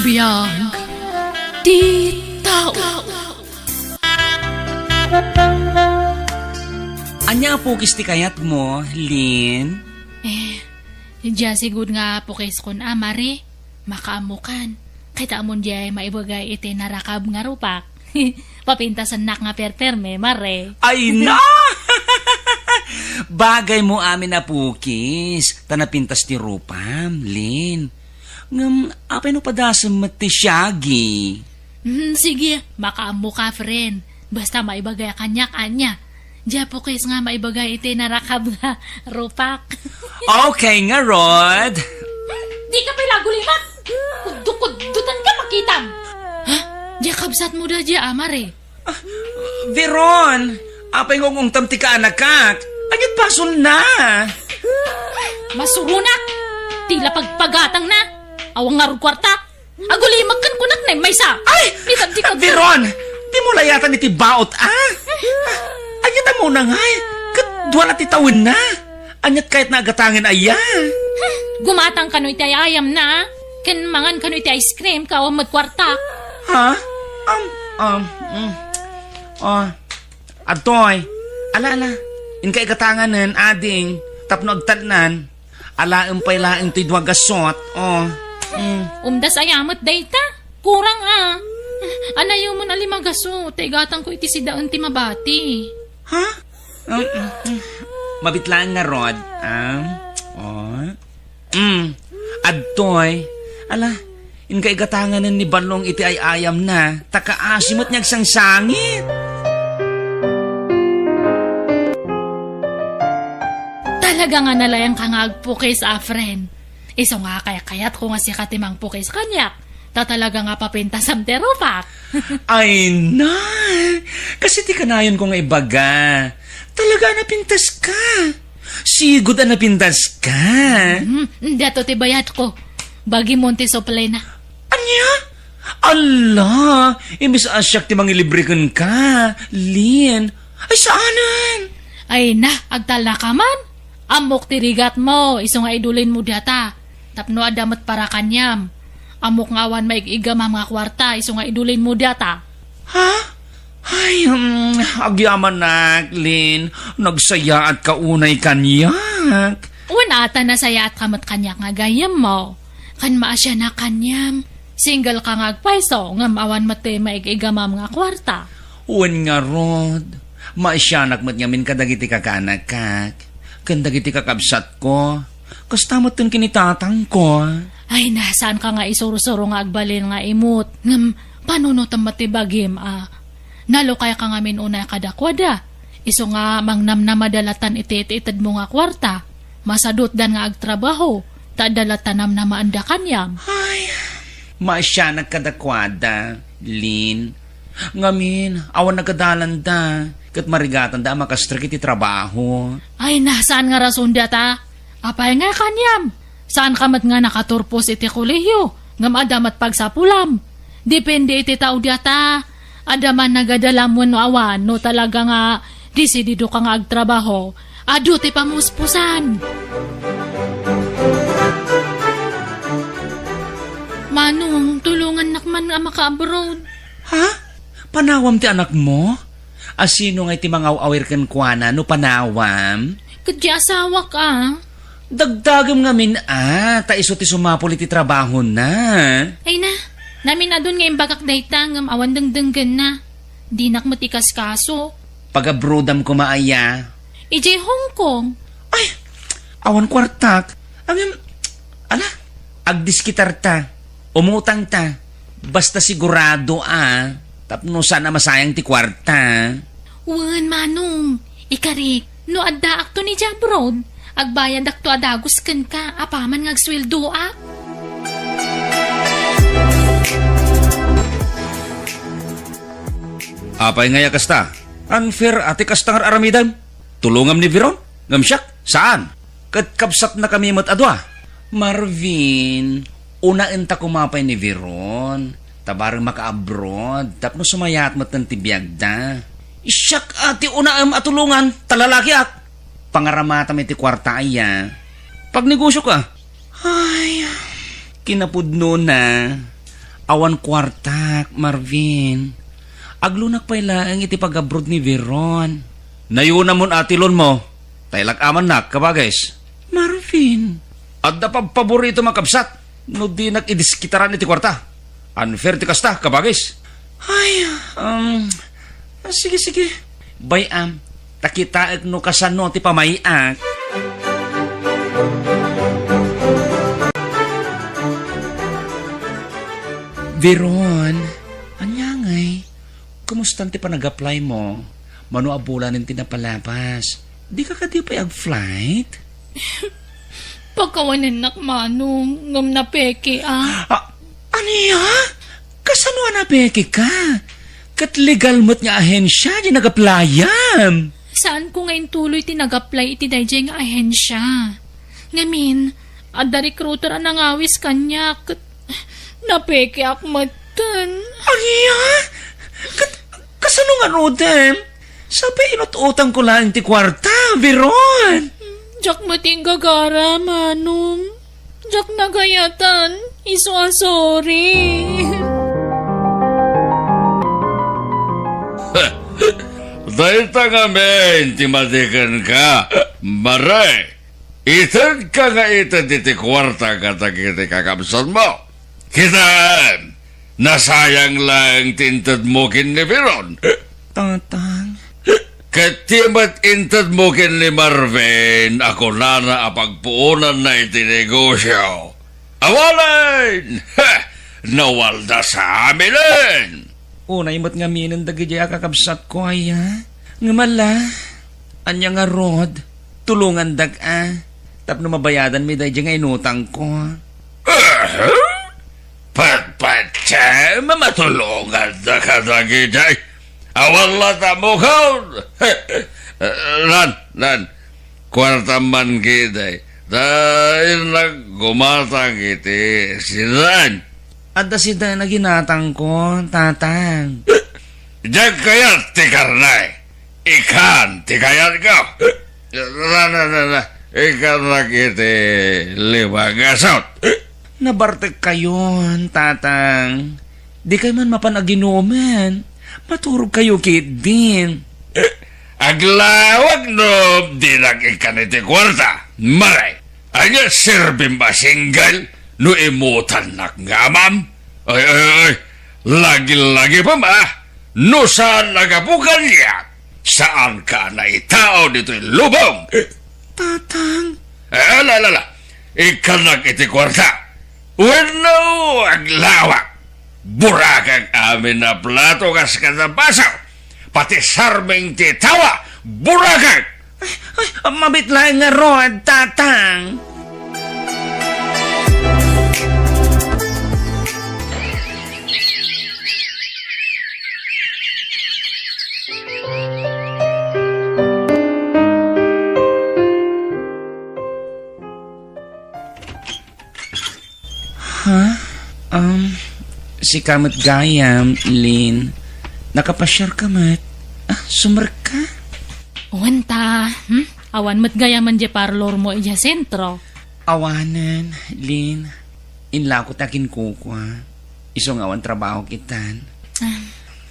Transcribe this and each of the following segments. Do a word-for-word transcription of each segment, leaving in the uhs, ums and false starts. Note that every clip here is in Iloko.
Biag ti tao. Ania a pukis ti kayatmo, Lin? Eh, dia sigud nga pukiskon a, Mare. Makaammokan. Kitaem diay maibagay iti narakab nga rupak. Papintasennak nga perperme, Mare. Ay na! Bagaymo amin a pukis, ta napintas ti rupam, Lin. Ngem, apay no padasem met ti siagi? Hmm, sige, makaammoka, friend. Basta maibagay kaniak, ania. Dia pukis nga maibagay iti narakab nga rupak. Okay ngarud. Dika pay la agulimak! Kuddo-kuddotan ka, makitam! Ha? Dia kabsatmo da dia, Mare? Veron, apay nga ungungtam ti kaanakak? Ania't basolna? Masuronak! Ti la pagpagatangna! Awan ngarud kuarta! Agulimak ken kunak na maysa! Ay! Veron! Dimo layatan iti baot, a? Ania't ammona ngay? Ket dua la ti tawenna. Ania't kayatna a gatangen aya? Gumatang kano iti ay-ayamna, a? Ken mangan kano iti ice cream, ket awan met kuarta. Ha? Um, um, mm. Oh, adtoy. Ala, ala. Inka igatanganen, ading, tapno agtalnan. Alaem pay laeng ti dua gasot. Oh. Mm. Umdas aya met dayta. Kurang a. Anayomon a lima gasot, ta igatangko iti sidaen ti mabati. Ha? Um, mm, mm. Mabit laeng ngarud, ah? Oh. Mm. Adtoy. Ala, inka igatanganen ni Balong iti ay-ayamna, ta kaasi met nga agsangsangit. Talaga nga nalaingka nga agpukis, a, friend. Isu nga kaykayatko nga sika ti mangpukis kaniak, ta talaga nga papintasam ti rupak. Ay na! Kas iti kanayonko nga ibaga, talaga a napintaska. Sigud a napintaska. Hmm, daytoy ti bayadko. Bagimon ti suplina. Ania? Ala, imbes a siak ti mangilibre kenka, Lin. Ay, saanen? Ay na, agtalnaka man. Ammok ti rigatmo, isu nga idulinmo dayta. Tapno adda met para kaniam. Ammok nga awan maig-igamam nga kuarta, isu nga idulinmo dayta. Ha? Ay, um, agyamanak, Lin. Nagsayaatka unay kaniak. Wen a ta nasayaatka met kaniak nga gayyemmo. Ken maasianak kaniam. Single ka nga agpayso, ngem awan met ti maig-igamam nga kuarta. Wen ngarud, maasianak met ngamin kadagiti kakaanakak, ken dagiti kakabsatko, kasta met ken ni tatangko. Ay na, saanka nga isursuro nga agbalin nga imut, ngem panunotem met ti bagim a nalukayka ngamin unay kadakuada. Isu nga mangnamnamada latan iti it-itedmo nga kuarta. Masadutdan nga agtrabaho, ta adda latta namnamaanda kaniam. Ay, maasianak kadakuada, Lin. Ngamin, awan nagadalanda, ket marigatanda a makastrek iti trabaho. Ay na, saan nga rason dayta? Apay nga kaniam? Saanka met nga nakaturpos iti kolehiyo, ngem adda met pagsapulam. Depende iti tao dayta. Adda man nagadalam wenno awan, no talaga nga desididoka nga agtrabaho, adu ti pamuspusan. Manong, tulongannak man nga maka-abroad. Ha? Panawam ti anakmo? A, sino ngay ti mangaw-awir kenkuana no panawam? Ket ti asawak a. Dagdagem ngamin a, ta isu ti sumapul iti trabahona. Ay na, naminadun nga imbagak dayta ngem awan dengdenggenna. Dinak met ikaskaso. Pag-abroadam koma aya? Idiay Hong Kong. Ay, awan kuartak. Ngem, ala, agdiskitarta. Umutangta. Basta sigurado a, tapno saan a masayang ti kuarta. Wen, Manong, ikarik, no addaakto idiay abroad, agbayadakto a dagus kenka apaman nga agsueldoak. Apay ngay a kasta? Unfair a ti kasta nga ar-aramidem? Tulongam ni Veron, ngem siak, saan? Ket kabsatnakami met a dua. Marvin, unaenta koma pay ni Veron, ta bareng maka-abroad, tapno sumayaat metten ti biagda. Siak a ti unaem a tulongan, ta lalakiak. Pangaramatam iti kuarta aya. Pagnegosio ka. Ay, kinapudnona. Awan kuartak, Marvin. Aglonak pay laeng iti pag-abroad ni Veron. Nayonamon a ti loanmo, ta ilak-amannak, kabagis. Marvin. Adda pabpaboritom a kabsat no dinak idiskitaran iti kuarta. Unfair ti kasta, kabagis. Ay, um, sige, sige. Bay-am, ta kitaek no kasano ti pamay-ak. Veron, ania ngay? Kumustan ti panag-apply mo? Mano a bulanen ti napalabas? Dika kadi pay ag-flight? Pakawanennak, Manong, ngem napeke, a. Ah, ania? Kasano a napeke ka? Ket legal met nga ahensya ti nag-apply-am. Saanko nga intuloy ti nag-apply iti daydiay nga ahensya. Ngamin, adda recruiter a nangawis kaniak, ket napekeak metten. Ania? Ket kasano ngaruden? Sapay inut-utangko laeng ti kuarta, Veron. Diak met inggagara, Manong. Diak nagayatan, isu a sorry. Dayta ngamin ti madi kenka, Mare. Itedka nga ited iti kuarta kadagiti kakabsatmo. Kitaem, nasayang laeng ti intedmo ken ni Veron. Tatang. Ket ti met intedmo ken ni Marvin a kunana a pagpuonanna iti negosio. Awanen! Ha! Nawalda sa aminen! Unay met ngaminen dagidiay a kakabsatko, aya. Ngem ala, ania ngarud, tulongandak a, tapno mabayadanmi daydiay nga inutangko. Aha? Patpatiem a matulongandaka dagidiay? Awan latta mukon! Lan, lan, kuartam man ketdi, ta innak gumatang iti sidan. Adda sidan a ginatangko, Tatang. Diak kayat ti karne. Ikan ti kayatko. Na, na, na, na. Ikannak iti lima nga asut. Nabartekkayon, Tatang. Dikay man mapan aginuman. Maturogkayo ketdin. Aglawag no dinak ikkan iti kuarta, Mare. Ania serbim a single no imutannak nga amam? Ay, ay, ay, lagi-lagi pa ma, no saan a gapu kaniak, saanka a naitao ditoy lubong. Tatang. Eh, ala, ala, ala. Ikkannak iti kuarta. Wenno aglawak. Burakak amin a plato kas kada baso. Pati sarming ti tawa, burakak. Ay, ay, mabit laeng ngarud, Tatang. Ha? Um, sika met gayam, Lin. Nakapasiar ka met. Ah, sumrek ka? Wen ta, hmm? Awan met gayamen diay parlor mo idiay sentro. Awanen, Lin. Inlako ta kinkukua. Isu nga awan trabaho kitan. Ah,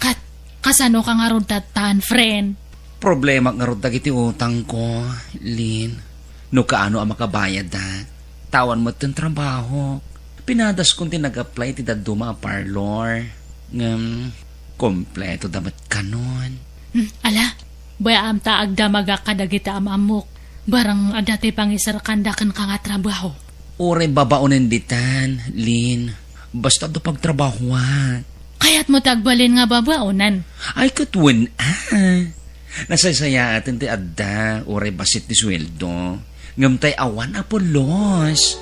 kat, kasano ka ngarud tattan, friend? Problema ngarud dagiti utangko, Lin. No kaano a makabayadak, ta awan metten trabaho. Pinadaskon ti nag-apply ti dadduma a parlor. Ngem, kompleto da met kanon. Hmm, ala, bay-am ta agdamagak kadagiti am-ammok. Barang adda ti pangisarkanda kenka nga trabaho. Uray babaonen ditan, Lin. Basta adda pagtrabahoak. Kayatmo ti agbalin nga babaonen? Ay, ket wen, ah. Nasaysayaaten ti adda, uray bassit ti sueldo. Ngem tay awan a pulos.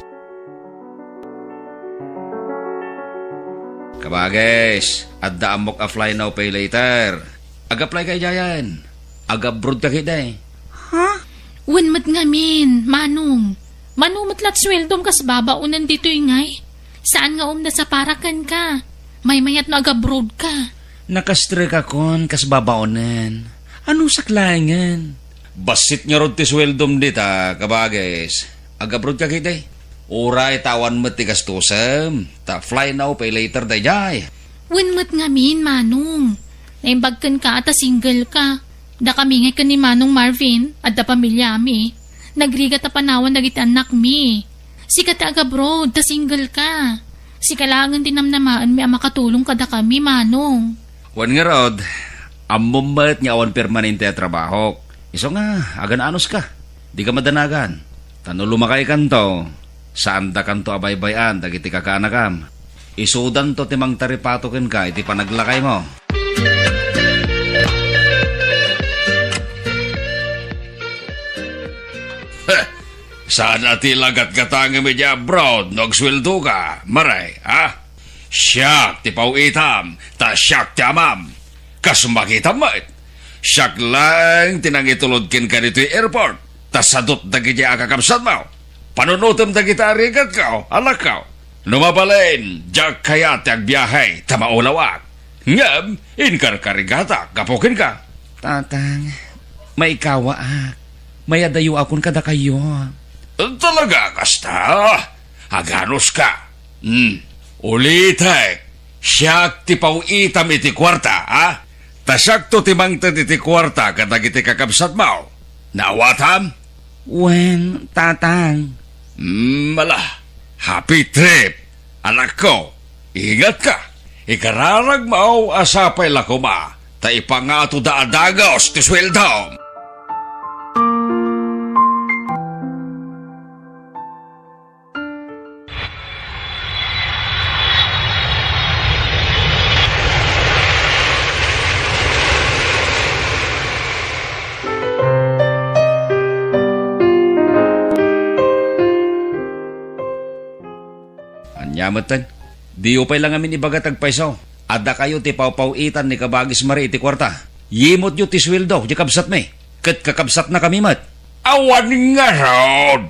Kabagis, adda ammok a fly now pay later. Ag-apply ka idiayen. Ag-abroad ka ketdi. Ha? Wen met ngamin, Manong. Mano met lat sueldom kas babaonen ditoy ngay? Saan nga umda sa para kenka? Maymayat no ag-abroad ka. Nakastrekakon kas babaonen. Anusak laengen? Bassit ngarud ti sueldom dita, kabagis. Ag-abroad ka ketdi. Uray ta awan met ti gastusem, ta fly now, pay later daydiay. Wen met ngamin, Manong. Naimbag kenka ta single ka. Dakami ngay ken ni Manong Marvin, adda pamiliami. Nagrigat a panawan dagiti annakmi. Sika ti agabroad, ta single ka. Sika laengen ti namnamaenmi a makatulong kadakami, Manong. Wen ngarud, ammom met nga awan permanente a trabahok. Isu nga, agan-anos ka. Dika madanagan. Ta no lumakaykanto, saandakanto a baybay-an dagiti kakaanakam. Isudanto ti mangtaripato kenka iti panaglakaymo. Heh, saan a ti lagatgatangem idiay abroad no agsueldo ka, Mare, ha? Siak ti paw-itam, ta siak ti amam. Kas makitam met, siak laeng ti nangitulod kenka ditoy airport, ta sadut dagiti a kakabsatmo. Panunotem dagiti arigatko, anakko. No mabalin, diak kayat ti agbiahe, ta maulawak. Ngem, inkarkarigatak gapu kenka. Tatang, maikawaak. Mayadayoakon kadakayo. Talaga kasta? Aganos ka? Hmm. Ulitek, siak ti paw-itam iti kuarta, ha? Ta siakto ti mangted iti kuarta kadagiti kakabsatmo. Naawatam? Wen, Tatang. Hmm, ala. Happy trip, anakko. Ingatka. Ikararagmo a sapay la koma ta ipangatoda a dagus ti sueldom. Ania metten? Diyo pay la ngamin ibaga ti agpayso. Adda kayo ti pawpaw-itan ni Kabagis Mare iti kuarta. Yimutyo ti sueldo ti kabsatmi, ket kakabsatnakami met. Awan ngarud!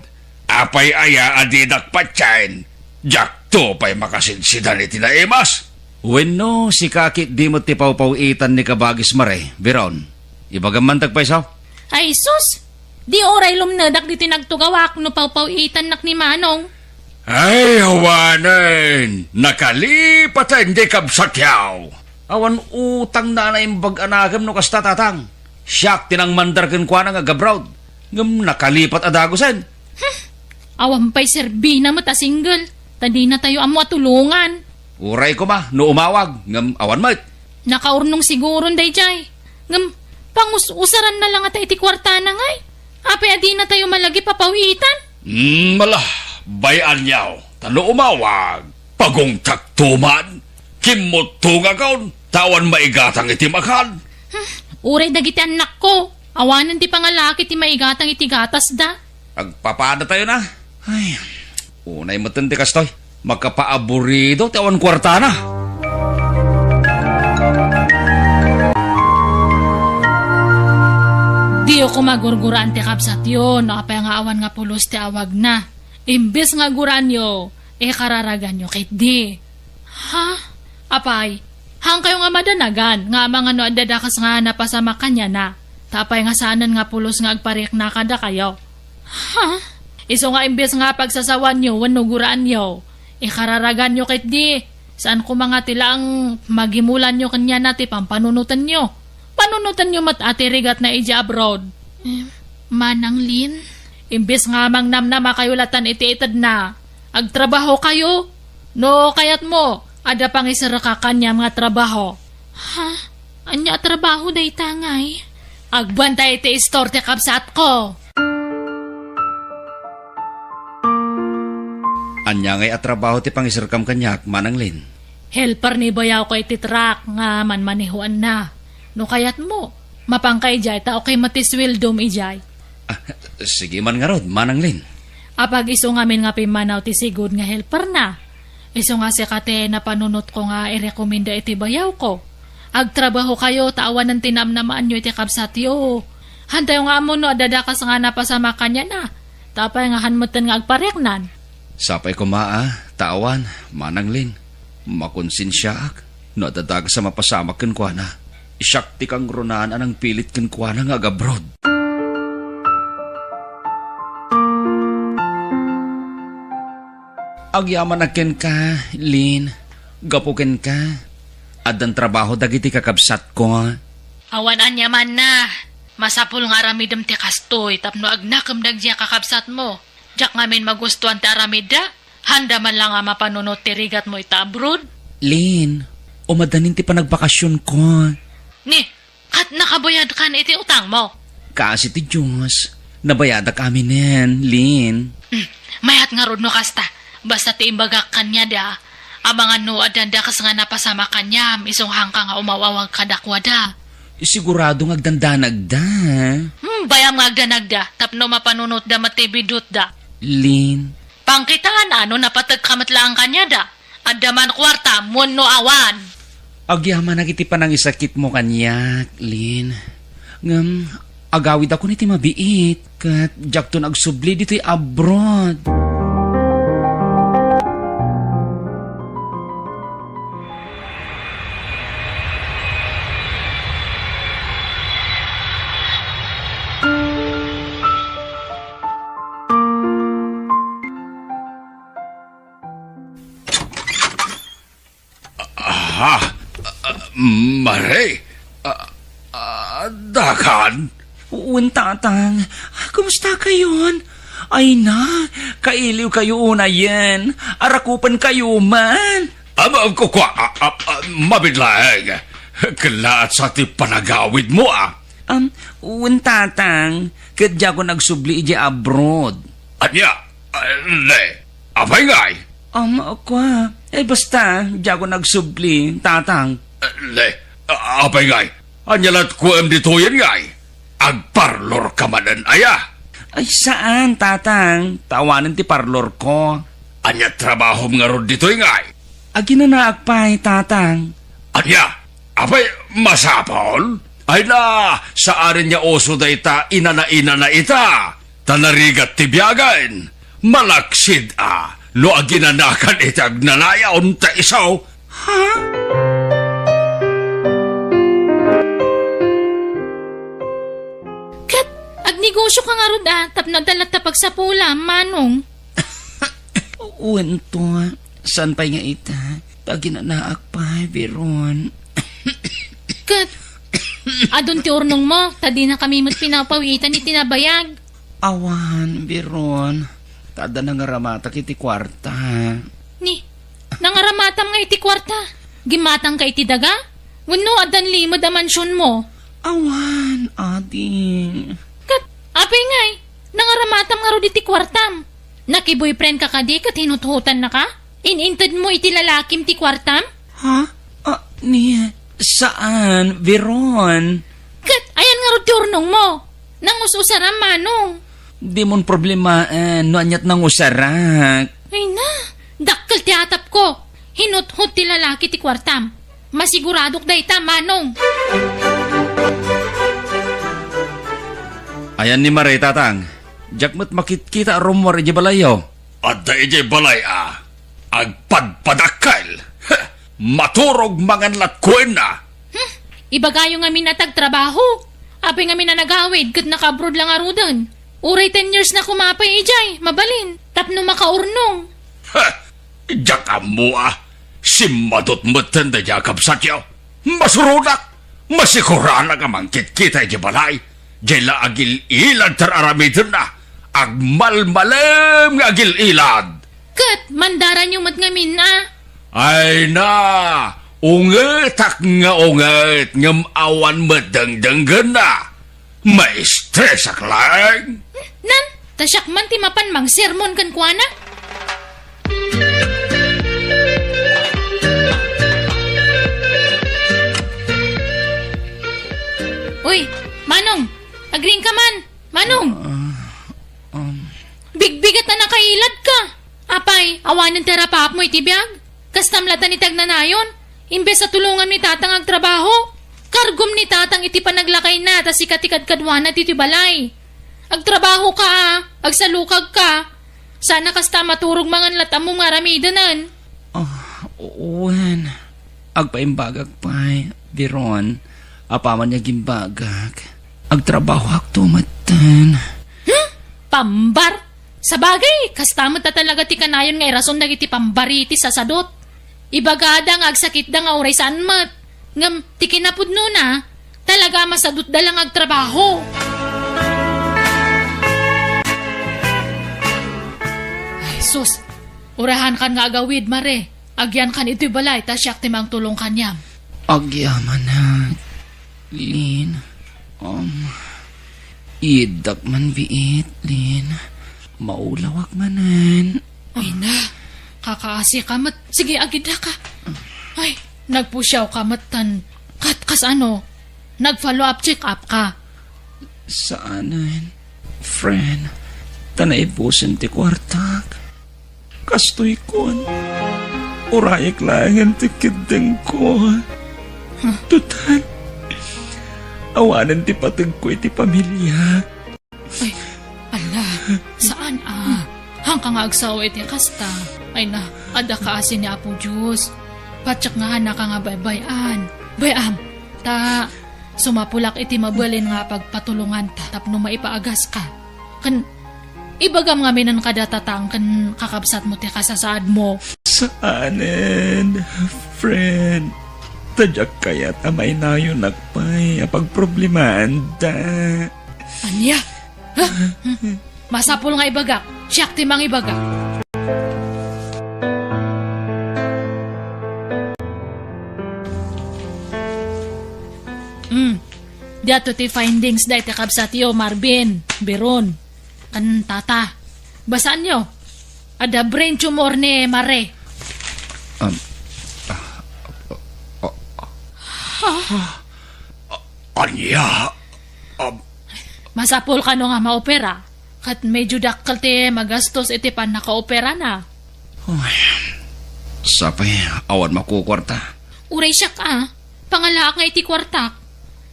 Apay aya a dinak patien? Diakto pay makasidsidan iti naimas. Wenno, sika ketdi met ti pawpaw-itan ni Kabagis Mare, Biron. Ibagam man ti agpayso? Ay sus! Di uray lumnedak ditoy nagtugawak no pawpaw-itannak ni Manong. Ay, awanen! Nakalipaten ti kabsatyo! Awan utangna a naimbag a nakem no kasta, Tatang. Siak ti nangmandar kenkuana nga agabroad, ngem nakalipat a dagusen. Hmm. Awan pay serbina met a single, ta dinatayo ammo a tulongan. Uray koma no umawag, ngem awan met. Nakaurnong siguron daydiay. Ngem, pangus-usaranna la ngata iti kuartana ngay. Apay a dinatayo malagip a paw-itan? Hmm, ala, bay-anyo, ta no umawag, pagungtakto man, kimmuttongakon, ta awan maigatang iti makan. Hmm, uray dagiti annakko, awanen ti pangalaki ti maigatang iti gatasda. Agpapadatayo na. Ay, unay metten ti kastoy. Makapaaburido ti awan kuartana. Diyo koma gurguraan ti kabsatyo no apay nga awan nga pulos ti awagna. Imbes nga guraanyo, ikararaganyo ketdi. Ha? Apay, haankayo nga madanagan nga amangan no adda dakes nga napasamak kaniana, ta apay nga saanen nga pulos nga agparikna kadakayo? Ha? Isu nga imbes nga pagsasawaanyo wenno guraanyo, ikararaganyo ketdi. Saan koma nga ti laeng magimulanyo kaniana ti pampanunotenyo. Panunotenyo met a ti rigatna idiay abroad. Em, Manang Lin? Imbes nga mangnamnamakayo latta iti itedna, agtrabahokayo. No kayatmo, adda pangiserrek kaniam nga trabaho. Ha? Ania a trabaho dayta ngay? Agbantay iti istor ti kabsatko. Ania ngay a trabaho ti pangiserkam kaniak, Manang Lin? Helper ni bayawko iti truck nga manmanehoanna. No kayatmo, mapanka idiay ta okay met ti sueldom idiay. Ah, sige man ngarud, Manang Lin. Apag isu ngamin nga pimmanaw ti sigud nga helperna. Isu nga sika ti napanunotko nga irekomenda iti bayawko. Agtrabahokayo ta awanen ti namnamaanyo iti kabsatyo. Hantayo nga ammo no adda dakes nga napasamak kaniana. Ta apay nga han metten nga agpariknan? Sapay koma a, ta awan, Manang Lin. Makonsensiaak no adda dakes a mapasamak kenkuana. Siak ti kangrunaan a nangpilit kenkuana nga agabroad. Agyamanak kenka, Lin. Gapu kenka, addan trabaho dagiti kakabsatko. Awan aniamanna. Masapul nga aramidem ti kastoy tapno agnakem dagiti a kakabsatmo. Diak ngamin magustuan ti aramidda. Handa man la nga mapanunot ti rigatmo ita abroad. Lin, umaddanin ti panagbakasionko. Ni, ket nakabayadkan iti utangmo? Kaasi ti Dios, nabayadak aminen, Lin. Hmm, mayat ngarud no kasta. Basta ti imbagak kaniada, amangan no addanda kas nga napasamak kaniam, isu nga haanka nga umaw-awag kadakuada. Sigurado nga agdandanagda. Hmm, bayam nga agdanagda, tapno mapanunotda met ti bidutda. Lin. Pangkitaan a no napategka met laeng kaniada. Adda man kuarta, wenno awan. Agyamanak iti panangisakitmo kaniak, Lin. Ngem, agawidakon iti mabiit, ket diakton agsubli ditoy abroad. Ah, Mare, ah, ah, dakan? Wen, Tatang. Kumusta kayon? Ay na, kailiw kayo unayen. Arakupan kayo man. Aba, kukua, ah, ah, ah, mabit laeng. Kalaat sa ti panagawidmo, ah. Um, wen, Tatang, ket diakon agsubli idiay abroad. Ania? Ah, ne, apay ngay? Um, kua, eh, basta, diakon agsubli, Tatang. Ah, ne, ah, apay ngay? Ania lat kuem ditoyen ngay? Agparlor ka manen aya? Ay, saan, Tatang. Ta awanen ti parlor ko. Ania trabahom ngarud ditoy ngay? Aginanaak pay, Tatang. Ania? Apay, masapul? Ay na, saanen nga uso dayta inana-inana ita, ta narigat ti biagen. Malaksid a, no aginanakan iti agnanayon ta isu. Ha? Ket, agnegosio ka ngarud a, tapno adda latta pagsapulam, Manong. Wen to, saan pay nga ita? Ta aginanaak pay, Veron. Ket, adun ti urnongmo, ta dinakami met pinapawitan iti nabayag. Awan, Veron. Ta adda nangaramatak iti kuarta. Ni, nangaramatam nga iti kuarta? Gimmatangka iti daga? Wenno addan limed a mansionmo? Awan, ading. Ket, apay ngay, nangaramatam ngarud iti kuartam? Nakiboyfriendka kadi ket hinuthotannaka? In-intedmo iti lalakim ti kuartam? Ha? Ah, ni, saan, Veron? Ket ayan ngarud ti urnongmo? Nangus-usaram, Manong. Dimon problemaen no aniat nangusarak. Ay na, dakkel ti atapko. Hinuthot ti lalaki ti kuartam. Masiguradok dayta, Manong. Ayan ni Mare, Tatang. Diak met makitkita a rummuar idiay balayyo. Adda idiay balay a agpadpadakkel. Heh, maturog mangan lat kuenna. Hmm, ibagayo ngamin a tagtrabaho. Apay ngamin a nagawid ket naka-abroad la ngaruden. Uray ten years na koma pay idiay, mabalin, tapno makaurnong. Heh, diak ammo a simmadot metten daydiay a kabsatyo. Masuronak, masikuranak a mangkitkita idiay balay. Diay la agil-ilad ti ar-aramidenna. Agmalmalem nga agil-ilad. Ket mandaranyo met ngamin a. Ay na, ungetak nga unget ngem awan met dengdenggenna. Maistresak laeng. Nan, ta siak man ti mapan mangsermon kenkuana. Uy, Manong, agriingka man. Manong! Ah, um. Bigbigat a nakailadka! Apay, awanen ti arapapmo iti biag? Kastam latta ni ti agnanayon, imbes a tulongam ni Tatang agtrabaho, kargom ni Tatang iti panaglakayna ta sika ti kadkaduana ditoy balay. Agtrabahoka a, agsalukagka. Sana kasta a maturog mangan lat ammom nga aramidenen. Ah, wen. Agpaimbagak pay, Veron. Apaman nga agimbagak, agtrabahoakto metten. Hmm? Pambar? Sabagay, kasta met a talaga ti kanayon nga irason dagiti pambari ti sasadot. Ibagada nga agsakitda nga uray saan met. Ngem ti kinapudnona, talaga a masadutda la nga agtrabaho. Ay, sus. Urahankan nga agawid, Mare. Agyankan itoy balay, ta siak ti mangtulong kaniam. Agyamanak, Lin. Um, iddak man biit, Lin. Maulawak manen. Ay na, kakaasi ka met. Sige, agidda ka. Ay, nagpusiaw ka met tan. Kat, kasano? Nag-follow up check up ka? Saanen, friend. Ta naibusen ti kuartak. Kastoy kun, urayek laengen ti kiddengko. Huh? Total, awanen ti pategko iti pamiliak. Ay, ala, saan a? Haanka nga agsao iti kasta. Ay na, adda kaasi ni Apo Dios. Patiek nga haanka nga baybay-an. Bay-am, ta sumapulak iti mabalin nga pagpatulonganta tapno maipaagaska. Ken ibagam ngamin kada tatang ken kakabsatmo ti kasasaadmo. Saanen, friend. Ta diak kayat a mainayonak pay a pagproblemaanda. Ania? Ha? Masapul nga ibagak. Siak ti mangibaga. Hmm. Diato ti findings dayta kabsatyo, Marvin, Biron, ken Tata. Basaanyo. Adda brain tumor ni Mare. Um, ah, ah, ah, ah, ania? Um, Masapul kano nga maopera, ket medyo dakkel ti magastos iti pannakaoperana. Uy, sapay, awan makukuarta. Uray siak a, pangalaak nga iti kuartak.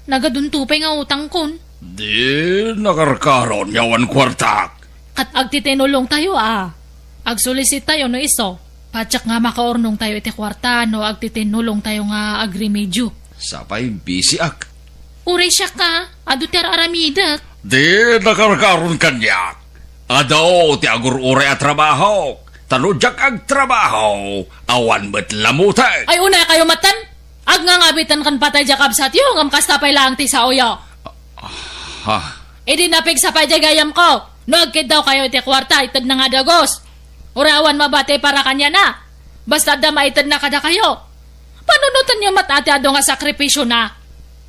Nagadunto pay nga utangkon. Di nakarkaron nga awan kuartak. Ket agtitinulongtayo a. Agsulisitayo no isu. Patiek nga makaurnongtayo iti kuarta no agtitinulongtayo nga agrimedyo. Sapay bisiak. Uray siak a, adu ti ar-aramidek. Di nakarkaron kaniak. Adu ti agur-uray a trabahok. Ta no diak agtrabaho, awan met lamutek. Ay, unay kayo matan? Agngangabitan ken patay diay kabsatyo, ngem kasta pay laeng ti saoyo. Ha? Idi napigsa pay diay gayyemko, no agkiddaw kayo iti kuarta, itedna nga dagus. Uray awan mabati para kaniana. Basta adda maitedna kadakayo. Panunotenyo met a ti adu nga sakripisiona.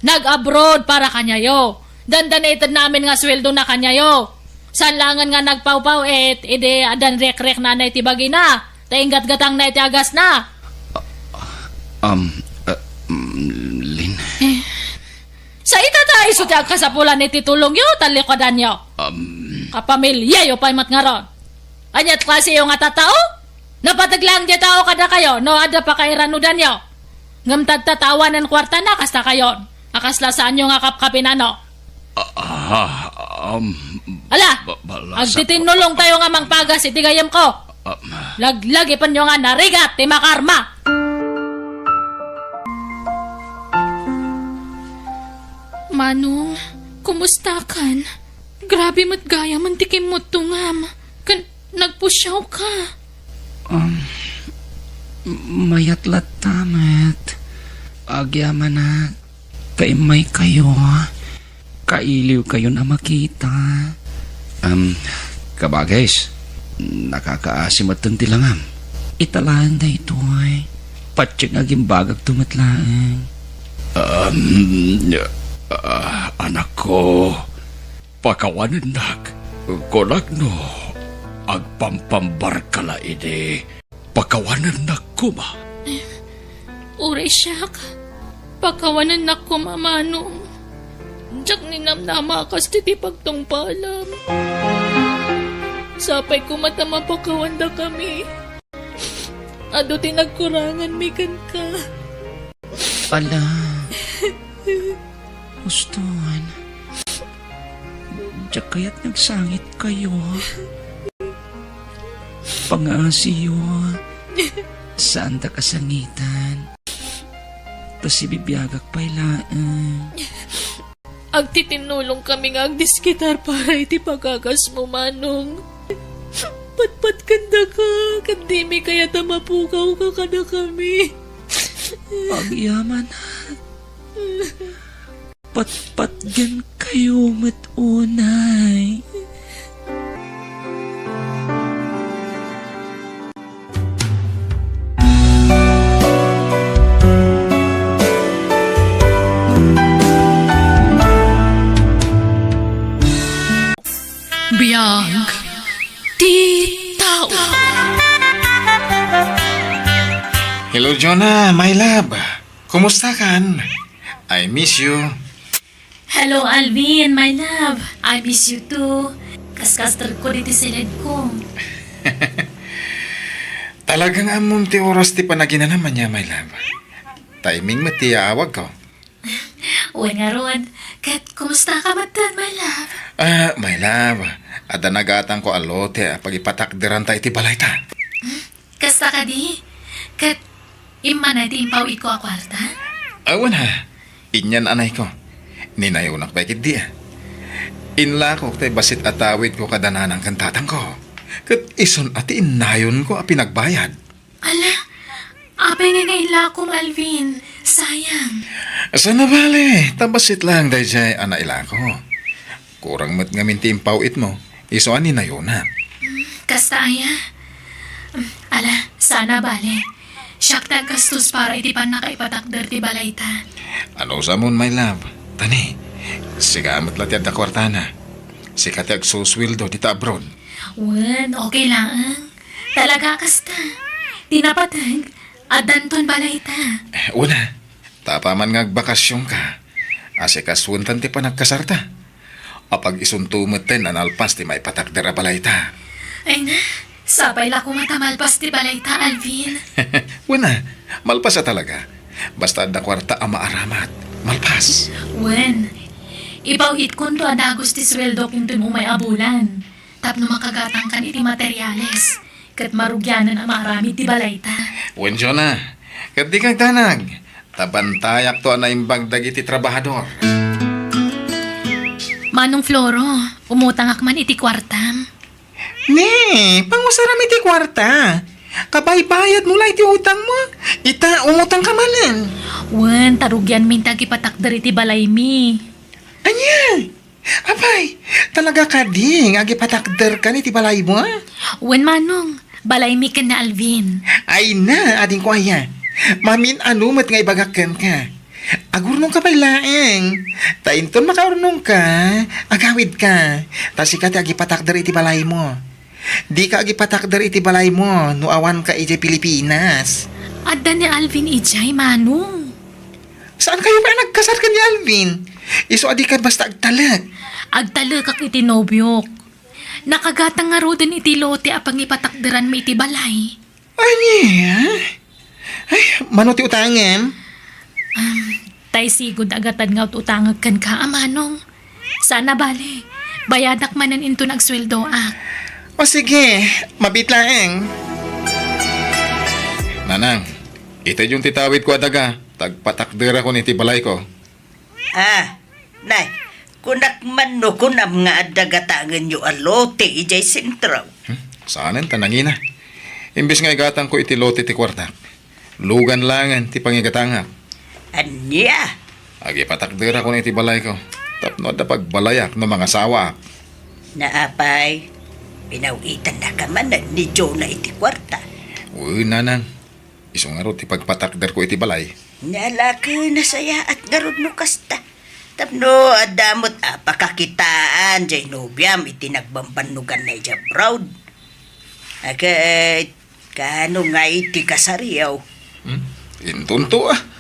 Nag-abroad para kaniayo. Dandani itedna amin nga sueldona kaniayo. Saan laengen nga nagpawpaw-it, idi addan rekrekna iti bagina. Ta inggatgatangna iti agasna. Um, uh, mm, Lin. Eh, sa ita ta isu ti agkasapulan iti tulongyo, talikuadanyo. Um, Kapamilyayo pay met ngarud. Ania ti klasiyo nga tattao? Napateg laeng diay tao kadakayo no adda pakairanudanyo. Ngem tatta ta awanen kuartana kasta kayon. A kasla saanyo nga kapkapinano. Ah, ah, um, Ala, ba-, bala-, sa-, agtitinulongtayo nga mangpagas iti gayyemko. Ah, Laglagipenyo nga narigat ti makarma. Manong, kumustakan? Grabe met gayam ti kimmuttongam. Ken nagpusiawka. Um, mayat latta met. Agyamanak, ta immaykayo. Kailiwkayon a makita. Um, kabagis, nakakaasi metten ti langam. Ita laeng daytoy. Patiek nga agimbagakto met laeng. Um, ah, anakko, pakawanennak, kunak no agpampambarka la idi pakawanennak koma. Uray siak, pakawanennak koma, Manong. Diak ninamnama a kas ti pagtungpalam. Sapay koma ta mapakawandakami. Adu ti nagkuranganmi kenka. Ala. Uston. Diak kayat nga agsangitkayo. Pangaasiyo. Saandak a sangitan. Ta sibibiagak pay laeng. Agtitinulongkami nga agdiskitar para iti pagagasmo, Manong. Patpatgendaka, ket dimi kayat a mapukawka kadakami. Agyamanak. Patpatgenkayo met unay. Biag ti tao. Hello, Jonah, my love. Kumusta kan? I miss you. Hello, Alvin, my love. I miss you too. Kaskasdrek ko diti siled ko. Talagang ammom ti oras ti panaginanam ania, my love. Timing met ti yaawag ko. Wen ngarud, ket kumusta ka met, my love? Ah, my love, adda nagatangko a lote a pagipatakderanta iti balayta. Kasta kadi? Ket immana ti impaw-itko a kuarta? Awan ha, inyan anayko. Ninayonak pay ketdi a. Inlakok tay bassit a tawidko kada nanang ken tatangko. Ket isun a ti innayonko a pinagbayad. Ala, apay nga nailakom, Alvin? Sayang. Saan a bale, ta bassit laeng daydiay a nailako. Kurang met ngamin ti impaw-itmo, isu a ninayona. Kasta aya? Ala, saan a bale. Siak ti aggastos para iti pannakaipatakder ti balayta. Ano sa mon, my love? Tani, sika met la ti adda kuartana. Sika ti agsusueldo dita abroad. Wen, okay laeng. Talaga kasta. Ti napateg, addanton balayta. Eh, una, ta apaman nga agbakasyonka, asikasuentan ti panagkasarta. Apag isunto metten a nalpas ti maipatakder a balayta. Ay na, sapay la koma ta malpas ti balayta, Alvin. Wen a, malpas a talaga. Basta adda kuarta a maaramat, malpas. Wen, ipaw-itkonto a dagus ti sueldok inton umay a bulan. Tapno makagatangkan iti materiales, ket marugianan a maaramid ti balayta. Wen, Jonah, ket dika agdanag, ta bantayakto a naimbag dagiti trabahador. Manong Floro, umutangak man iti kuartam. Ne, pangusaram iti kuarta. Kabaybayadmo la iti utangmo. Ita, umutangka manen. Wen, ta rugianmin ti agipatakder iti balaymi. Ania? Apay, talaga kadi nga agipatakderkan iti balaymo? Wen, Manong, balaymi ken ni Alvin. Ay na, adingko aya. Mamin-ano met nga ibagak kenka. Agurnongka pay laeng. Ta inton makaurnongka, agawidka. Ta sika ti agipatakder iti balaymo. Dika agipatakder iti balaymo no awanka idiay Pilipinas. Adda ni Alvin idiay, Manong. Saankayo pay a nagkasar ken ni Alvin? Isu a dika basta agtalek. Agtalekak iti nobiok. Nakagatang ngaruden iti lote a pangipatakderanmi iti balay. Ania? Ay, mano ti utangem? Um, tay sigud a gatad nga ut-utangek kenka, a Manong. Saan a bale, bayadak manen inton agsueldoak. O sige, mabiit laeng. Nanang, itedyon ti tawidko a daga, ta agpatakderakon iti balayko. Ah, nay, kunak man no kunam nga adda gatangenyo a lote idiay sentro. Hmm, saanen ta nangina. Imbes nga igatangko iti lote ti kuartak, lugan laengen ti pangigatangak. Ania? Agipatakderakon iti balayko, tapno adda pagbalayak no mangasawaak. Naapay, pinaw-itannaka manen ni Jonah iti kuarta? Wen, nanang. Isu ngarud ti pagpatakderko iti balay. Nalaka, nasayaat ngarud no kasta. Tapno adda met a pakakitaan jay nobiam iti nagbambannoganna idiay abroad. Aket, kaano ngay ti kasariyo? Hmm? Intonto, a.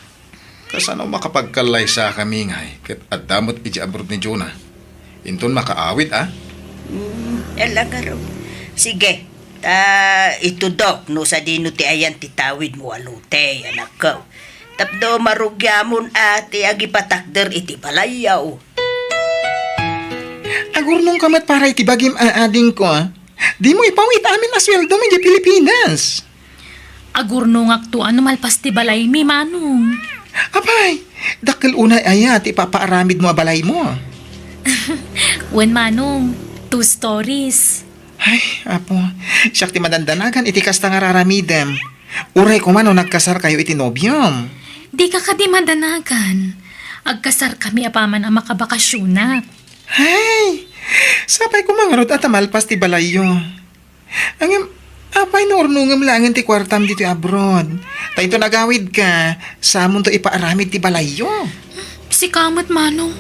Kasano makapagkallaysakami ngay ket adda met idiay abroad ni Jonah? Inton makaawid, a? Hmm, ala ngarud. Sige, ta itudok no sadino ti ayan ti tawidmo a lote, anakko. Tapno marugiamon a ti agipatakder iti balayyo. Agurnongka met para iti bagim a adingko, a? Dimo ipaw-it amin a sueldom idiay Pilipinas. Agurnongakto a no malpas ti balaymi, Manong. Apay, dakkel unay aya ti ipapaaramidmo a balaymo? Wen, Manong, two stories. Ay, Apo, siak ti madandanagan iti kasta nga raramidem. Uray koma no nagkasarkayo iti nobiom. Dika kadi madanagan. Agkasarkami apaman a makabakasionak. Ay, sapay koma ngarud a ta malpas ti balayyo. Ngem, apay no urnongem laengen ti kuartam ditoy abroad? Ta inton agawidka, samonto ipaaramid ti balayyo. Sika met, Manong.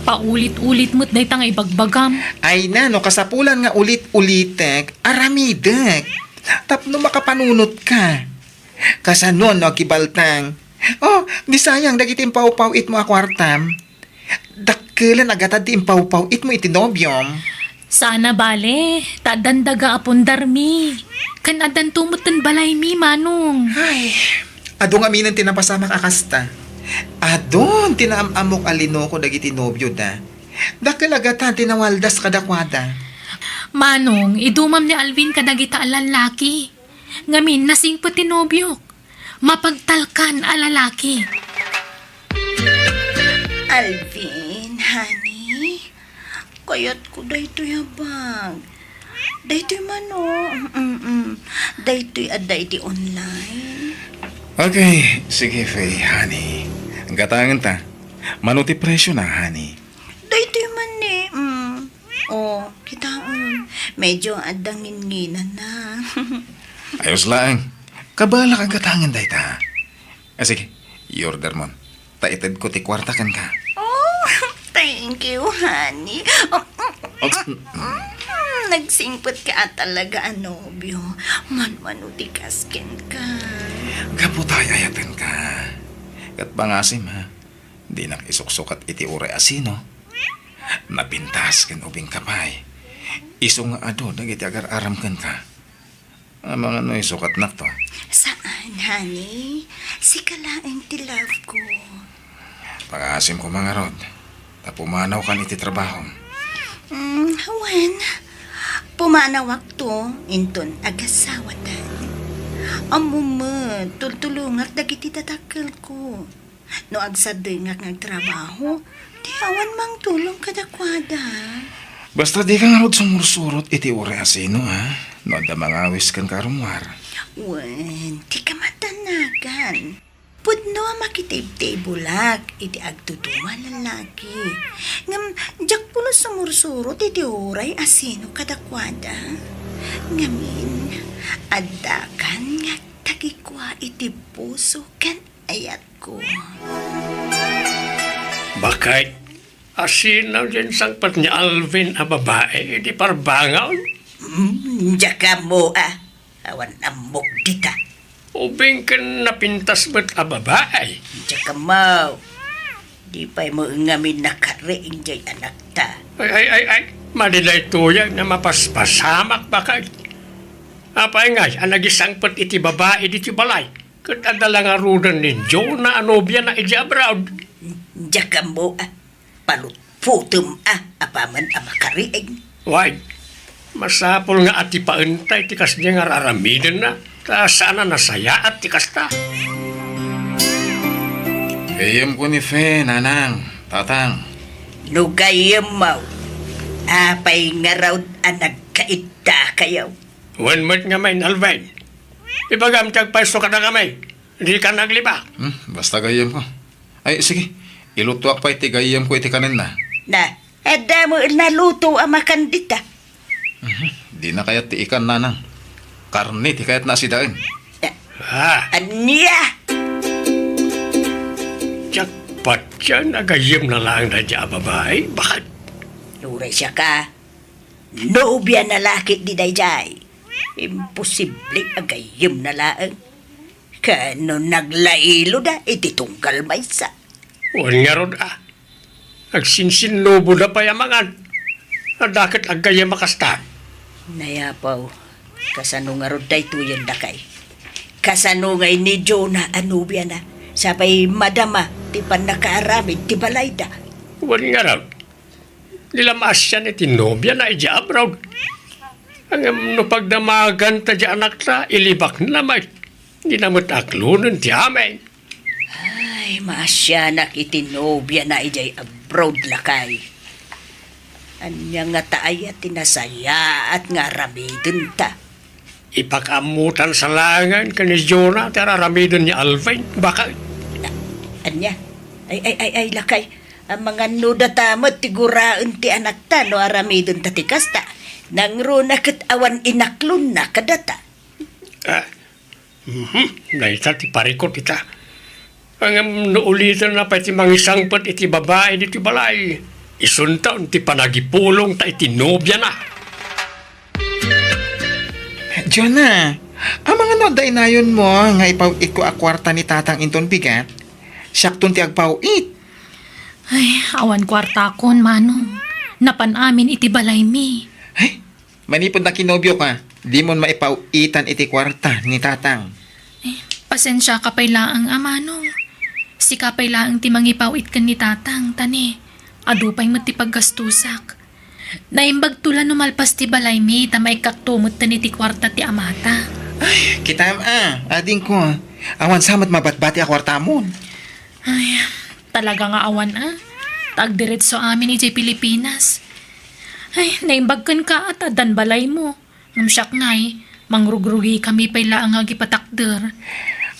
Paulit-ulit met dayta nga ibagbagam. Ay na, no kasapulan nga ulit-ulitek, aramidek. Tapno makapanunotka. Kasano no agkibaltang? Oh, di sayang dagiti impawpaw-itmo a kuartam. Dakkelan a gatad ti impawpaw-itmo iti nobiom. Saan a bale, ta addan daga a pundarmi. Ken addanto met ti balaymi, Manong. Ay, adu ngaminen ti napasamak a kasta. Adun ti naam-ammok a linoko dagiti nobioda. Dakkel a gatad ti nawaldas kadakuada. Manong, idumam ni Alvin kadagita a lallaki. Ngamin, nasingpet ti nobiok. Mapagtalkan a lalaki. Alvin, honey, kayatko daytoy a bag. Daytoy man, oh. Mm-mm. Daytoy adda iti online. Okay, sige, Faye, honey. Gatangen ta. Mano ti presyo na, honey? Daytoy man ni, mm. Oh, kitaem. Medyo adda nginnginana. Ayos laeng. Kabalak a gatangen dayta. Ah, sige, i-order mon. Ta itedko ti kuarta kenka. Oh, thank you, honey. Oh, mm, mm, mm, nagsingpet ka talaga a nobio. Manmano ti kas kenka. Gapu ta ay-ayatenka. Ket pangasim, ha? Dinak isuksukat iti uray asino. Napintas ken ubingka pay. Isu nga adu dagiti agar-aram kenka. Amangan no isukatnakto. Saan, honey? Sika laeng ti love ko. Pangaasim koma ngarud. Ta pumanawkan iti trabahom. Mm, wen. Pumanawakto inton agasawatan. Ammom met, tultulongak dagiti dadakkelko. No agsadengak nga agtrabaho, ti awan mangtulong kadakuada. Basta dika ngarud sumursurot iti uray asino, ha? No adda mangawis kenka a rummuar. Wen, ti kamatanagan. Pudno a makitibtibulak iti agtutuma a lalaki. Ngem, diak pulos sumursurot iti uray asino kadakuada. Ngamin, addakan nga agtagikua iti puso ken ayatko. Baket, asino diay insangpet ni Alvin a babai iti parbangon? Mm, diak ammo, a. Awan ammok dita. Ubing ken napintas met a babai. Diak ammo. Di pay met ngamin nakari idiay anakta. Ay, ay, ay, ay. Madi daytoy a mapaspasamak, baket. Apay ngay a nagisangpet iti babai ditoy balay? Ket adda la ngaruden ni Jonah a nobiana idiay abroad. Diak ammo, a. Palutputem, a, apaman a makariing. Way, masapul nga atipaenta iti kasdiay nga ar-aramidenna, ta saan a nasayaat ti kasta. Gayyemko ni Fe, Nanang, Tatang. No gayyemmo, apay ngarud a nagkaiddakayo? Wen met ngamin, Alvin. Ibagam ti agpayso kadakami. Dika naglibak. Hmm, basta gayyemko. Ay, sige. Ilutoak pay ti gayyemko iti kanenna. Na, adda met naluto a makan dita. Mhm. Dina kayat ti ikan, Nanang. Karne ti kayatna a sidaen. Ah. Ania? Diak patien a gayyemna laeng daydiay a babai, baket. Uray siaka. Nobiana la ketdi daydiay. Imposible a gayyemna laeng. Ken no naglailoda iti tunggal maysa. Wen ngarud a. Agsinsinnuboda pay a mangan. Adda ket aggayyem a kasta. Nayapaw, kasano ngarud daytoyen, lakay? Kasano ngay ni Jonah a nobiana? Sapay madama ti pannakaaramid ti balayda. Wen ngarud. Di la maasian iti nobiana idiay abroad. Ngem no pagdamaganta diay anakta, ilibakna met. Dina met aklonen ti amin. Ay, maasianak iti nobiana idiay abroad, lakay. Ania ngata aya ti nasayaat nga aramidenta? Ipakaammotan sa laengen ken ni Jonah ti ar-aramiden ni Alvin. Baka... Ania? Ay, ay, ay, ay, lakay. Amangan no data met ti guraen ti anakta no aramidenta ti kasta. Nangruna ket awan inaklonna kadata. Ah, mhm, dayta ti parikut ita. Ngem no ulitenna pay ti mangisangpet iti babai ditoy balay, isunton ti panagipulongta iti nobiana. Jonah, amangan no adda inayonmo nga ipaw-itko a kuarta ni Tatang inton bigat? Siakton ti agpaw-it. Ay, awan kuartakon, Manong. Napan amin iti balaymi. Ay, manipud nakinobioka, dimon maipaw-itan iti kuarta ni Tatang. Eh, pasensiaka pay laeng a, Manong. Sika pay laeng ti mangipaw-it ken ni Tatang, ta ne, adu pay met ti paggastusak. Naimbagto la no malpas ti balaymi ta maikkakto metten iti kuarta ti amata. Ay, kitam a, adingko. Awan sa met mabatbati a kuartamon. Ay, talaga nga awan a. Ta agdiretso amin idiay Pilipinas. Ay, naimbag kenka a ta addan balaymo. Ngem siak ngay, mangrugrugikami pay laeng nga agipatakder.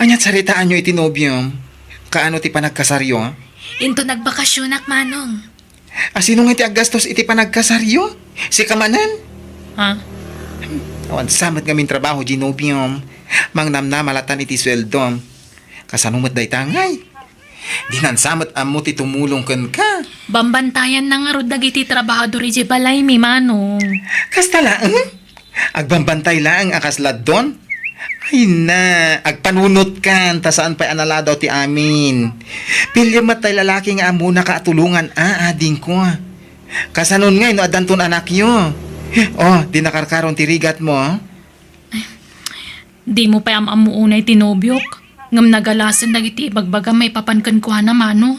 Ania ti saritaanyo iti nobiom? Kaano ti panagkasaryo? Inton nagbakasionak, Manong. A, sino ngay ti aggastos iti panagkasaryo? Sika manen? Ha? Awan sa met ngamin trabaho, Genobium. Mangnamnama latan iti sueldom. Kasano met dayta ngay? Dinan sa met ammo ti tumulong kenka. Bambantayanna ngarud dagiti trabahador idiay balaymi, Manong. Kasta laeng? Agbambantay laeng a kasla don? Ay na, agpanunotkan, ta saan pay a naladaw ti amin. Piliem met tay lalaki nga ammonaka a tulongan a, adingko. Kasanon ngay no addanton anakyo? Oh, di nakarkaron ti rigatmo. Dimo pay am-ammo unay ti nobiok, ngem nagalasen dagiti ibagbagam maipapan kenkuana, Manong.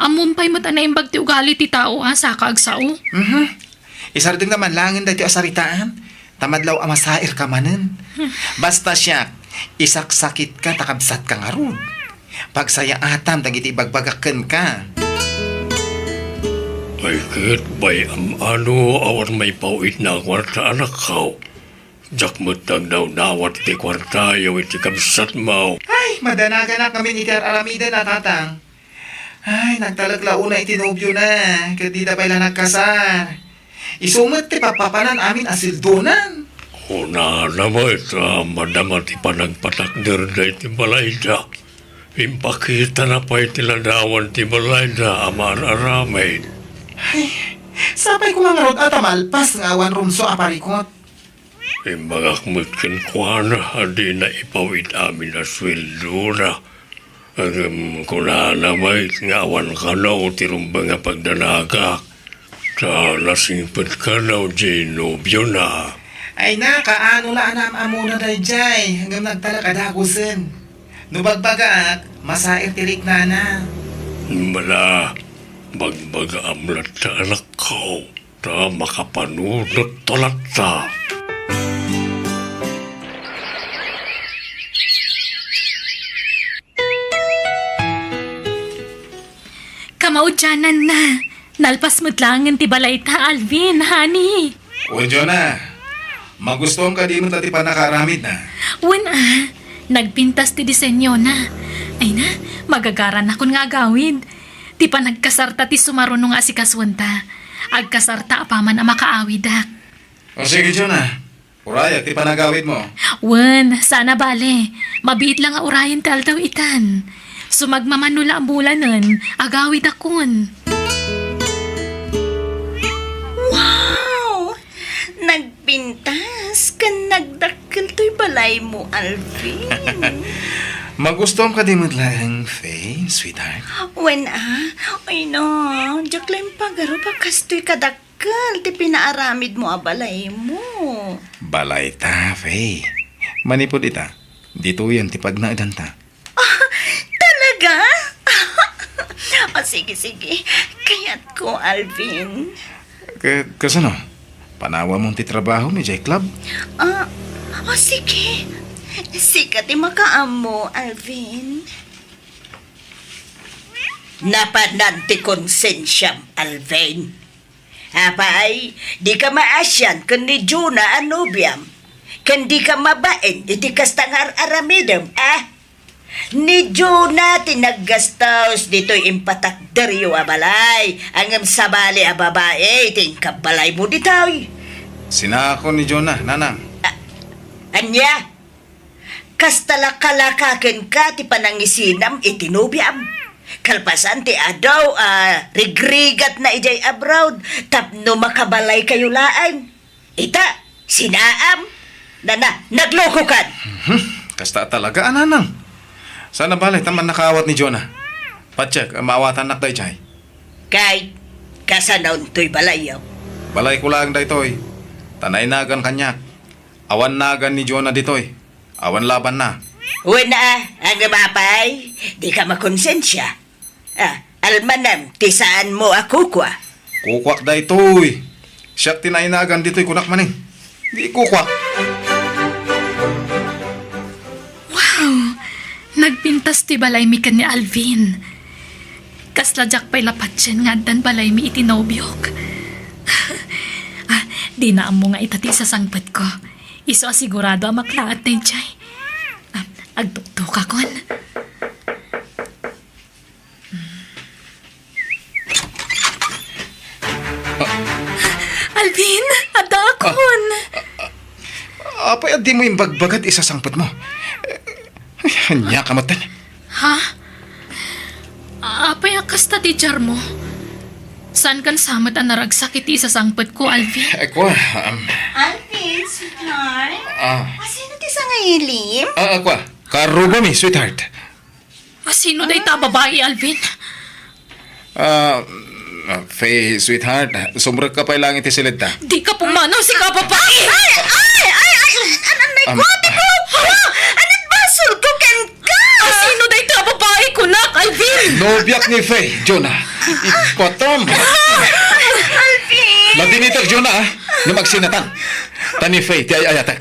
Ammom pay met a naimbag ti ugali ti tao a saka agsao. Mhm. Isardengna man laengen daytoy a saritaan, ta madlaw a masairka manen. Basta siak, isaksakitka ta kabsatka ngarud. Pagsayaatam dagiti ibagbagak kenka. Ay ket, bay, am-ano, awan maipaw-itna a kuarta, anakko. Diak met nagdawdawat iti kuartayo iti kabsatmo. Ay, madanaganak ngamin iti ar-aramiden a, Tatang. Ay, nagtalek la unay iti nobiona, ket dida pay la nagkasar. Isu met ti pappapanan amin a sueldonan. Kunana met a madama ti panagpatakderda iti balayda. Impakitana pay ti ladawan ti balayda a maar-aramid. Ay, sapay koma ngarud a ta malpas nga awan rumsua a parikut. Imbagak met kenkuana a dina ipaw-it amin a sueldona. Ngem kunana met nga awan kano ti rumbeng a pagdanagak, ta nasingpet kano diay nobiona. Ay na, kaano la a naam-ammona daydiay, ngem nagtalek a dagusen. No bagbagaak, masair ti riknana. Mala, bagbagaam latta, anakko. Ta makapanunotto latta. Kamaudiananna, nalpas met laengen ti balayta, Alvin, honey. O, Jonah, magustuam kadi met ti pannakaaramidna? Wen a, nagpintas ti disenyona. Ay na, magagaranakon nga agawid. Ti panagkasarta ti sumaruno nga asikasuenta. Agkasarta apaman a makaawidak. O sige, Jonah. Urayak ti panagawidmo. Wen, saan a bale. Mabiit la nga urayen ti aldaw itan. Sumagmamano la a bulanen, agawidakon. Wow! Nagpintas ken nagdakkel toy balaymo, Alvin. Magustuam kadi met laeng, Faye, sweetheart? Wen a, ay no, diak la impagarup a kastoy kadakkel ti pinaaramidmo a balaymo. Balayta, Faye. Manipud ita, ditoyen ti pagnaedanta. Ah, talaga? O, sige, sige. Kayatko, Alvin. Ka-, kasano? Panawamon ti trabahom idiay club? Ah, o, sige. Sika ti makaammo, Alvin. Napanan ti konsensiam, Alvin. Apay, dika maasian ken ni Jonah a nobiam, ken dika mabain iti kasta nga ar-aramidem, a? Ni Jonah ti naggastos ditoy impatakderyo a balay, ngem sabali a babai ti inkabbalaymo ditoy. Sinakon ni Jonah, nanang. A-, ania? Kasta la kalaka kenka ti panangisinam iti nobiam. Kalpasan ti adu a rigrigatna idiay abroad tapno makabalaykayo laeng. Ita, sinaam. Nana, naglokokan. Mhm. Kasta talaga, a, nanang. Saan a bale, ta mannakaawat ni Jonah. Patiek, maawatannak daydiay. Kay, kasano toy balayyo? Balayko laeng daytoy. Ta nainagan kaniak. Awan nagan ni Jonah ditoy. Awan labanna. Wen a, ngem apay, dika makonsensia. A, almanem ti saanmo a kukua. Kukuak daytoy. Siak ti nainagan ditoy, kunak manen. Di kukuak. Wow! Nagpintas ti balaymi ken ni Alvin. Kasla diak pay la patien nga addan balaymi iti nobiok. A, dina ammo nga ita ti isasangpetko. Isu a sigurado a maklaat daydiay. A, agtuktukakon. Alvin, addaakon. A, a, apay a dimo imbagbaga ti isasangpetmo? Ania ka metten? Ha? Apay a kasta ti diarmo? Saankan sa met a naragsak iti isasangpetko, Alvin? Eh, kua, um, Alvin, sweetheart? Ah. Asino ti sangailim? Ah, ah, kua. Karrubami, sweetheart. Asino dayta a babai, Alvin? Ah, ah, Faye, sweetheart, sumrekka pay laeng iti siled ta. Dika pumanaw, sika a babai! Ay, ay, ay, ay! An-, an-, Am, ko, ate ko! Anat basol ko kenka! Asino dayta a babai, kunak, Alvin? Nobiak ni Faye, Jonah. Ipatam! Alvin! Ladinitek, Jonah, ah. Ngem agsinatan. Ta ni Faye, ti ay-ayatek.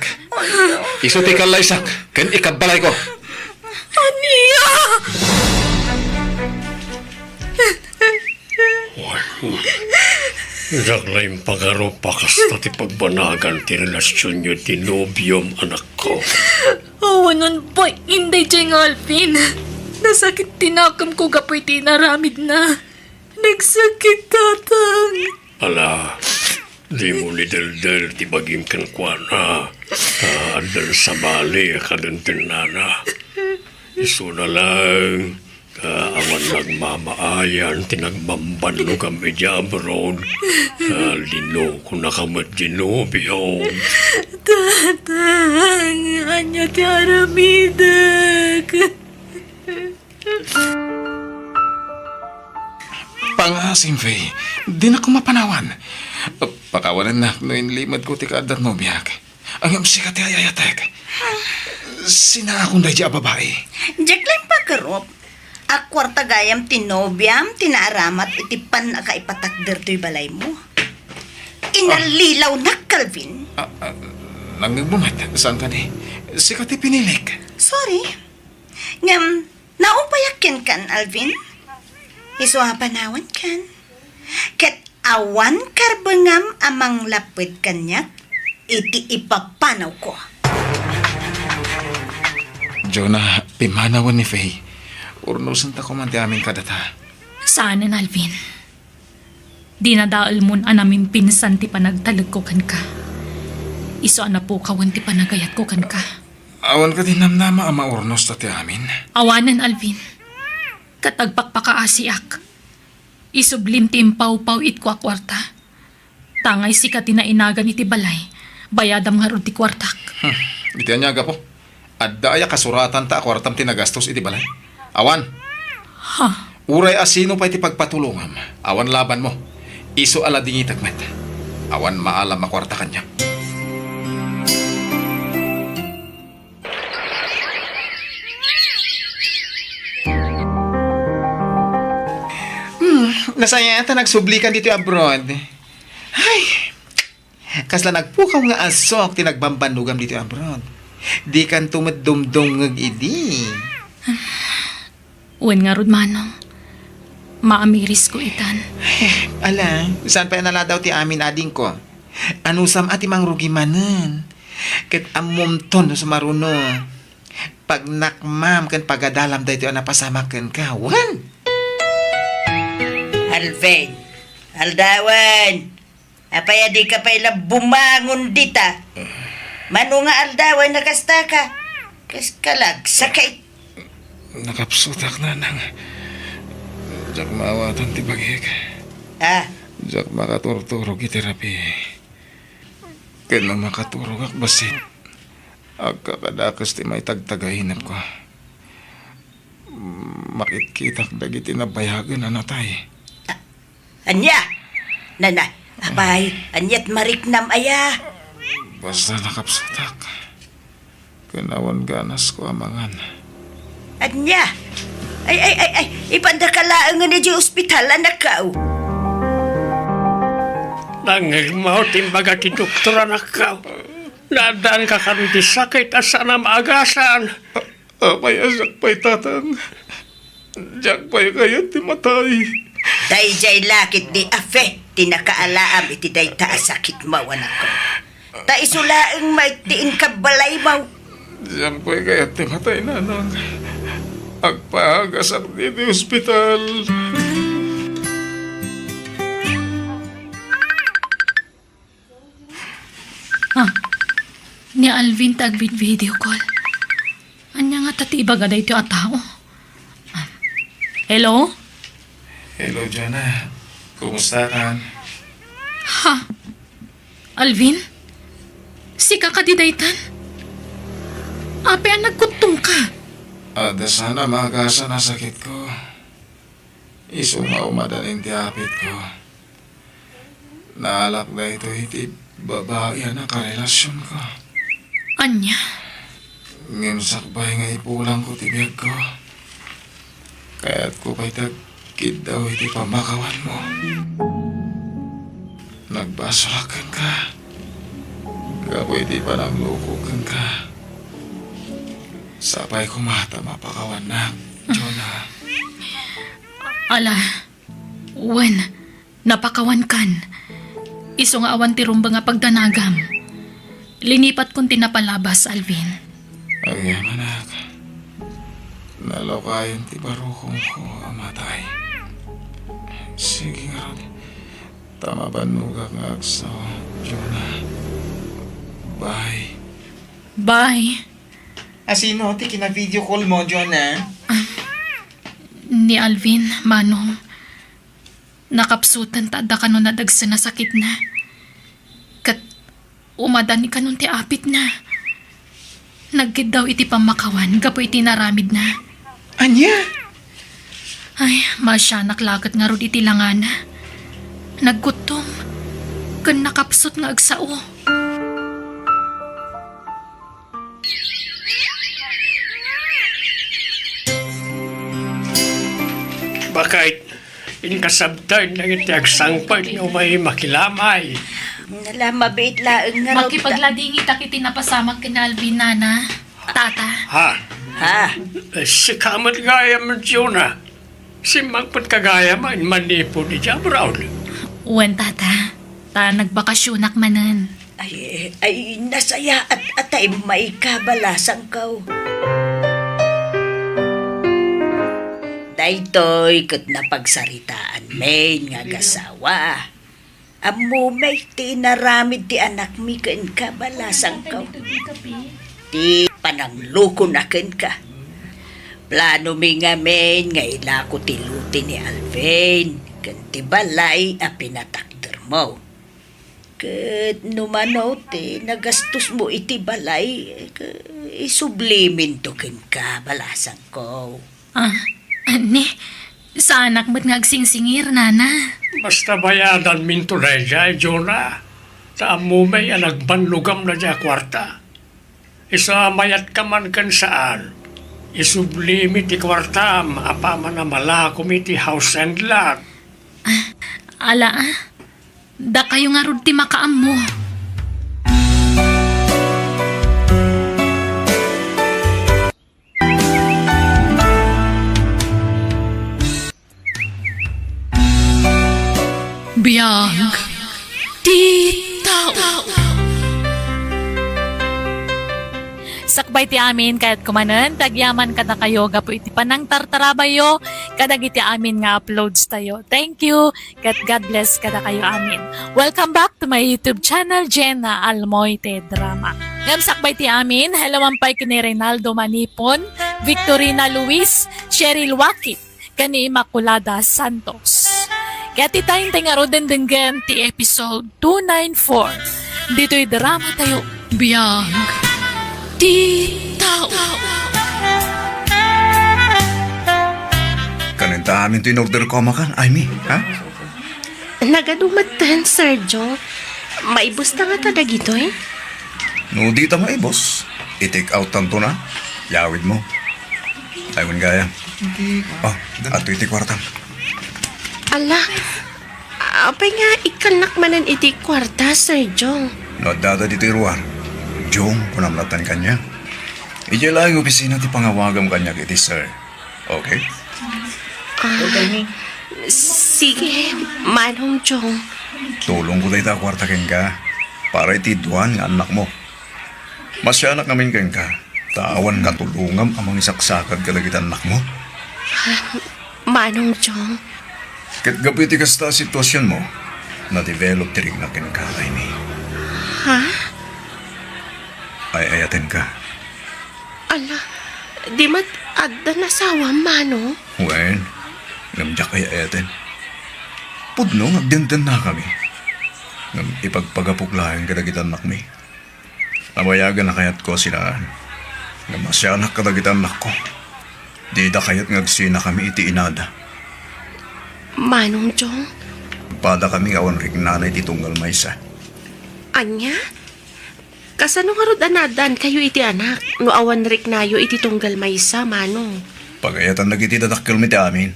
Isu ti kallaysak, ken ikabbalayko. Ania? Wen, diak la impagarup a kasta ti pagbanagan ti relasionyo ti nobiom, anakko. Awanen pay, inday, diay nga Alvin. Nasakit ti nakemko gapu iti inaramidna. Nagsakit, Tatang. Ala, dimo ni deldel ti bagim kenkuana. Ta addan sabali a kadentennana. Isuna laeng, ta awan nagmamaayan ti nagbambannogam idiay abroad. Ta linokonaka met ti nobiom. Tatang, ania ti aramidek? Pangaasim, Faye. Dinak mapanawan. Pakawanennak no inlimedko ti kaadda ti nobiak. Ngem sika ti ay-ayatek. Sinaakon daydiay a babai. Diak la impagarup a kuarta gayam ti nobiam ti naaramat iti pannakaipatakder toy balaymo. Inallilawnak, Calvin. Ah, ah, nangngegmo met, saan kadi? Sika ti pinilik. Sorry. Ngem, naupayak kenkan, Alvin. Isu a panawankan. Ket awan karbengam a manglapped kaniak iti ipapanawko. Jonah, pimmanawen ni Faye. Urnosenta koma ti amin kadata. Saanen, Alvin. Dinadaelmon a namimpinsan ti panagtalekko kenka. Isu a napukawen ti panagayatko kenka. Awan kadi namnama a maurnosta ti amin? Awanen, Alvin. Ket agpakpakaasiak. Isublim ti impawpaw-itko a kuarta. Tangay sika ti nainagan iti balay, bayadam ngarud ti kuartak. Hmm. Iti ania a gapu? Adda aya kasuratanta a kuartam ti nagastos iti balay? Awan. Ha? Uray a sino pay ti pagpatulongam, awan labanmo. Isu a ladingitek met. Awan maalam a kuarta kaniak. Hmm, nasayaat a nagsublikan ditoy abroad. Ay, kasla nagpukaw nga asok ti nagbambannogam ditoy abroad. Dikanto met dumdumngeg idi. Wen ngarud, Manong. maamirisko itan. Ala, saan pay a naladaw ti amin, adingko? Anusam a ti mangrugi manen. Ket ammomton no sumaruno. Pagnakmam ken pagadalam daytoy a napasamak kenka, wen? Alvin, aldawen! Apay a dika pay la bumangon dita? Mano nga aldawen a kasta ka? Kas ka la agsakit. Nakapsutak, nanang. Diak maawatan ti bagik. Ah? Diak makaturturog iti rabii. Ken no makaturogak bassit, agkakadakes ti maitagtagainepko. Makitkitak dagiti nabayagen a natay. Ania? Nana, apay, ania't mariknam aya? Basta nakapsutak. Ken awan ganasko a mangan. Ania? Ay, ay, ay, ay, ipandaka laengen idiay ospital, anakko. Nangngegmo ti imbaga ti doktor, anakko. Naaddaanka kano iti sakit a saan a maagasan. Apay a siak pay, tatang? Diak pay kayat ti matay. Daydiay la ketdi a Fe ti nakaalaam iti dayta a sakitmo, anakko. Ta isu laeng met ti inkabbalaymo. Diak pay kayat ti matay, nanang. Agpaagasak ditoy ospital. Ah, ni Alvin ti agvid-video call. Ania ngata ti ibaga daytoy a tao? Ah, hello? Hello, Jonah. Kumusta kan? Ha? Alvin? Sika kadi daytan? Apay a nagkuttomka? Adda saan a maagasan a sakitko. Isu nga umadanin ti apitko. Naalak daytoy iti babai a nakarelasionko. Ania? Ngem sakbay nga ipulangko ti biagko, kayatko pay ti agkiddaw iti pammakawanmo. Nagbasolak kenka gapu iti pananglukok kenka. Sapay koma ta mapakawannak, Jonah. Ala, wen, napakawankan. Isu nga awan ti rumbeng a pagdanagam. Linipatkon ti napalabas, Alvin. Agyamanak. Nalawkayon ti barukongko a matay. Sige ngarud, ta mabannogak nga agsao, Jonah. Bye. Bye. Asino ti kina-video call mo, Jonah? Ah, ni Alvin, Manong. Nakapsutan ta adda kano nadagsen a sakitna. Ket umadan ni kanon ti apitna. Nagkiddaw iti pammakawan gapu iti inaramidna. Ania? Ay, maasianak la ket ngarud iti langana. Nagkuttom ken nakapsut nga agsao. Bakit? Inkasabtan dagiti agsangpet nga umay makilamay. Nala, mabiit laeng nga Makipagladingitak iti napasamak ken Alvin, Nana. Tata. Ha? Ha? Eh, sika met gayam, Jonah. Simmangpetka gayam a manipud idiay abroad. Wen, Tata. Ta nagbakasionak manen. Ay, ay, nasayaat a ta immayka, balasangko. Daytoy ket napagsaritaanmi nga agasawa. Ammomi ti inaramid ti anakmi kenka, balasangko. Ti pananglukona kenka. Planomi ngamin nga ilako ti lote ni Alvin ken ti balay a pinatakdermo. Ket no mano ti nagastosmo iti balay, ke-, isubliminto kenka, balasangko. Ah, ni, saanak met nga agsingsingir, Nana. Basta bayadanminto daydiay, Jonah. Ta ammomi a nagbannogam daydiay a kuarta. Isu a mayatka man ken saan, isublimi ti kuartam apaman a malakom iti house and lot. Ah, ala, ah. Dakayo ngarud ti makaammo. Biag ti tao. Sakbay ti amin, kayatko manen ti agyaman kadakayo gapu iti panangtartarabayyo kadagiti amin nga uploads tayo. Thank you, ket God bless kadakayo amin. Welcome back to my YouTube channel, Jenna Almoite Drama. Ngem sakbay ti amin, hello man pay ken ni Reynaldo Manipon, Victorina Luis, Cheryl Waki, ken ni Immaculada Santos. Ket ita, intay ngaruden denggen ti episode two nine four ditoy drama tayo, Biag ti Tao. Kanen ta amin ti in-order ko a makan, Aimee, ha? Nagadu metten, Sergio. Maibus ta ngata dagitoy? No di ta maibus, i-take out tanto na. Yawid mo. Ay, wen gaya. Hindi. Oh, ato iti kwartam. Ala, apay nga ikkannak manen iti kwarta, Sergio? No addada ditoy ruar, Jong, kunam latta kaniak. Idiay laeng opisina ti pangawagam kaniak iti sir. Okay? Ah, sige, Manong Jong. Tulongko dayta a kwarta kenka para iti dua nga annakmo. Masianak ngamin kenka, ta awan katulongam a mangisaksakad kadagiti annakmo. Manong Jong. Ket gapu iti kasta a situasionmo, na-develop ti riknak kenka, Aimee. Ha? Ay-ayatenka. Ala, di met addan asawam, Manong? Wen, ngem diak ay-ayaten. Pudno nga agdendennakami. Ngem ipagpagapok laeng kadagiti annakmi. Nabayagen a kayatko a sinaan. Ngem masianak kadagiti annakko. Dida kayat nga agsinakami iti inada. Manong Jong? Padakami nga awan riknana iti tunggal maysa. Ania? Kasano ngarud a naaddaankayo iti anak no awan riknayo iti tunggal maysa, Manong? Pagayatan dagiti dadakkelmi ti amin.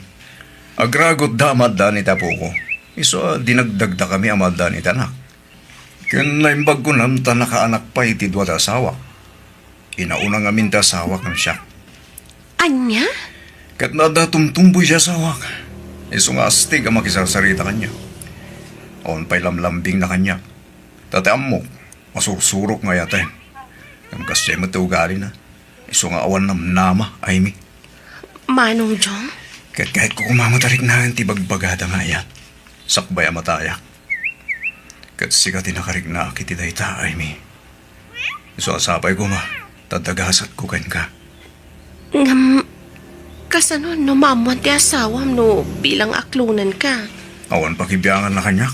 Agragutda a maaddaan iti apoko. Isu a dinagdagdakami a maaddaan iti anak. Ken naimbag kunam ta nakaanak pay ti dua ti asawak. Inauna ngamin ti asawak ngem siak. Ania? Ket no adda tumtumboy ti asawak, isu nga astig a makisarsarita kaniak. Awan pay lamlambingna kaniak. Ta ti ammok, masursurok nga ayaten. Ngem kasdiay met ti ugalina. Isu nga awan namnama, Aimee. Manong Jong? Ket kayatko koma met a riknaen ti bagbagada nga ayat, sakbay a matayak. Ket sika ti nakariknaak iti dayta, Aimee. Isu a sapay koma, ta adda gasatko kenka. Ngem, kasano no maammoan ti asawam no bilang aklonenka? Awan pakibianganna kaniak.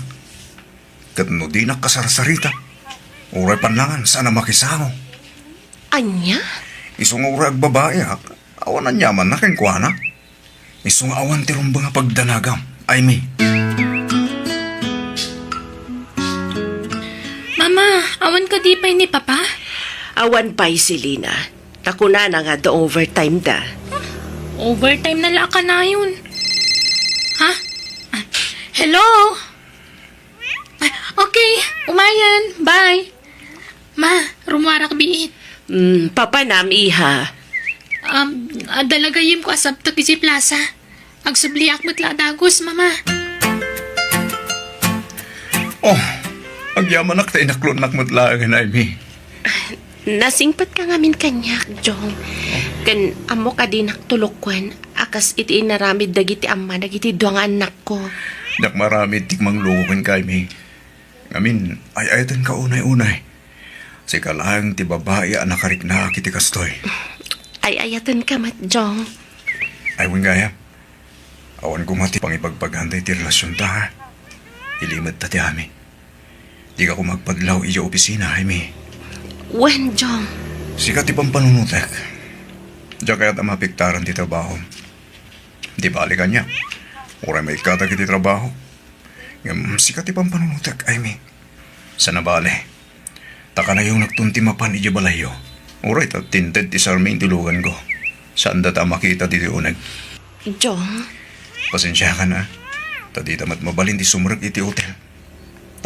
Ket no dinak kasarsarita, uray pannangan, saan a makisango. Ania? Isu nga uray agbabaiak, awan aniamanna kenkuana. Isu nga awan ti rumbeng a pagdanagam, Aimee. Mama, awan kadi pay ni Papa? Awan pay, Selina. Ta kunana nga adda overtime da. Overtime na la a kanayon. Ha? Hello? Okay, umayen. Bye. Ma, rummuarak biit. Mm, papanam, iha? Um, adda la gayyemko a sabtek idiay plaza. Agsubliak met la a dagus, Mama. Oh, agyamanak ta inaklonnak met laengen, Aimee. Nasingpetka ngamin kaniak, Jong. Ken ammok a dinak tulokuen a kas iti inaramid dagiti amma dagiti dua nga annakko. Diak maaramid ti mangluko kenka, Aimee. Ngamin, ay-ayatenka unay-unay. Sika laeng ti babai a nakariknaak iti kastoy. Ay-ayatenka met, Jong. Ay, wen gayam. Awan koma ti pangibagbagan daytoy relasionta, ha? Ilimedta ti amin. Dika koma agpadlaw idiay opisina, Aimee. Wen, Jong. Sika ti pampanunotek. Diak kayat a maapektaran ti trabahom. Di bale kaniak. Uray maikkatak iti trabaho. Ngem sika ti pampanunotek, Aimee. Saan a bale. Ta kanayonakton ti mapan idiay balayyo. Uray ta tinted ti Charmaine ti luganko. Saanda ta a makita ditoy uneg. Jong. Pasensiakan, a. Ta dita met mabalin ti sumrek iti otel.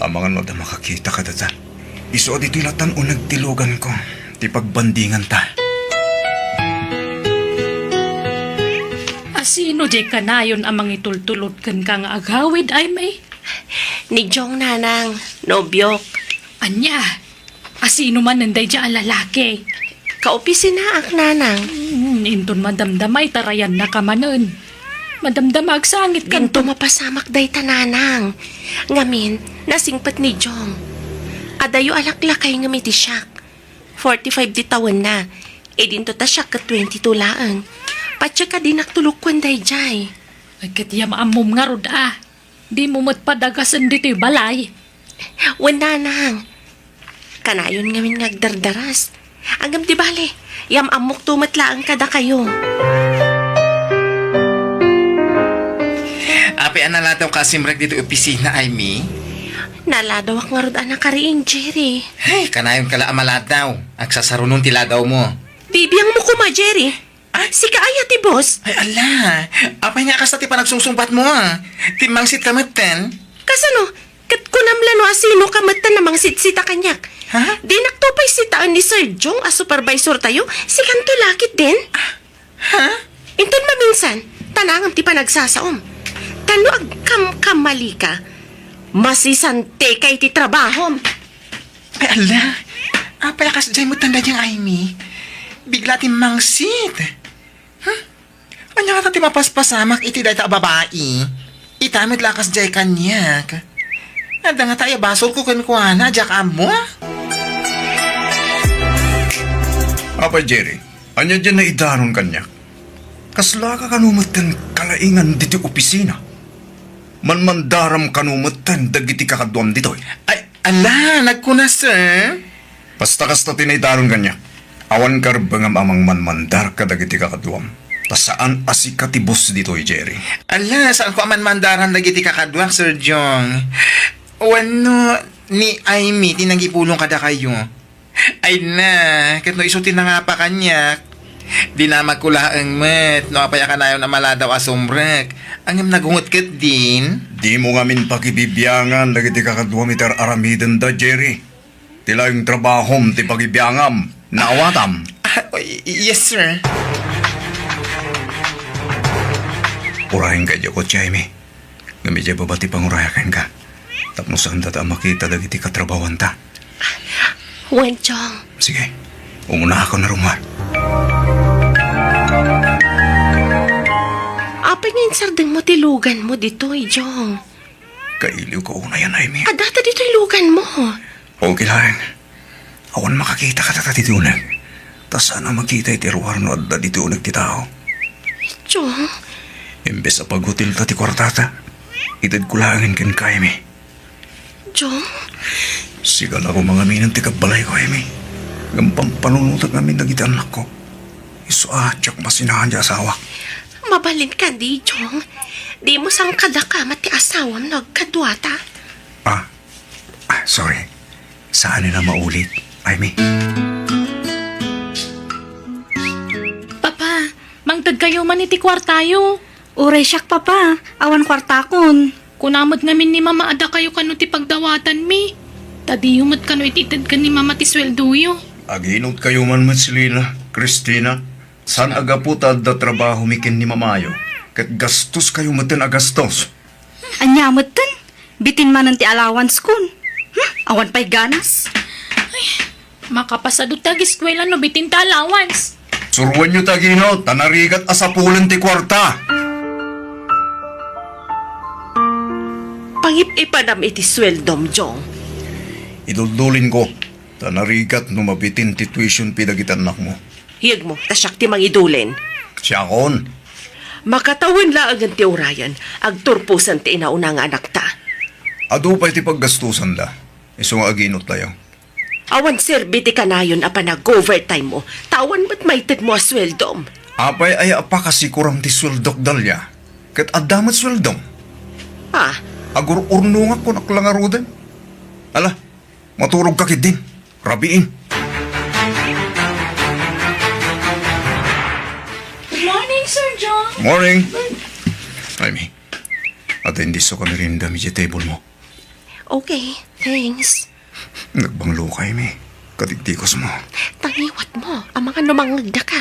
Ta amangan no adda makakita kadata. Isu a ditoy latan uneg ti luganko, ti pagbandinganta. A sino diay kanayon a mangitultulod kenka nga agawid, Aimee? Ni Jong, nanang, nobiok. Ania? Asino manen daydiay a lalaki? Kaopisinaak, nanang. Hmm, inton madamdama, itarayannaka manen. Madamdama, agsangit ka. Dinto mapasamak dayta, nanang. Ngamin, nasingpet ni Jong. Adayo a laklakay ngem iti siak. Forty-five ti tawenna. Idinto ta siak ket twenty-two laeng. Patse ka dinak tulokkuan daydiay. Ay, ket yam-ammom ngarud a. Dimo met padagasen ditoy balay. Wen, nanang. Kanayon ngamin nga agdardaras. Ngem di bale, yam-ammokto met laeng kadakayo. Apay a naladawka a simrek ditoy opisina, Amy? Naladawak ngarud a nakariing, Jerry. Ay, kanayonka la a maladaw. Agsasarunon ti ladawmo. Bibiangmo koma, Jerry. Ah? Sika aya ti boss? Ay, ala. Apay nga kasta ti panagsungsungbatmo, a? Timmangsitka metten? Kasano? Ket kunam la no asinoka metten a mangsitsitta kaniak. Ha? Dinakto pay sitaen ni Sir Jong a supervisortayo? Sikanto la ketdin? Ha? Inton maminsan, tanangem ti panagsasaom. Ta no agkamkamalika, masisantika iti trabahom. Ay, ala. Apay a kasdiay metten daydiay, Amy? Bigla ti mangsit. Huh? Ania ngata ti mapaspasamak iti dayta a babai? Ita met la kasdiay kaniak. Adda ngata aya basolko kenkuana, diak ammo? Apay, Jerry, ania diay naidaron kaniak? Kaslaka kano metten kalaingan ditoy opisina? Manmandaram kano metten dagiti kakaduam ditoy? Ay, ala, nagkuna, sir. Basta kasta ti naidaron kaniak. Awan karebbengam a mangmanmandar kadagiti kakaduam. Ta saan a sika ti boss ditoy, Jerry. Ala, saanko a manmandaran dagiti kakaduak, Sir Jong. Wenno ni Amy ti nangipulong kadakayo. Ay na, ket no isu ti nangapa kaniak, dinamagko laeng met no apay a kanayon a maladaw a sumrek. Ngem nagunget ketdin. Dimo ngamin pakibibiangan dagiti kakaduam iti ar-aramidenda, Jerry. Ti laeng trabahom ti pagibiangam. Naawatam? Ah, y-, yes, sir. Urayenka idiay kotse, Amy. Ngem idiay baba ti pangurayak kenka. Tapno saanda ta a makita dagiti katrabahowanta. Wen, Jong. Sige. Umunaak a narumar. Apay nga insardengmo ti luganmo ditoy, Jong? Kailiwko unayen, Amy. Adda ta ditoy luganmo. Okay laeng. Awan makakita kadata ditoy uneg. Ta saan a makita iti ruar no adda ditoy uneg ti tao. Jong. Imbes a paghotelta ti kuartata, itedko laengen kenka, Amy. Jong? Sika la koma ngamin ti kabbalayko, Amy. Ngem pampanunotek ngamin dagiti annakko. Isu a diak masinahan ti asawak. Mabalin kadi, Jong. Dimo sangkadaka met ti asawam no agkaduata. Ah, ah, sorry. Saan a maulit, Amy. Papa, mangtedkayo man iti kuartayo. Uray siak, Papa. Awan kuartakon. Kuna met ngamin ni Mama a dakayo kano ti pagdawatanmi. Ta diyo met kano iti itedken ni Mama ti sueldoyo. Aginotkayo man met, Selina, Christina. Saan a gapu ta adda trabahomi ken ni Mamayo, ket gastoskayo metten a gastos. Ania metten? Bitin manen ti allowance kon. Hmm? Awan pay ganas. Ay, makapasado ti ageskuela no bitin ti allowance. Suroenyo ti aginot, ta narigat a sapulen ti kuarta. Pangip-ipanam iti sueldom, Jong. Iduldulinko, ta narigat no mabitin ti tuition fee dagiti annakmo. Yegmo, ta siak ti mangidulen. Siakon? Makatawen laengen ti urayen, agturposen ti inauna nga anakta. Adu pay ti paggastusanda, isu nga aginotlayo. Awan serbi ti kanayon a panag-overtime mo, ta awan met maitedmo a sueldom. Apay aya a pakasikuram ti sueldok, Dalia? Ket adda met sueldom. Ah? Agur-urnongak kon aklangaruden. Ala, maturogka ketdin. Rabiin. Good morning, Sir John. Morning. Ay, mi. Ata hindi so kami rin dami sa table mo. Okay, thanks. Nagbanglo kayo, mi. Kadigdigos mo. Tangiwat mo, amang ano mangagda ka.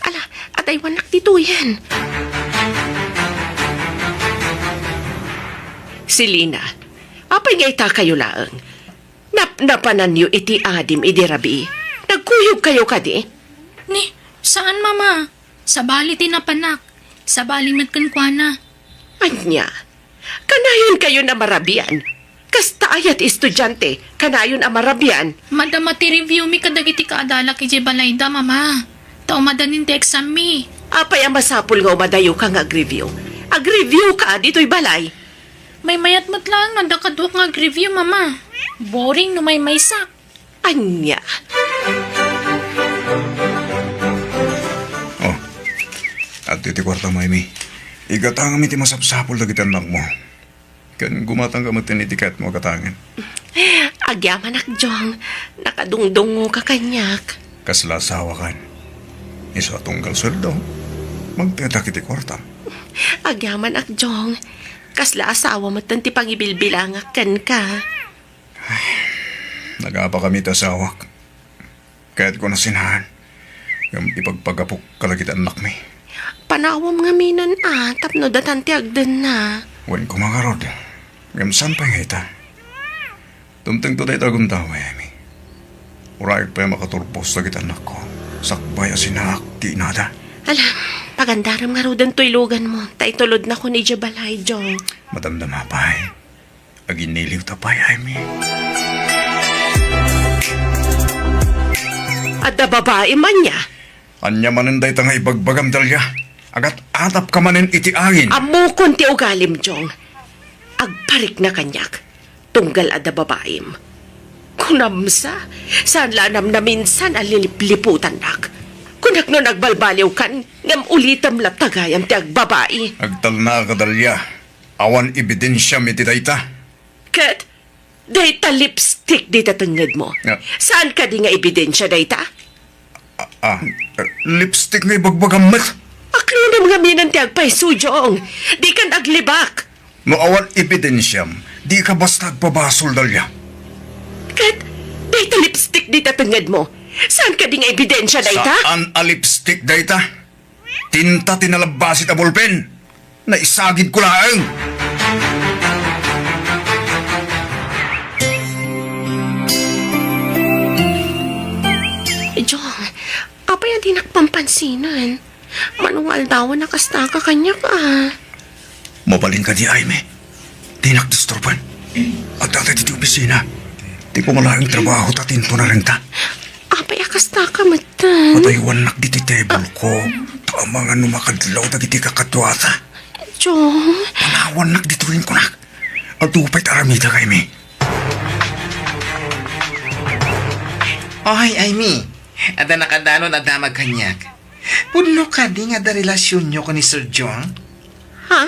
Ala, ataywanak ti tuyen. Selina, Apay nga itakayo laeng? Napnapananyo iti adim idi rabii? Nagkuyogkayo kadi? Ni, saan, Mama. Sabali ti napanak. Sabali met kenkuana. Ania? Kanayon kayon a marabian? Kasta aya ti estudiante, kanayon a marabian? Madama ti review mi kadagiti kaadalak idiay balayda, Mama. Ta umadanin ti exam mi. Apay a masapul nga umadayoka nga agreview? Agreview ka ditoy balay. Maymayat met laeng no adda kaduak nga agreview, Mama. Boring no maymaysak. Ania? Oh, adtoy ti kuartam, Amy. Igatangam iti masapsapul dagiti annakmo. Ken gumatangka met iti kayatmo a gatangen. Agyamanak, Jong. Nakadungdungoka kaniak. Kasla asawakan. Isu a tunggal sueldo, magtedak iti kuartam. Agyamanak, Jong. Kasla asawa met ti pangibilbilangak kenka. Nagapakami ti asawak. Kayatko a sinaan. Ngem ipagpagapok kadagiti annakmi. Panawam ngamin a tapno datan ti agdenna. Wen koma ngarud. Ngem saan pay nga ita? Dumtengto dayta a gundaway, Amy. Uray pay makaturbos dagiti annakko. Sakbay a sinaak ti inada. Ala, pagandarem ngaruden toy luganmo. Ta itulodnakon idiay balay, Jong. Madamdama pay. Aginiliwta pay, Amy. Adda babaim ania? Ania manen dayta nga ibagbagam, Dalia? Agat-atapka manen iti angin. Ammokon ti ugalim, Jong. Agparikna kaniak. Tunggal adda babaim. Kunam sa, saan la a namnaminsan a lilipliputannak. Kunak no nagbalbaliwkan, ngem ulitem latta gayam ti agbabai. Agtalnaka, Dalia. Awan ebidensiam iti dayta. Ket dayta lipstick dita tengngedmo. Ah. Saan kadi nga ebidensia dayta? Ah, ah, lipstick nga ibagbagam met. Aklonam ngamin ti agpayso, Jong. Dikan aglibak. No awan ebidensiam, dika basta agpabasol, Dalia. Ket dayta lipstick dita tengngedmo. Saan kadi nga ebidensia dayta? Saan a lipstick dayta? Tinta ti nalabbasit a bolpen. Naisagidko laeng. Jong, apay a dinak pampansinan? Mano nga aldawan a kastaka kaniak a. Mabalin kadi, Amy? Dinak disturban. Adda ditoy opisina. Ti pumalaeng trabaho ta tinto narenta. Apay a kastaka metten? Pataywannak ditoy table ko. Ta amangan no makadlaw dagiti kakaduata. Jong. Panawannak ditoy kunak. Adu pay ti aramidak, Amy. Oy, Amy. Adda nakadanon a damag kaniak. Pudno kadi nga adda relasionyo ken ni Sir Jong? Ha?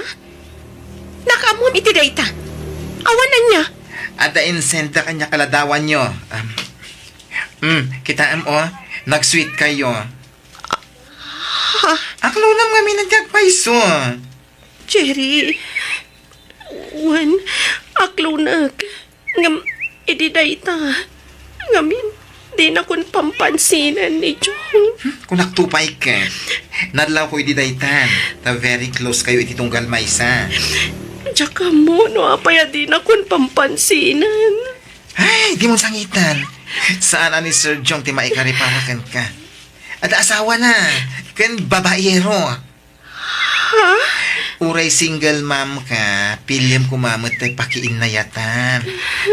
Nakaammom iti dayta? Awan ania? Adda insenta kaniak a ladawanyo. Um, mm, kitaem, oh, nag-sweet kayo. Ha? Aklonam ngamin ti agpayso. Jerry, wen, aklonek. Ngem, idi dayta, ngamin, dinakon pampansinan ni Jong. Hmm, kunakto pay ket. Nadlawko idi daytan, ta very close kayo iti tunggal maysa. Diak ammo no apay a dinakon pampansinan. Ay, dimon sangitan. Saan a ni Sir Jong ti maikari para kenka. Adda asawana, ken babaero. Ha? Uray single mom ka, piliem koma met ti pakiinnayatan.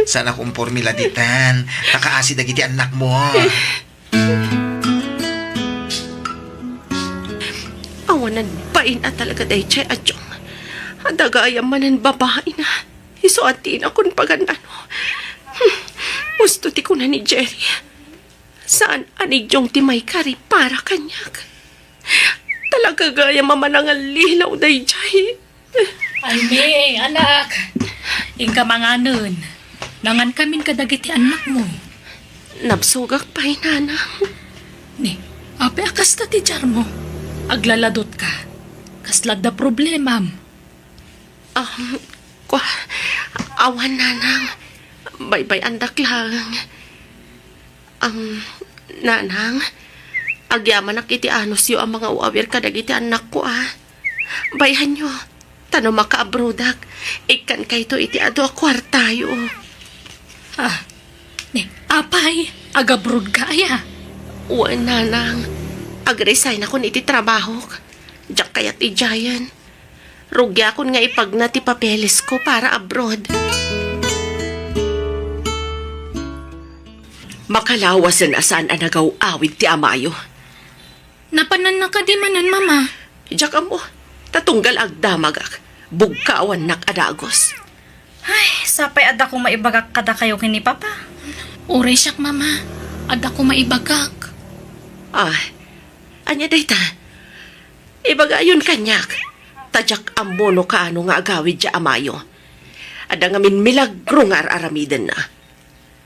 Saan a kumpormila ditan, ta kaasi dagiti annakmo. Awanan bain a talaga daydiay a Jong. Adda gayam manen babaina. Isu a dinakon pagan-ano. Hmm. Husto ti kuna ni Jerry. Saan a ni Jong ti maikari para kaniak. Talaga gayam a manangallilaw daydiay. Ay, May, anak. Inka manganen. Nangankamin kadagiti annakmo. Nabsogak pay, Nanang. Ni, apay a kasta ti diarmo? Aglaladotka. Kasla adda problemam? Um, kua, awan, Nanang. Baybay-andak laeng. Um, Nanang, agyamanak iti anusyo a mangaw-awir kadagiti annakko, a. Bayhanyo, Ta no makaabrodak, ikkankayto iti adu a kuartayo. Ah, ni, apay, agabrodka aya? Wen, nanang. Ag-resignakon iti trabahok. Diak kayat idiayen. Rugiakon nga ipagna ti papelesko para abroad. Makalawasen a saan a nagaw-awid ti amayo. Napananna kadi manen, Mama? Diak ammo, ta tunggal agdamagak, bugkawannak a dagus. Ay, sapay adda koma ibagak kadakayo ken ni Papa. Uray siak, Mama. Adda koma ibagak. Ah, ania dayta? Ibagayon kaniak, ta diak ammo no kaano nga agawid ti amayo. Adda ngamin milagro nga ar-aramidenna.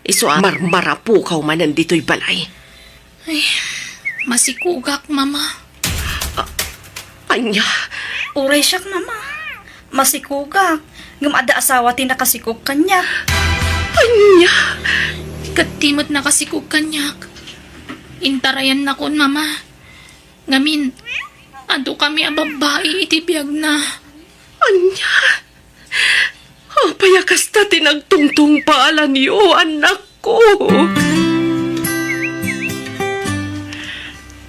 Isu a marmarapukaw manen ditoy balay. Ay, masikugak, Mama. Ah, ania? Uray siak, Mama. Masikugak. Ngem adda asawa ti nakasikog kaniak. Ania? Ket ti met nakasikog kaniak. Intarayannakon, Mama. Ngamin, adu kami a babbai iti biagna. Ania? Apay a kasta ti nagtungtungpaalanyo, annakko?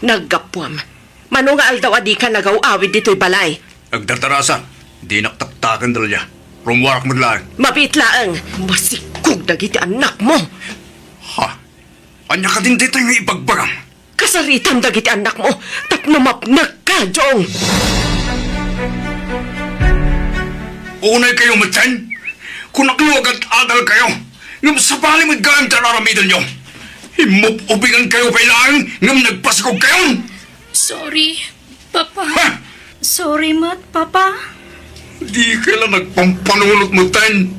Naggapuam. Mano nga aldaw a dika nagaw-awid ditoy balay? Agdardarasa. Dinak taktaken, Dalia. Rummuarak met laeng. Mabiit laeng. Masikog dagiti annakmo. Ha? Ania kadin dayta nga ibagbagam? Kasaritam dagiti annakmo tapno mapnekka, Jong! Unay kayo metten? Kunak no agad-adal kayo, ngem sabali met gayam ti ar-aramidenyo. Immub-ubingan kayo pay laeng, ngem nagpasikog kayon! Sorry, Papa. Ha? Sorry met, Papa. Di kayo la nagpampanunot metten.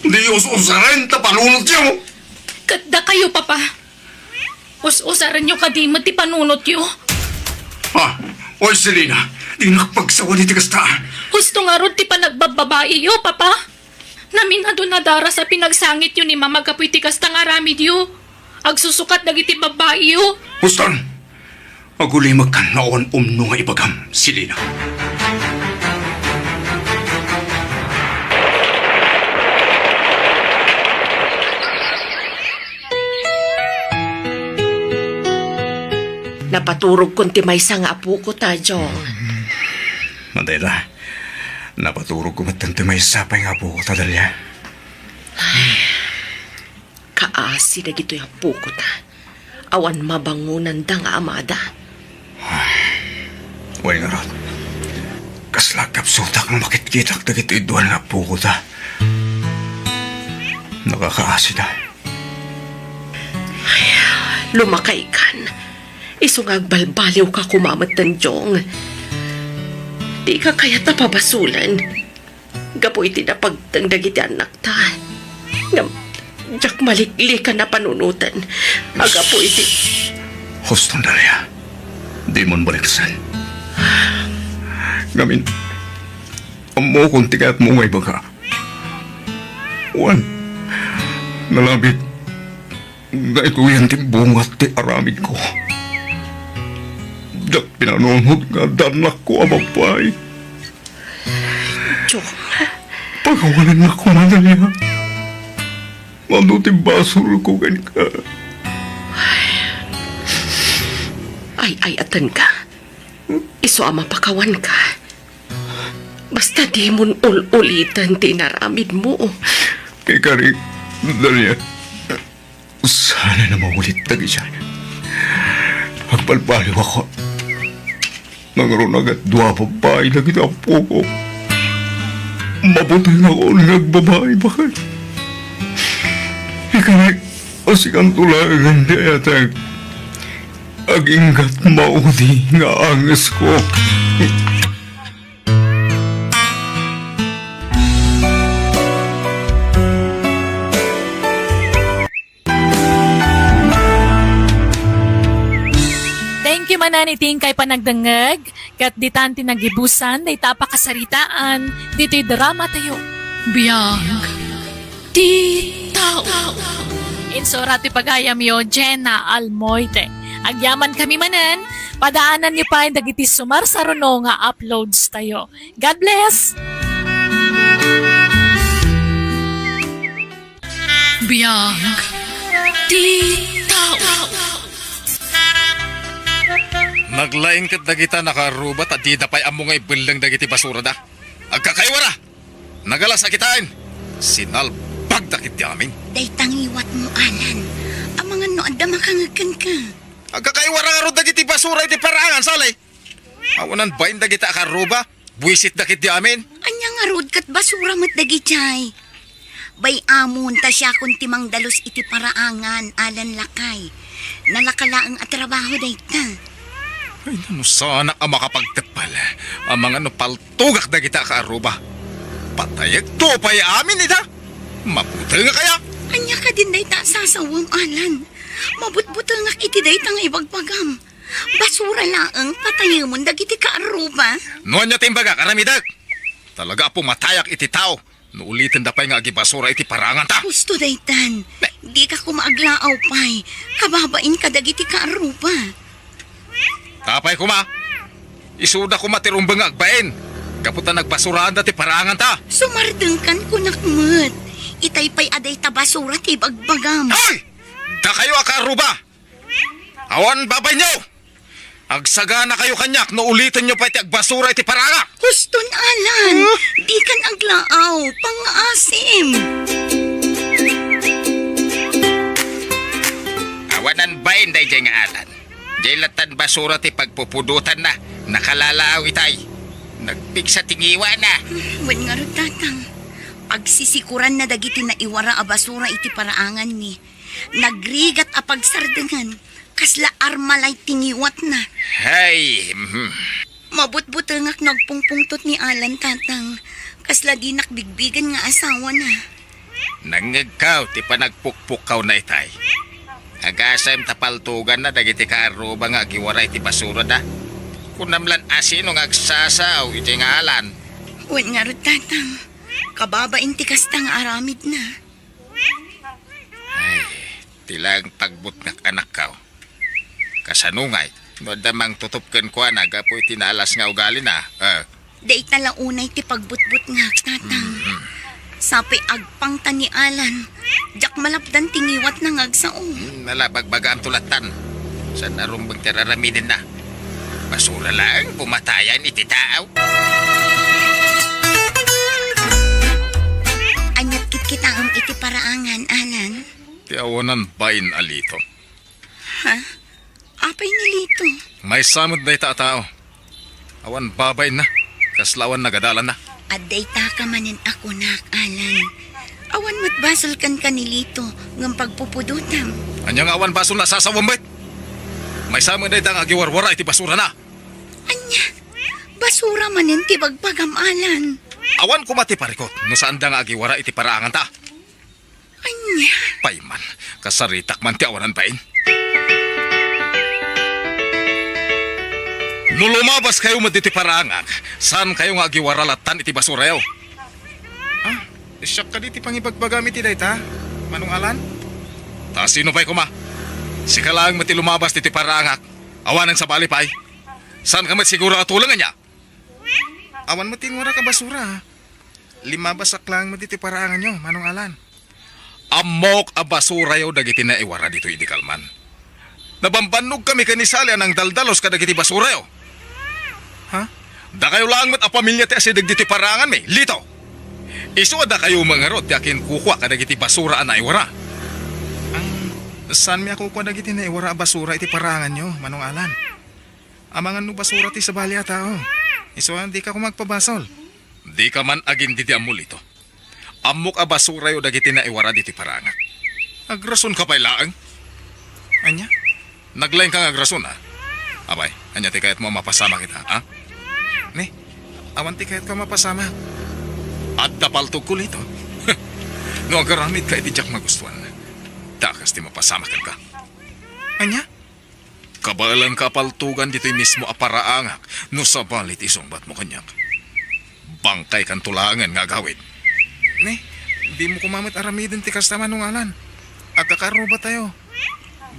Di us-usaren ta panunotyo. Ket dakayo, Papa. Us-usarenyo kadi met ti panunotyo. Ah, oy, Selina, dinak pagsawan iti kasta. Husto ngarud ti panagbababaiyo, Papa. Namin adu nadaras a pinagsangityo ni Mama gapu iti kasta nga aramidyo. Agsusukat dagiti babaiyo. Huston, agulimekkan no awan umno nga ibagam, Selina. Napaturogkon ti maysa nga apoko ta, Jong. Madayta, napaturogko met ti maysa pay nga apoko ta, Dalia. Kaasi dagitoy apoko ta. Awan mabangonanda nga amada. Wen ngarud, kasla agkapsutak no makitkitak dagitoy dua nga apoko ta. Nakakaasida. Ay, lumakaykan. Isu nga agbalbaliwka koma metten, Jong. Dika kayat a pabasolen gapu iti napagteng dagiti annakta. Ngem, diak maliklikan a panunoten. Agapu iti Huston, Dalia. Dimon baliksen. Ngamin, ammokon ti kayatmo nga ibaga. Wen, nalabit, daytoyen ti bunga ti aramidko. Diak pinanunot nga adda annakko a babbai. Jong. Pakawanennak koma, Dalia. Mano ti basolko kenka? Ay, ay, atenka. Isu a mapakawanka. Basta dimon ul-uliten ti inaramidmo. Ikari, Dalia. Saan a maulit dagiti. Agbalbaliwakon. Nangruna ket dua a babbai dagiti ammokon. Mabutengakon nga agbabai baket. Ikari, sikanto laengen ti ayatek. Aginggat maudi nga angesko. Thank you manen iti inkay panagdengngeg, ket ditan ti nagibusan dayta a pakasaritaan ditoy drama tayo. Biag ti tao. Insurat ti pagayamyo, Jenna Almoite. Agyaman kami manen, padaananyo pay dagiti sumarsaruno nga uploads tayo. God bless! Biag ti tao. Naglaing ket dagita nakaarruba ta dida pay ammo nga ibelleng dagiti basurada. Agkakaiwara! Nagalas a kitaen! Sinalbagda ketdi amin. Dayta ngiwatmo, Alan. Amangan no adda makangeg kenka. Agkakaiwara ngarud dagiti basura iti paraangan, Sally. Awanan bain dagita a kaarruba. Buisitda ketdi amin. Ania ngarud ket basura met dagijay. Bay-amon ta siakon ti mangdalus iti paraangan, Alan lakay. Nalaka laeng a trabaho dayta. Ay, no sanak a makapagteppel. Amangan no paltugak dagita a kaarruba. Patayekto pay amin ida. Mabutengak aya. Ania kadin dayta a sasawem, Alan? Mabutbutengak iti dayta nga ibagbagam. Basura laeng patayemon dagiti kaarruba. No ania ti imbagak, aramidek. Talaga a pumatayak iti tao no ulitenda pay nga agibasura iti paraanganta. Husto daytan. Dika koma aglaaw pay. Kababain kadagiti kaarruba. Apay koma? Isuda koma ti rumbeng nga agbain. Gapu ta nagbasuraanda ti paraanganta. Sumardengkan kunak met. Itay pay a dayta basura ti ibagbagam. Hoy! Dakayo a kaarruba! Awan babainyo! Agsaganakayo kaniak no ulitenyo pay ti agbasura iti paraangak! Huston, Alan! Huh? Dikan aglaaw! Pangngaasim! Awanan bain daydiay nga Alan. Diay lattan basura ti pagpupudotanna. Nakalalaaw itay. Nagpigsa ti ngiwana. Wen ngarud, Tatang. Pagsisikuranna dagiti naiwara a basura iti paraanganmi. Nagrigat a pagsardengen, kasla armalay ti ngiwatna. Hay, mhm. Mabutbutengak no agpungpungtot ni Alan, Tatang. Kasla dinak bigbigen nga asawana. Nangngegkaw ti panagpukpukkawna itay. Agasem ta paltuganna dagiti kaarruba nga agiwara iti basurada. Kunam lan a sino nga agsasao iti nga Alan. Wen ngarud, Tatang. Kababain ti kasta nga aramidna. Ay, ti laeng pagbutngak, anakkaw. Kasano ngay, no adda mangtutup kenkuana gapu iti naalas nga ugalina? Eh. Dayta la unay ti pagbutbutngak, Tatang. Mhm. Sapay agpangta ni Alan, diak malapdan ti ngiwatna nga agsao. Hmm, nala, bagbagaam to lattan. Saan a rumbeng ti raramidenna? Basura laeng pumatayan iti tao. Aniat kitkitaem iti paraangan, Alan? Ti awanan bain a Lito. Ha? Apay ni Lito? Maysa met dayta a tao. Awan babainna. Kasla awan nagadalanna. Adda itaka manen a kunak, Alan. Awan met basol kenka ni Lito ngem pagpupudotam. Ania nga awan basolna a sasawem met? Maysa met dayta nga agiwarwara iti basurana. Ania? Basura manen ti bagbagam, Alan. Awan koma ti parikut no saanda nga agiwara iti paraanganta. Ania? Payman, kasaritak man ti awanan bain. No lumabaskayo met ditoy paraangak, saankayo nga agiwara lattan iti basurayo. Ah, siak kadi ti pangibagbagam iti dayta, Manong Alan? Ta sino pay koma? Sika laeng met ti lumabas ditoy paraangak. Awanen sabali pay. Saanka met siguro a tuleng, ania? Awan met ti inwarak a basura. Limabasak laeng met iti paraanganyo, Manong Alan. Ammok a basurayo dagiti naiwara ditoy idi kalman. Nabambannogkami ken ni Sally a nangdaldalus kadagiti basurayo. Ha? Dakayo laeng met a pamilia ti asideg ditoy paraanganmi, Lito. Isu a dakayo met ngarud ti akinkukua kadagiti basura a naiwara. Ang, saanmi a kukua dagiti naiwara a basura iti paraanganyo, Manong Alan. Amangan no basura ti sabali a tao. Isu a, dika koma agpabasol. Dika man agin-didiammo, Lito. Ammok a basurayo dagiti naiwara ditoy paraangak. Agrasonka pay laeng? Ania? Naglaingka nga agrason, a? Apay, ania ti kayatmo a mapasamak ita, a? Ne? Awan ti kayatko a mapasamak. Adda paltogko, Lito. No agaramidka iti diak magustuan, dakas ti mapasamak kenka. Ania? Kabaelanka a paltogan ditoy mismo a paraangak no sabali ti isungbatmo kaniak. Bangkaykanto laengen nga agawid. Ne, dimo koma met aramiden ti kasta, Manong Alan. Agkakaarrubatayo.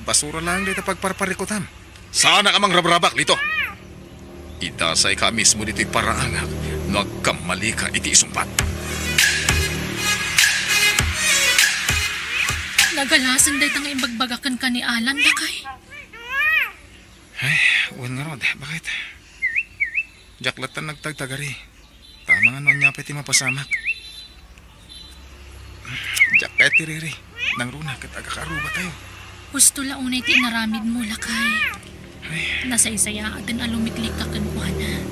Basura laeng dayta pagparparikutam. Saanak a mangrabrabak, Lito. Idasayka a mismo ditoy paraangak no agkammalika iti isungbat. Nagalasen dayta nga imbagbagak kenka ni Alan, lakay. Ay, wen ngarud, bakit? Diak latta nagtagtagari. Ta amangan no ania pay ti mapasamak. Diak kayat ti riri. Nangruna ket agakaarrubatayo. Husto la unay ti inaramidmo, lakay. Ay. Nasaysayaaten a lumiklikka kenkuana.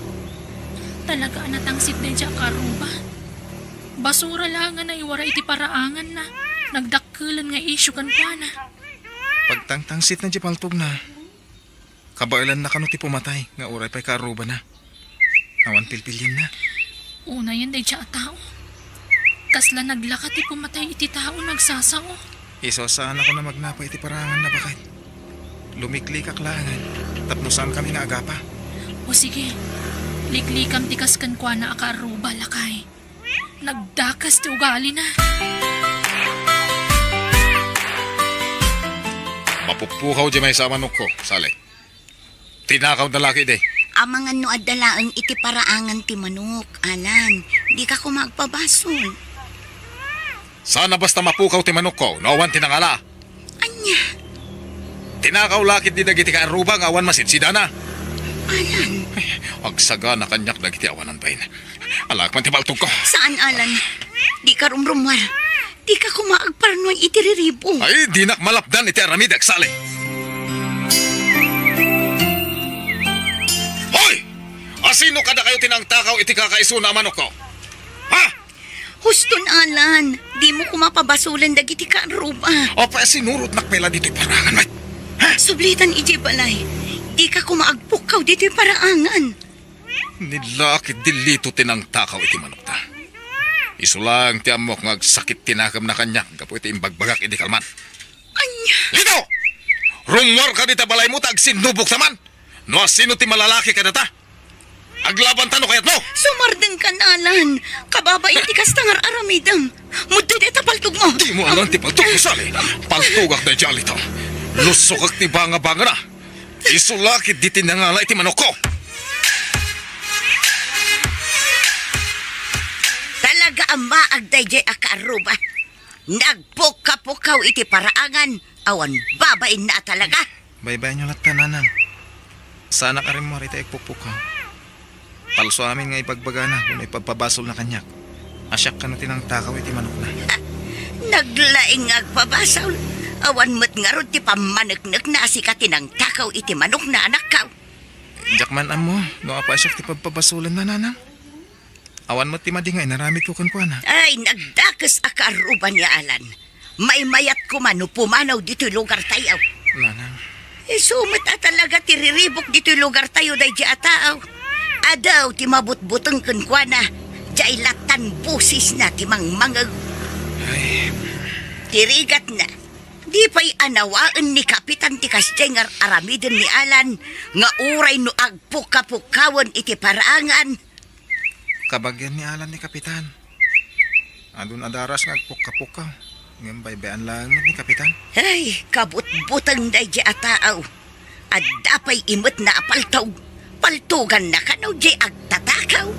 Talaga a natangsit daydiay a kaarruba. Basura la nga naiwaray iti paraanganna. Nagdakkelen nga isyu kenkuana. Pagtangtangsitna diay paltogna, kabaelanna kano ti pumatay nga uray pay kaarrubana. Awan pilpilienna. Unayen daydiay a tao. Kasla naglaka ti pumatay iti tao nagsasao. Isu a saanakon a magnapa iti paraanganna, baket. Lumiklikak laengen tapno saankami nga agapa. O sige, liklikam ti kas kenkuana a kaarruba, lakay. Nagdakes ti ugalina. Mapukpukaw diay maysa a manokko, Sally. Tinakawda la ketdi. Amangan no adda laeng iti paraangan ti manok, Alan. Dika koma agpabasol. Saan a basta mapukaw ti manokko no awan ti nangala. Ania? Tinakaw la ketdi dagiti kaarruba nga awan masidsidana. Alan. Ay, agsagana kaniak dagiti awanan bain. Alaek man ti paltogko. Saan, Alan. Dika rumrumuar. Dika koma agparnuay iti riribo. Ay, dinak malapdan iti aramidek, Sally. Hoy! Asino kadakayo ti nangtakaw iti kakaisuna a manokko? Ha? Huston, Alan. Dimo koma pabasolen dagiti kaarruba. Apay a sinurotnak pay la ditoy paraangan, met? Ha? Sublitan idiay balay. Dika koma agpukkaw ditoy paraangan. Ni la ketdi lito ti nangtakaw iti manokta. Isu laeng ti ammok nga agsakit ti nakemna kaniak gapu iti imbagbagak idi kalman. Ania? Lito! Rummuarka dita balaymo ta agsinnubokta man. No asino ti malalaki kadata? Aglabanta no kayatmo! Sumardengkan, Alan. Kababain ti kasta nga ar-aramidem. Muddi dayta paltogmo. Dimo alan ti paltogmo, Sally. Paltogak daydiay a lito. Lusokek ti bangabangana. Isu la ketdi ti nangala iti manokko. Talaga a maag daydiay a kaarruba. Nagpukkapukaw iti paraangan, awan babainna a talaga. Baybayanyo latta, Nanang. Saanak a rimmuar iti agpukpukaw. Palso amin nga ibagbagana wenno ipagpabasolna kaniak a siak kano ti nangtakaw iti manokna. Naglaing nga agpabasol. Awan met ngarud ti pammaneknekna a sika ti nangtakaw iti manokna, anakko. Diak man ammo no apay a siak ti pagpabasolenna, Nanang. Awan met ti madi nga inaramidko kenkuana. Ay, nagdakes a kaarruba ni Alan. Maymayat koma no pumanaw ditoy lugartayo. Nanang. Isu met a talaga ti riribuk ditoy lugartayo daydiay a tao. Adu ti mabutbuteng kenkuana, diay lattan bosesna ti mangmangeg. Ay. Ti rigatna, di pay anawaen ni Kapitan ti kasdiay nga ar-aramiden ni Alan nga uray no agpukapukkawen iti paraangan. Kabagian ni Alan ni Kapitan. Adun a daras nga agpukka-pukka, ngem baybay-an laeng met ni Kapitan. Ay, kabutbuteng daydiay a tao. Adda pay imetna a paltog. Paltoganna kano diay agtatakaw.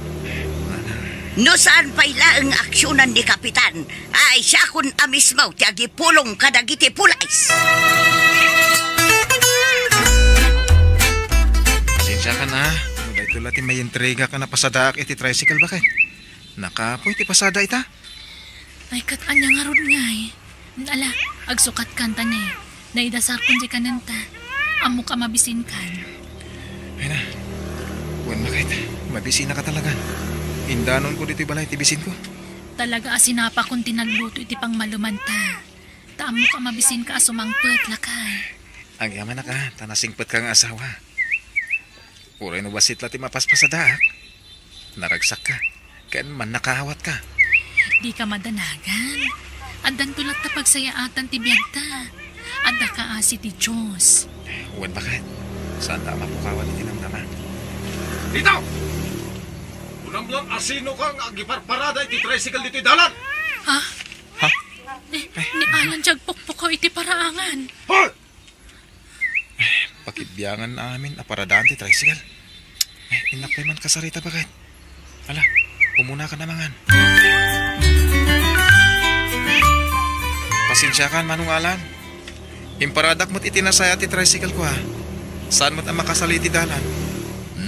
No saan pay laeng nga aksionan ni Kapitan, ay siakon a mismo ti agipulong kadagiti pulis. Pasensiakan a, no daytoy la ti maintriga a napasadaak iti tricycle, baket. Nakapoy ti pasada ita. Ay, ket ania ngarud ngay? Ala, agsukatkan ta ne. Naidasarkon diay kanenta. Ammok a mabisinkan. Ay na. Wen, baket. Mabisinaka talaga. Indanonko ditoy balay ti bisinko. Talaga a sinapakon ti nagluto iti pangmalumanta. Ta ammok a mabisinka a sumangpet, lakay. Agyamanak a, ta nasingpetka nga asawa. Uray no bassit la ti mapaspasadaak, naragsakka, ken mannakaawatka. Dika madanagan. Addanto latta pagsayaatan ti biagta. Adda kaasi ti Dios. Wen, baket. Saanta a mapukawan iti namnama. Dita! Kunam lang a sinoka nga agiparparada iti tricycle ditoy dalan? Ha? Ha? Ni, ni Alan ti agpukpukaw iti paraangan. Hoy! Pakibiangan amin a paradaan ti tricycle. Eh, innak pay man kasarita, baket. Ala, umunaka na mangan. Pasensiakan, Manong Alan. Imparadak met iti nasayat ti tricycle ko, ha. Saan met a makasali iti dalan.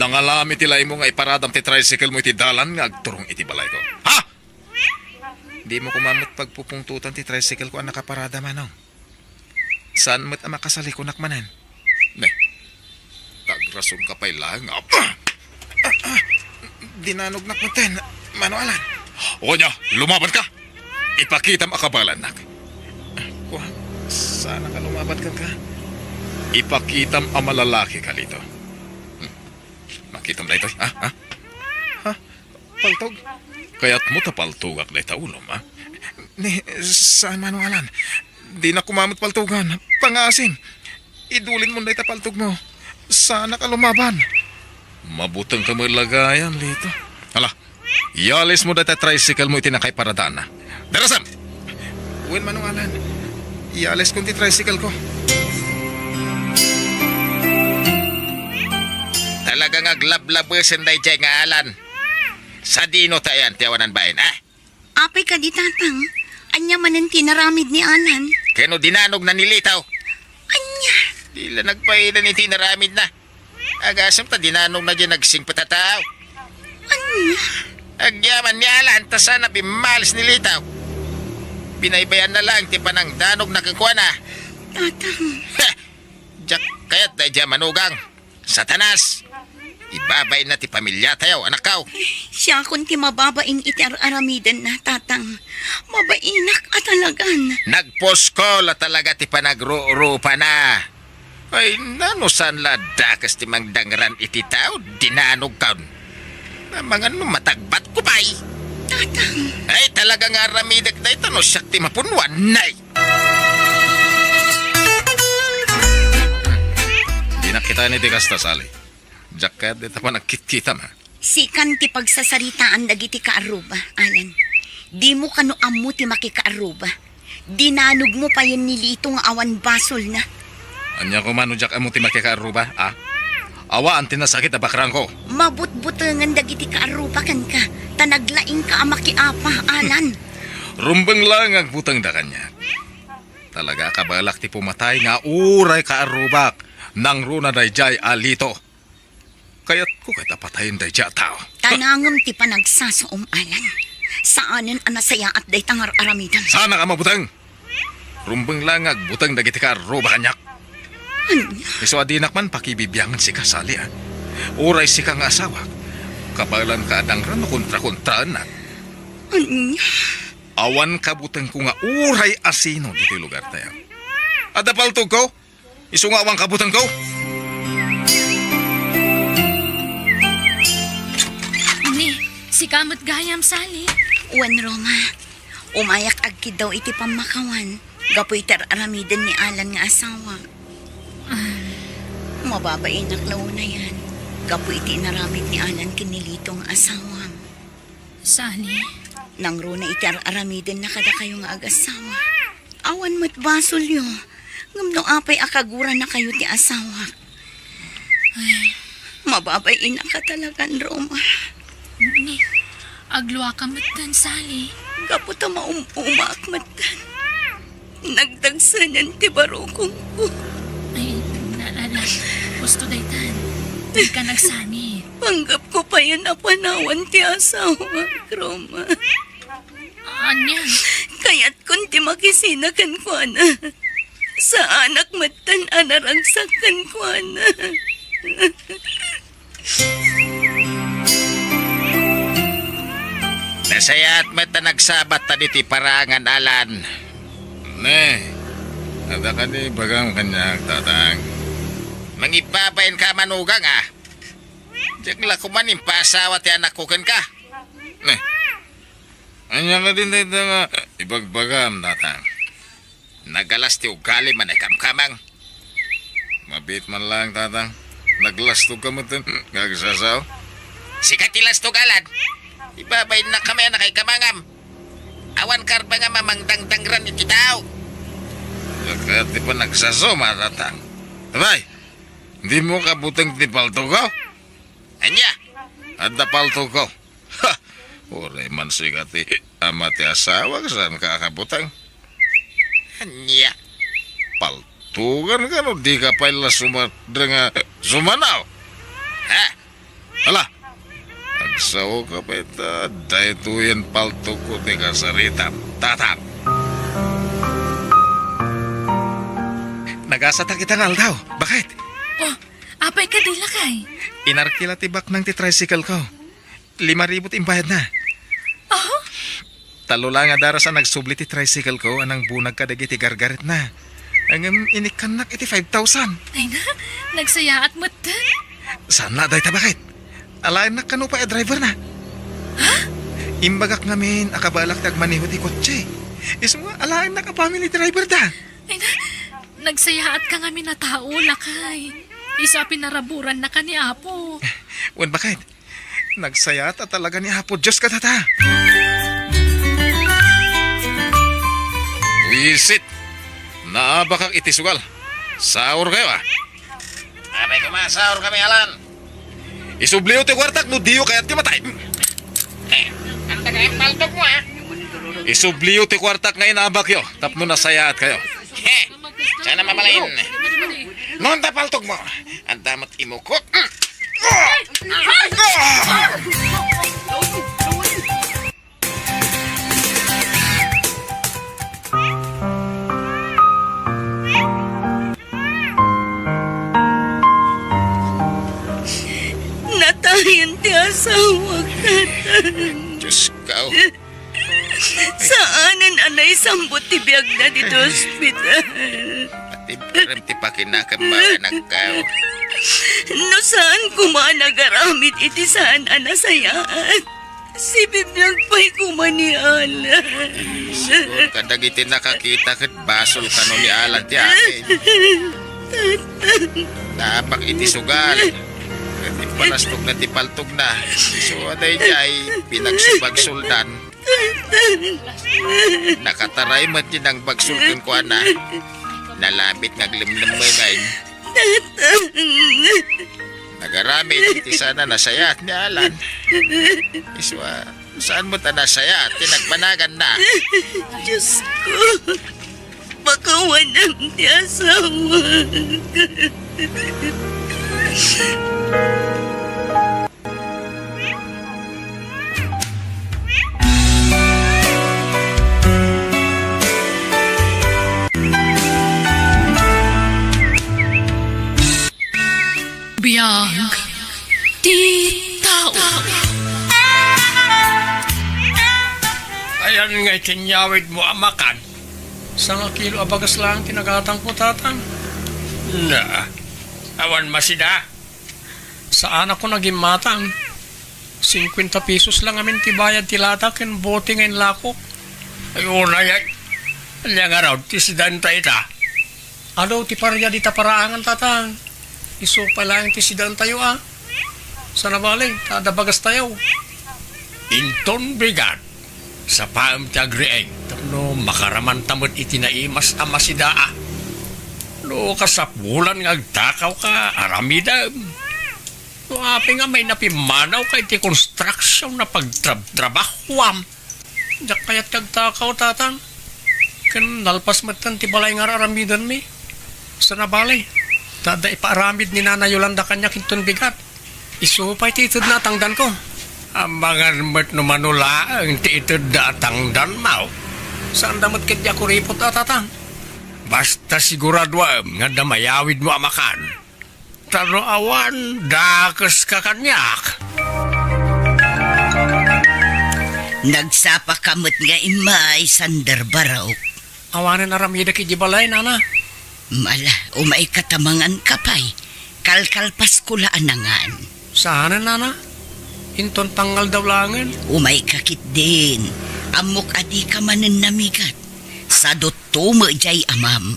Nangalam iti laingmo nga iparadam ti tricycle mo iti dalan nga agturong iti balayko. Ha? Dimo koma met pagpupungtotan ti tricycle ko a nakaparada, Manong. Saan met a makasali kunak manen? Ne, tagrason ka pay laeng nga. Ah, ah, dinanognak metten, Manong Alan. O ania, lumaban ka! Ipakitam a kabaelannak. Kua, saan a lumaban kenka? Ipakitam a malalaki ka, Lito. Hmm. Makitam daytoy, ha? Ha? Ha? Paltog? Kayatmo ta paltogak dayta ulom, ha? Ni, saan, Manong Alan. Dinak koma met paltogan. Pangaasim. Idulinmon dayta paltogmo. Saanak a lumaban. Mabutengka met la gayam, Lito. Hala, ialismo dayta tricycle mo iti nakaiparadaanna. Darasam! Wen, Manong Alan. Ialiskon ti tricycle ko. Talaga nga aglablabesen daydiay nga Alan. Sadino ta ayan ti awanan bain, ha? Apay kadi, Tatang? Ania manen ti inaramid ni Alan? Ken no dinanogna ni Lito? Ania? Di la nagbainna ti inaramidna. Agasem ta dinanogna diay nagsingpet a tao. Ania? Agyaman ni Alan ta saan a bimmalis ni Lito. Binaybayanna laeng ti panangdanogna kenkuana. Tatang. Heh! Diak kayat daydiay a manugang. Satanas! Ibabainna ti pamiliatayo, anakko. Siakon ti mababain iti ar-aramidenna, Tatang. Mabainak a talagan. Nagpuskol a talaga ti panagrurupana. Ay, nano saan la dakes ti mangdangran iti tao, dinanogkon. Amangan no matagbatko pay. Tatang. Ay, talaga nga aramidek dayta no siak ti mapunwan, nay. Dinak kitaen iti kasta, Sally. Diak kayat dayta panagkitkitam, ha? Sikan ti pagsasaritaan dagiti kaarruba, Alan. Dimo kano ammo ti makikaarruba. Dinanogmo payen ni Lito nga awan basolna. Ania koma no diak ammo ti makikaarruba, ha? Awan ti nasakit a bakrangko. Mabutbutengen dagiti kaarruba kenka, ta naglaingka a makiapa, Alan. Rumbeng laeng nga agbutengda kaniak. Talaga a kabaelak ti pumatay nga uray kaarrubak, nangruna daydiay a Lito. Kayatko ket a patayen daydiay a tao. Ta nangem ti panagsasaom, Alan. Saanen a nasayaat dayta nga ar-aramidem. Saanak a mabuteng! Rumbeng laeng nga agbuteng dagiti kaarruba kaniak. Ania? Isu a dinak man pakibibiangen sika, Sally, a. Uray sika nga asawak. Kabaelanka a dangran no kontrakontraennak. Ania? Awan kabutengko nga uray asino ditoy lugartayo. Adda paltogko? Isu nga awan kabutengko? Ni, sika met gayam, Sally. Wen, Roma. Umayak agkiddaw iti pammakawan gapu iti ar-aramiden ni Alan nga asawa. Ah. Mababainak la unayan gapu iti inaramid ni Alan ken ni Lito nga asawam. Sally? Nangruna iti ar-aramidenna kadakayo nga agassawa. Awan met basolyo. Ngem no apay a kagurannakayo ti asawak? Ay. Mababainak a talagan, Roma. Ni, agluaka metten, Sally. Gapu ta maum-umaak metten. Nagdagsenen ti barukongko. Ay, na, na, na. Husto daytan. Dika nagsangit. Panggepko payen a panawan ti asawak, Roma. Ania? Kayatkon ti makisina kenkuana. Saanak metten a naragsak kenkuana. Nasayaat met a nagsabat ta ditoy parangan, Alan. Ne, adda kadi ibagam kaniak, Tatang? Mangibabain ka, manugang, a. Diak la koma impaasawa ti anakko kenka. Ne, ania kadi dayta nga ibagbagam, Tatang? Nagalas ti ugalim a naikamkamang. Mabiit man laeng, Tatang. Naglastog ka metten nga agsasao. Sika ti lastog, Alan. Ibabainnak kami a nakaikamangam. Awan karbangam a mangdangdangran iti tao. Diak kayat ti panagsasaom, Tatang. Abay, dimo kabuteng ti paltogko? Ania? Adda paltogko. Ha! Uray man sika ti ama ti asawak, saanka a kabuteng? Ania? Paltugan ka no di ka pay la sumadra nga sumanaw? Ha? Ala, agsaoka pay ta daytoyen paltogko ti kasaritam, Tatang. Nagasatak ita nga aldaw. Bakit? Oh, apay kadi, lakay? Inarkila ti baknang ti tricycle ko. Lima ribu ti imbayadna. Oh? Tallo la nga daras a nagsubli ti tricycle ko a nangbunag kadagiti gargaretna. Ngem inikkannak iti five thousand. Ay na, nagsayaat metten. Saan la dayta, bakit? Alaennak kano pay a driver na. Ha? Imbagak ngamin a kabaelak ti agmaneho ti kotse. Isu nga alaennak a family driver da. Ay na, nagsayaatka ngamin a tao, lakay. Isu a pinaraburannaka ni Apo. Wen, bakit? Nagsayaat a talaga ni Apo Dios kadata. Wisit! Naabakak iti sugal. Saor kayo, ah. Apay koma, saor kami, Alan. Isubliyo ti kuartak no diyo kayat ti matay. Eh, anda ka yung paltog mo, ah? Isubliyo ti kuartak nga inabakyo tapno nasayaat kayo. He, sana mabalin. Noon ta paltog mo. Anda mo't imukot. Natayen ti asawak, Tatang. Diyos ko. Saanen a naisambot ti biagna ditoy ospital. Pati barem ti pakinakem, makanagkaw. No saan koma a nagaramid iti saan a nasayaat, sibibiag pay koma ni Alan. Siguro kadagiti nakakita ket basol kano ni Alan ti amin. Napak iti sugal. Ket ipalastogna ti paltogna. Isu a daydiay, pinagsubagsoldan. Nakataray met ti nangbagsul kenkuana. Nalabit nga aglemlemmengen. Nagaramid ti saan a nasayaat ni Alan. Isu a, saan met a nasayaat ti nagbanaganna? Diyos ko, pakawanem ti asawa. Biag ti tao. Ayan nga iti inyawid mo a makan. Sangakilo a bagas laeng ti nagatangko, Tatang. Na, awan masida. Saanakon a gimmatang. Singkuenta pesos la ngamin ti bayad ti lata ken bote nga inlakok. Ay, unay, ay. Ania ngarud ti sidanta ita? Adu ti paria dita paraangan, Tatang. Isu pay laeng ti sidantayo, a. Sana bale, ta adda bagastayo. Inton bigat, sapaem ti agriing tapno makaramanta met iti naimas a masidaa. No kasapulan nga agtakawka, aramidem. No apay nga mayna pimmanawka iti konstruksion a pagtrabtrabahoam, diak kayat ti agtakaw, Tatang. Ken nalpas metten ti balay nga ar-aramidenmi. Sana bale, ta adda ipaaramid ni Nana Yolanda kaniak inton bigat. Isu pay ti itedna a tangdanko. Amangan met no mano laeng ti itedda a tangdanmo. Saanda met ketdi a kuripot a, Tatang. Basta siguraduem nga adda mayawidmo a makan. Ta no awan, dakeska kaniak. Nagsapaka met nga immay, Sander Barok. Awanen aramidek idiay balay, Nana. Mala, umayka ta manganka pay. Kalkalpasko la a nangan. Saanen, Nana? Inton pangngaldaw laengen. Umayka ketdin. Ammok a dika manen namigat. Sadut to met jay amam.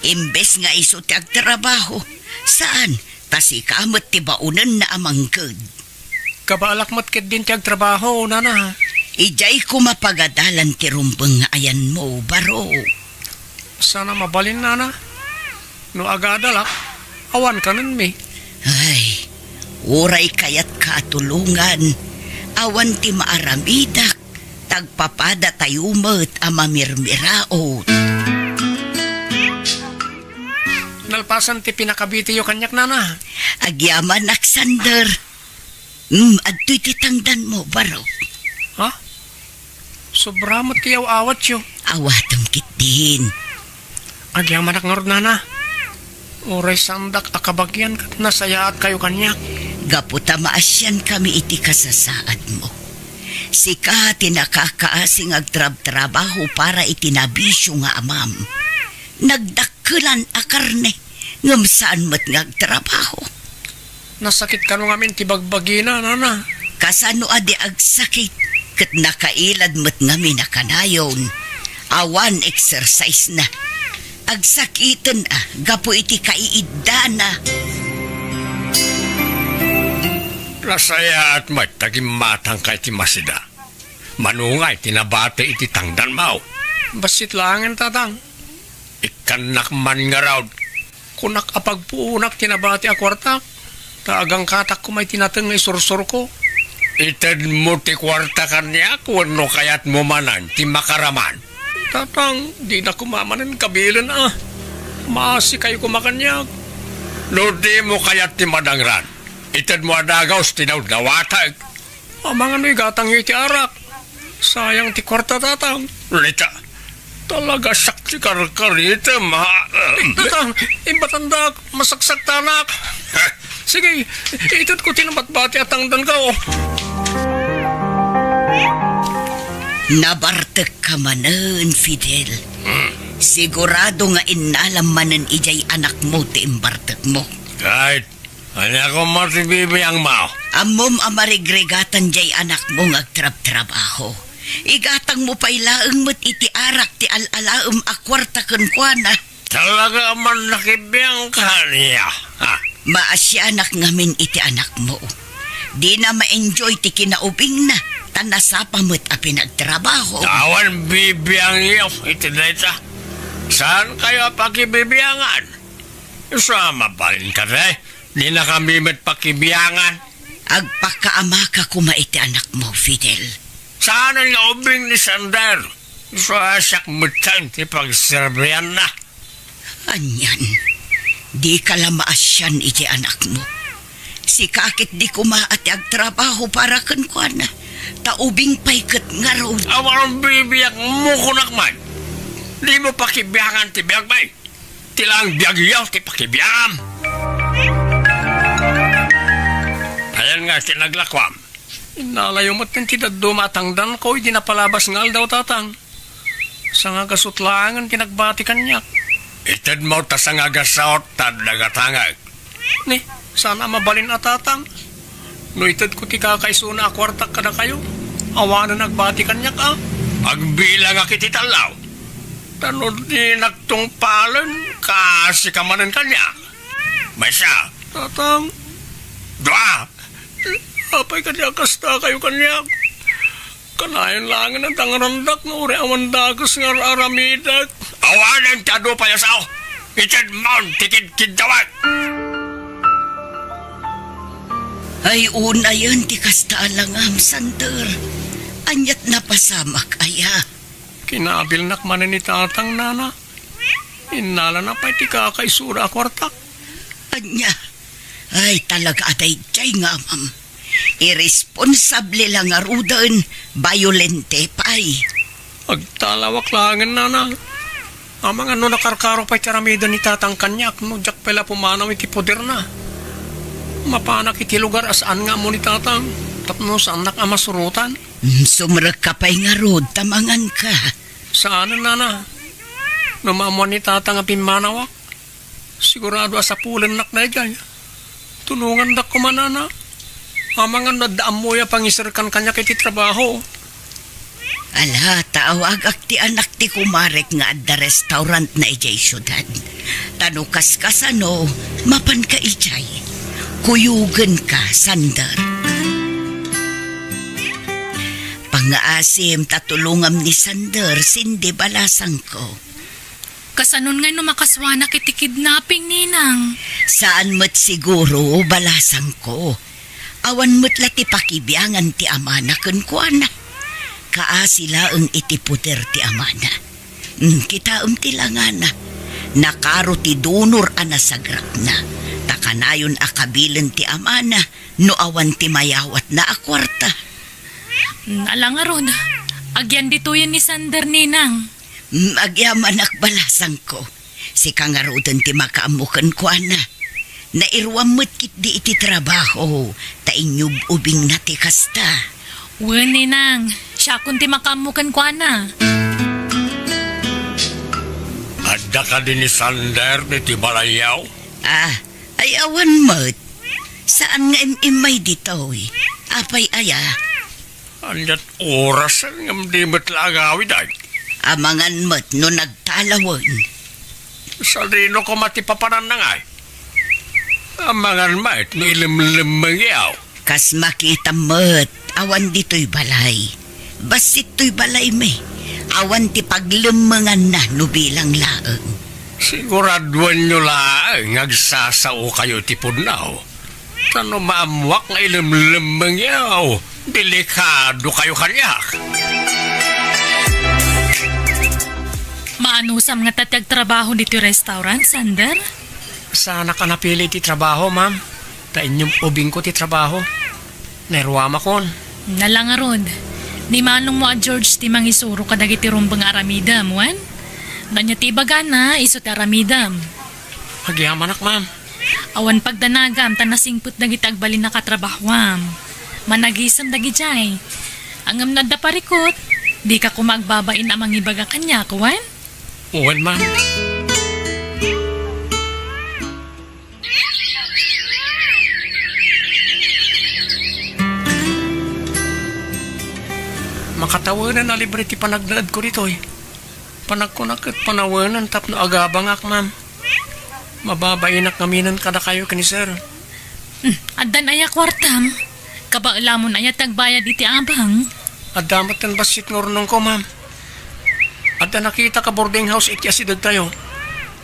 Imbes nga isu ti agtrabaho, saan, ta sika met ti baonenna a mangked. Kabaalak met ketdin ti agtrabaho, Nana. Idiay koma pagadalan ti rumbeng nga ayanmo, Barok. Sana mabalin, Nana. No agadalak, awan kanenmi. Ay, uray kayatka a tulongan, awan ti maaramidak, ta agpapadatayo met a mamirmiraot. Nalpasan ti pinakabitiyo kaniak, nana. Agyamanak, Sander. Mm, adtoy ti tangdanmo, barok. Ha? Sobra met ti aw-awatyo. Awatem ketdin. Agyamanak ngarud, nana. Uray saandak a kabagian ket nasayaatkayo kaniak. Gapu ta maasiankami iti kasasaadmo. Sika ti nakakaasi nga agtrabtrabaho para iti nabisio nga amam. Nagdakkelan a karne, ngem saan met nga agtrabaho. Nasakit kano ngamin ti bagbagina, nana. Kasano a di agsakit, ket nakailad met ngamin a kanayon. Awan exercise na. Agsakiten a gapu iti kaiiddana. Nasayaat met ta gimmatangka iti masida. Mano ngay ti nabati iti tangdanmo? Bassit laengen, tatang. Ikkannak man ngarud. Kunak a pagpuonak ti nabati a kuartak, ta agangkatak koma iti nateng nga isursurko. Itedmo ti kuarta kaniak wenno kayatmo manen ti makaraman? Tatang, dina koma manen kabilen a. Maasikayo koma kaniak. No dimo kayat ti madangran, itedmo a dagus ti nawdawatek. Amangan no igatangyo iti arak. Sayang ti kuarta, tatang. Rita, talaga siak ti karkaritem, ha? Tatang, imbatandak, masaksaktanak. Sige, itedko ti nabatbati a tangdanko. Nabartekka manen, Fidel. Hmm. Sigurado nga innalam manen idiay anakmo ti imbartekmo. Kahit Ania koma ti bibiangmo? Ammom a marigrigatan diay anakmo nga agtrabtrabaho. Igatangmo pay laeng met iti arak ti al-alaem a kuarta kenkuana. Talaga a man nakibiang kaniak, ha? Maasianak ngamin iti anakmo. Dina ma-enjoy ti kinaubingna, ta nasapa met a pinagtrabaho. Awan bibiangyo iti dayta. Saankayo a pakibibiangan? Isu a mabalin kadi, dinakami met pakibiangan. Agpakaamaka koma iti anakmo, Fidel. Saanen nga ubing ni Sander. Isu a siak metten ti pagserbianna. Anian, dika la maasian iti anakmo. Sika ket di koma a ti agtrabaho para kenkuana, ta ubing pay ket ngarud. Awan bibiangmo kunak man. Dimo pakibiangan ti biagmi. Ti laeng biagyo ti pakibiangam. Ayan nga ti naglakuam. Innalayo met ti dadduma a tangdanko idi napalabas nga aldaw, tatang. Sangagasut laengen ti nagbati kaniak. Itedmo ta sangagasut ta adda gatangek. Ni, saan a mabalin a tatang. No itedko ti kakaisuna a kuartak kadakayo, awanen agbati kaniak a. Agbilangak iti tallo. Ta no dinak tungpalen, kaasika manen kaniak. Maysa. Tatang. Dua. Apay kadi a kastakayo kaniak? Kanayon laengen a dangrandak nga uray awan dakes nga ar-aramidek. Awanen ti adu payasaw. Itedmon ti kidkiddawek. Ay, unayen ti kasta a langam, Sander. Aniat napasamak aya? Kinabilnak manen ni tatang, nana. Innalana pay ti kakaisuna a kuartak. Ania? Ay, talaga a daydiay nga amam. Irresponsable la ngaruden, bayolente pay. Agtalawak laengen, nana. Amangan no nakarkaro pay ti aramiden ni tatang kaniak no diak pay la pumanaw iti poderna. Mapanak iti lugar a saan nga ammo ni tatang tapno saannak a masurotan. Mm, sumrekka pay ngarud ta manganka. Saanen, nana. No maammoan ni tatang a pimmanawak, sigurado a sapulennak daydiay. Tulongandak koma, nana. Amangan no adda ammoyo a pangiserkan kaniak iti trabaho. Ala, ta awagak ti anak ti kumarek nga adda restaurantna idiay siudad. Ta no kaskasano, mapanka idiay. Kuyogenka, Sander. Pangngaasim ta tulongam ni Sander, Cindy, balasangko. Kasanon ngay no makasuanak iti kidnapping, Ninang? Saan met siguro, balasangko. Awan met la ti pakibiangan ti amana kenkuana. Kaasi laeng iti poder ti amana. Hmm, kitaem ti langana. Nakaro ti dunor a nasagrakna, ta kanayon a kabilen ti amana no awan ti mayawatna a kuarta. Ala ngarud, agyan ditoyen ni Sander, ninang. Mm, agyamanak, balasangko. Sika ngaruden ti makaammo kenkuana. Nairuam met ketdi iti trabaho, ta inyub-ubingna ti kasta. Wen, ninang, siakon ti makaammo kenkuana. Adda kadi ni Sander ditoy balayyo? Ah, ay awan met. Saan nga im-immay ditoy? Apay aya? Ania't orasen ngem di met la agawid, ay? Amangan met no nagtalawen. Sadino koma ti papananna, ngay? Amangan met no ilemlemmengyo. Kas makitam met, awan ditoy balay. Bassit toy balaymi. Awan ti paglemmenganna no bilang laeng. Siguraduenyo laeng nga agsasaokayo iti pudno. Ta no maammoak nga ilemlemmengyo, delikadokayo kaniak. Maanusam ngata ti agtrabaho ditoy restaurant, Sander? Saanak a napili ti trabaho, ma'am. Ta inyub-ubingko ti trabaho. Nairuamakon. Ala ngarud, ni manongmo a George ti mangisuro kadagiti rumbeng a aramidem, wen? No ania ti ibagana, isu ti aramidem. Agyamanak, ma'am. Awan pagdanagam ta nasingpet dagiti agbalinna a katrabahoam. Managisem dagidiay. Ngem no adda parikut, dika koma agbabain a mangibaga kaniak, wen? Wen, ma'am. Makatawenan a libre ti panagnaedko ditoy. Panagkunak ket panawenen tapno agabangak, ma'am. Mababainak ngaminen kadakayo ken ni sir. Hmm, addan aya kuartam? Kabaelamon aya ti agbayad iti abang? Adda metten bassit nga urnongko, ma'am. Adda nakitak a boarding house iti asidegtayo.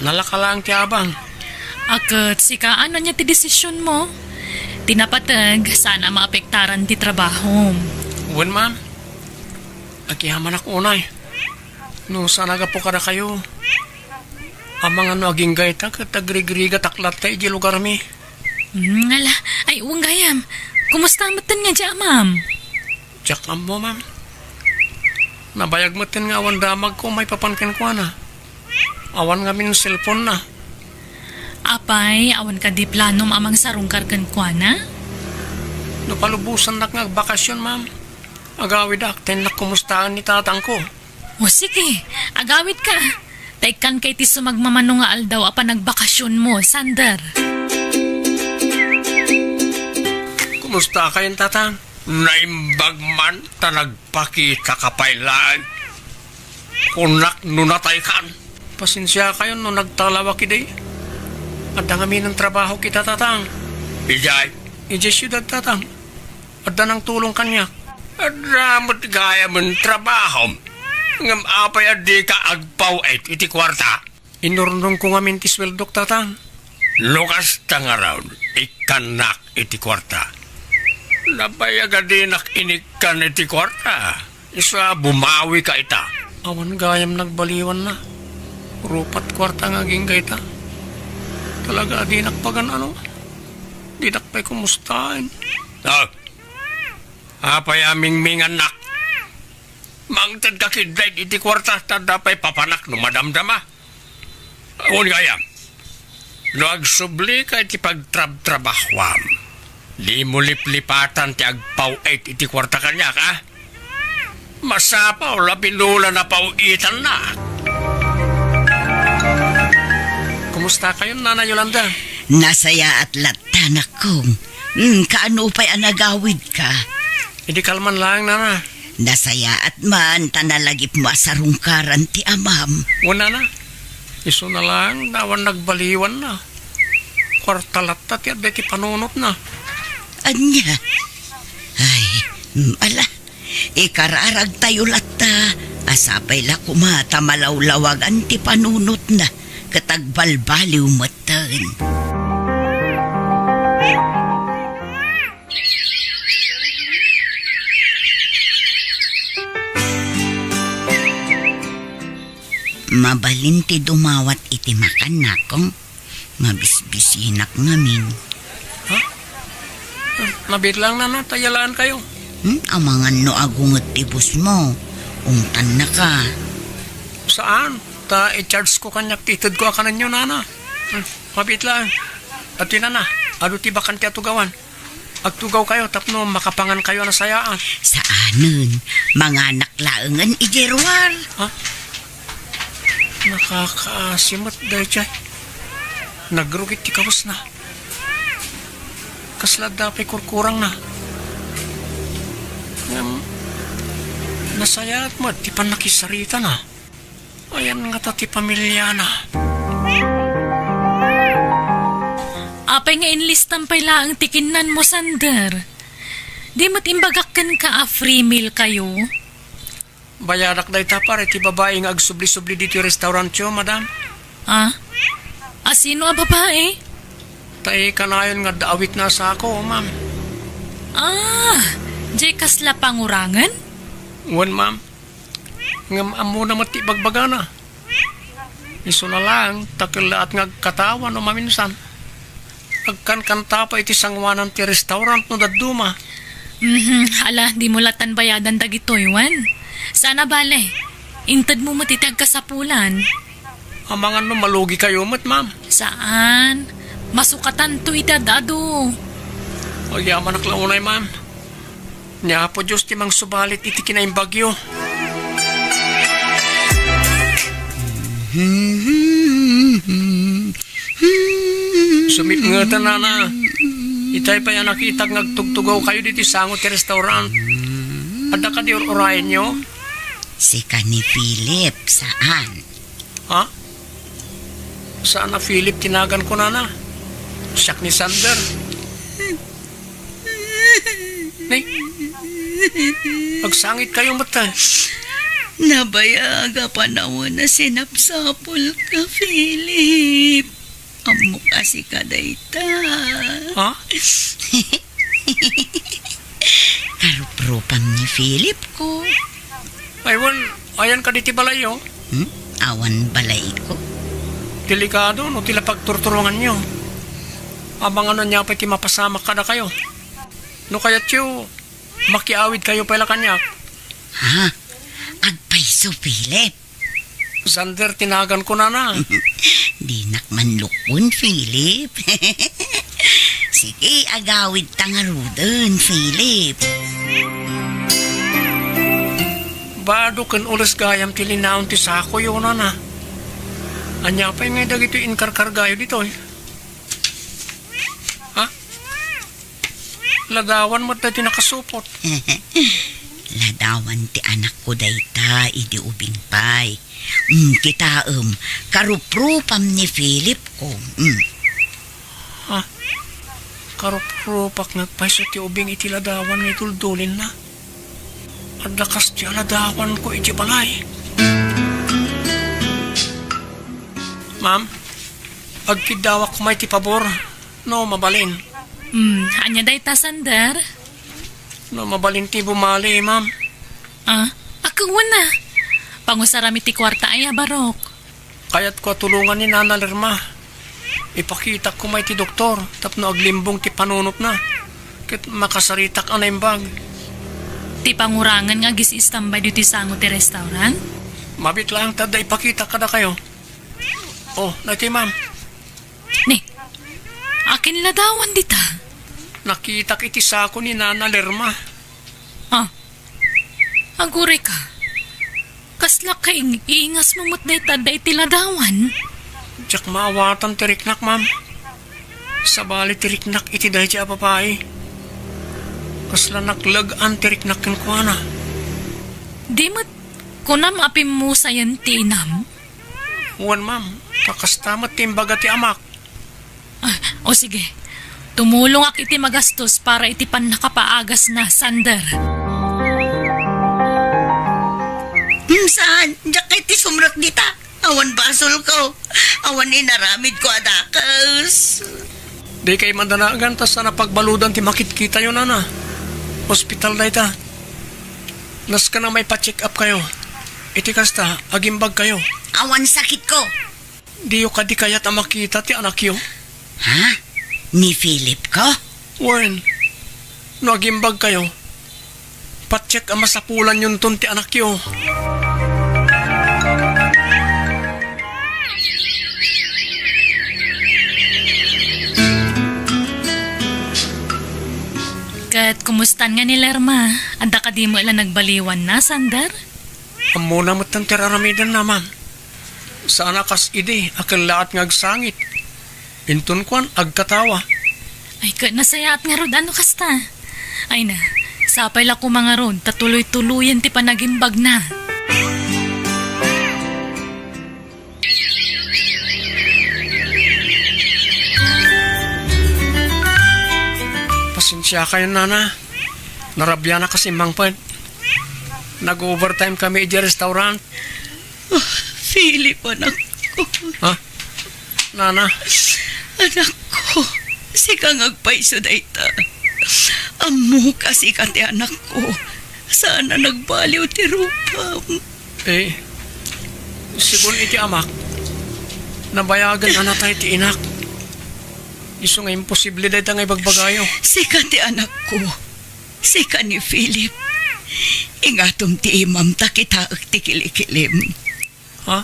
Nalaka laeng ti abang. A ket sika, ania ti desisionmo? Ti napateg, saan a maapektaran ti trabahom. Wen, ma'am. Agyamanak unay. No saan a gapu kadakayo, amangan no agingga ita ket agrigrigatak latta idiay lugarmi. Hmm, ala, ay, wen gayam. Kumusta metten nga diay amam? Diak ammo, ma'am. Nabayag metten nga awan damagko maipapan kenkuana. Awan ngamin cellphone-na. Apay, awan kadi planom a mangsarungkar kenkuana? No palubosannak nga agbakasyon, ma'am, agawidak ta innak kumustaen ni tatangko. O sige, agawidka. Ta ikkanka iti sumagmamano nga aldaw a panagbakasionmo, Sander. Kumustakayon, Tatang? Naimbag man ta nagpakitaka pay laeng. Kunak no nataykan. Pasensiakayon no nagtalawak idi. Adda ngamin a trabaho kita, Tatang. Idiay? Idiay siudad, Tatang. Adda nangtulong kaniak. Adda met gayam a trabahom. Ngem apay a dika agpaw-it iti kuarta? Inurnongko ngamin ti sueldok, Tatang. No kasta ngarud, ikkannak iti kuarta. Nabayag a dinak inikkan iti kuarta. Isu a bumawika ita. Awan gayam nagbaliwanna. Rupat kuarta nga agingga ita. Talaga a dinak pagan-ano. Dinak pay kumustaen. Ah, apay a mingmingannak? Mangtedka ketdi iti kuarta, ta adda pay papanak no madamdama. Wen gayam, no agsublika iti pagtrabtrabahuam, dimo liplipatan ti agpaw-it iti kuarta kaniak, a? Masapul a pinula napaw-itannak. Kumustakayon, Nana Yolanda? Nasayaat latta, anakko. Hmm, kaano pay a nagawidka? Idi kalman laeng, Nana. Nasayaat man ta nalagipmo a sarungkaran ti amam. Wen, Nana. Isuna laeng ta awan nagbaliwanna. Kuarta latta ti adda iti panunotna. Ania? Ay, mm, ala. Ikararagtayo latta a sapay la koma ta malawlawagan ti panunotna ket agbalbaliw metten. Mabalin ti dumawat iti makan, Nakong. Mabisbisinak ngamin. Ha? Mabiit lang, Nana, ta yalaan kayo. Hmm? Amangan no agunget ti bus mo. Ungtannaka. Saan? Ta i-charge ko kaniak ti itedko a kanenyo, Nana. Hmm, mabiit lang. Ati, Nana, adu ti bakan ti atugawan. Agtugaw kayo tapno makapangan kayo a nasayaan. Saanen, manganak laengen idiay ruar. Ha? Nakakaasi met daydiay. Nagrugit ti kawesna. Kasla adda pay kurkurangna. Ngem, nasayaat met ti pannakisaritana. Ayan ngata ti pamiliana. Apay nga inlistam pay laeng ti kinnanmo, Sander? Di met imbagak kenka a free meal kayo? Bayadak dayta, pare, ti babai nga agsubli-subli ditoy restaurantyo, madam. Ah? A sino a babai? Tay kanayon nga adda a witness a sako, ma'am. Ah, jay kasla pangurangen? Wen, ma'am. Ngem ammona met ti ibagbagana. Isuna laeng, ta kellaat nga agkatawa no maminsan. Agkankanta pay iti sangoanan ti restaurant no dadduma. Mhm, ala, dimo latan bayadan dagitoy, wen? Saan a bale, intedmo met iti agkasapulan. Amangan no malugi kayo met, ma'am. Saan? Masukatanto iti ad-adu. Agyamanak la unay, ma'am. Ni Apo Dios ti mangsubalit iti kinaimbagyo. Sumipngetan, Nana. Itay pay a nakitak nga agtugtugaw kayo ditoy sango ti restaurant. Adda kadi ur-urayenyo? Sika ni Philip, saan? Ha? Saan a Philip ti naganko, Nana? Siak ni Sander. Ni? Agsangit kayo met, eh. Nabayag a panawen a sinapsapulka, Philip. Ammok a sika dayta. Ha? Karuprupam ni Philip ko. Ay, wen, ayan kadi ti balayyo? Hmm? Awan balayko? Delikado no ti la pagturturonganyo. Amangan no ania pay ti mapasamak kadakayo. No kayatyo, makiawid kayo pay la kaniak. Ha? Agpayso, Philip. Sander ti naganko, Nana. Dinak manlukkon, Philip. Sige, agawidta ngaruden, Philip. Bado ken ules gayam ti linaon ti sakoyo, Nana. Ania pay ngay dagitoy inkarkargayo ditoy? Ha? Ladawan met daytoy nakasupot. Ladawan ti anakko dayta idi ubing pay. Mm, kitaem, karuprupam ni Philip ko. Mm. Ha? Karuprupak nga agpayso ti ubing iti ladawan nga iduldulinna. Adda kas ti aladawanko iti balay. Ma'am, agkiddawak koma iti pabor, no mabalin. Hmm, ania dayta, Sander? No mabalin ti bumali, ma'am. Ah, akewen na. Pangusaram iti kuarta aya, Barok. Kayatko a tulongan ni Nana Lerma. Ipakitak koma iti doktor tapno aglimbong ti panunotna. Ket makasaritak a naimbag. Ti pangurangen nga agis-istambay ditoy sango ti restaurant? Mabiit laeng ta adda ipakitak kadakayo. Oh, daytoy, ma'am. Ni, akin ladawan dita? Nakitak iti sako ni Nana Lerma. Ah, aguray ka. Kasla kaing-ingasmo met dayta adda iti ladawan? Diak maawatan ti riknak, ma'am. Sabali ti riknak iti daydiay a babai. Kasla nakleg-an ti riknak kenkuana. Di met kunam a pimmusayen ti inam? Wen, ma'am, ta kasta met ti imbaga ti amak. Ah, o sige. Tumulongak iti magastos para iti pannakapaagasna, Sander. Hmm, saan? Diak kay ti sumrek dita. Awan basolko. Awan inaramidko a dakes. Di kay madanagan ta saan a pagbaludan ti makitkitayo, Nana. Ospital dayta. Nasken a maipa-check up kayo. Iti kasta, agimbag kayo. awan sakitko. Diyo kadi kayat a makita ti anakyo? Ha? Ni Philip ko? Wen, no agimbagkayo, patiek a masapulanyonton ti anakyo. Ket kumustan nga ni Lerma? Adda kadi met la nagbaliwanna, Sander? Ammona metten ti ar-aramidenna, ma'am. Saan a kas idi a kellaat nga agsangit. Inton kuan, agkatawa. Ay, ket nasayaat ngarud no kasta. Ay na, sapay la koma ngarud ta tuloy-tuloyen ti panagimbagna. Pasensiakayon, nana. Narabianak a simmangpet. Nag-overtime kami idiay restaurant. Ah, Philip, anakko. Ha? Nana? Anakko, sika nga agpayso dayta. Ammok a sika ti anakko. Saan a nagbaliw ti rupam. Eh, segun iti amak, nabayagen a natay ti inak. Isu nga imposible dayta nga ibagbagayo. Sika ti anakko. Sika ni Philip. Ingatom ti imam ta kitaek ti kilikilim. Ha?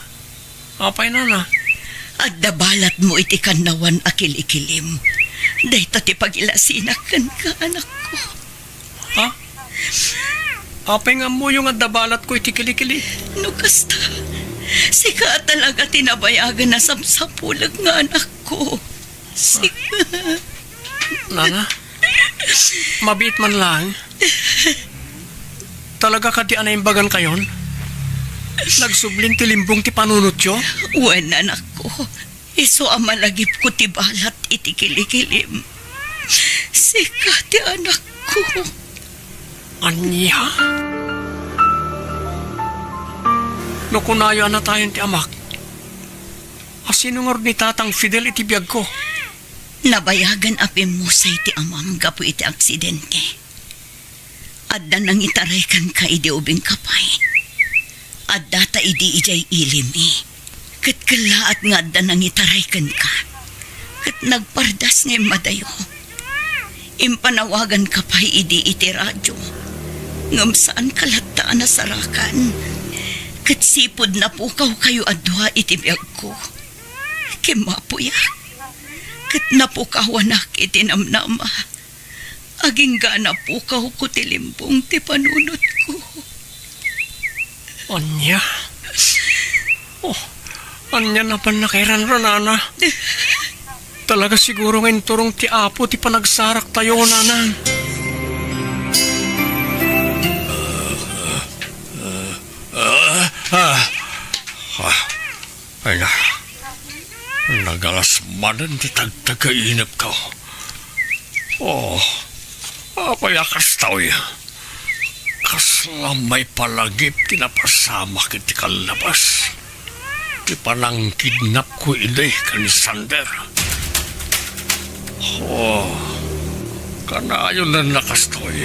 Apay, nana? Adda balatmo iti kannawan a kilikilim. Dayta ti pagilasinak kenka, anakko. Ha? Apay nga ammoyo nga adda balatko iti kilikilim? No kasta, sika talaga ti nabayagen a sapsapulek nga anakko. Sika. Nana? Mabiit man laeng. Talaga kadi a naimbagankayon? Nagsublin ti limbong ti panunotyo? Wen, anakko. Isu a malagipko ti balat iti kilikilim. Sika ti anakko. Ania? No kunayo a natayen ti amak, asino ngarud ni Tatang Fidel iti biagko? Nabayagen a pimmusay ti amam gapu iti aksidente. Adda nangitaray kenka idi ubingka pay. Addata idi idiay ilimi. Ket kellaat nga adda nangitaray kenka. Ket nagpardas nga immadayo. Impanawaganka pay idi iti radio. Ngem saanka latta a nasarakan. Ket sipud napukawkayo a dua iti biagko. Kimmapuyak. Ket napukawanak iti namnama. Agingga napukawko ti limbong ti panunotko. Ania? Oh, ania napan nakairan, nana? Talaga siguro nga inturong ti Apo ti panagsaraktayo, nana. Ah, ah, ah. Ay na, nagalas manen ti tagtagainepko. Oh, apay a kastoy? Kasla maipalagip ti napasamak iti kallabas. Ti panangkidnapko idi ken ni Sander. Oh, kanayon a kastoy.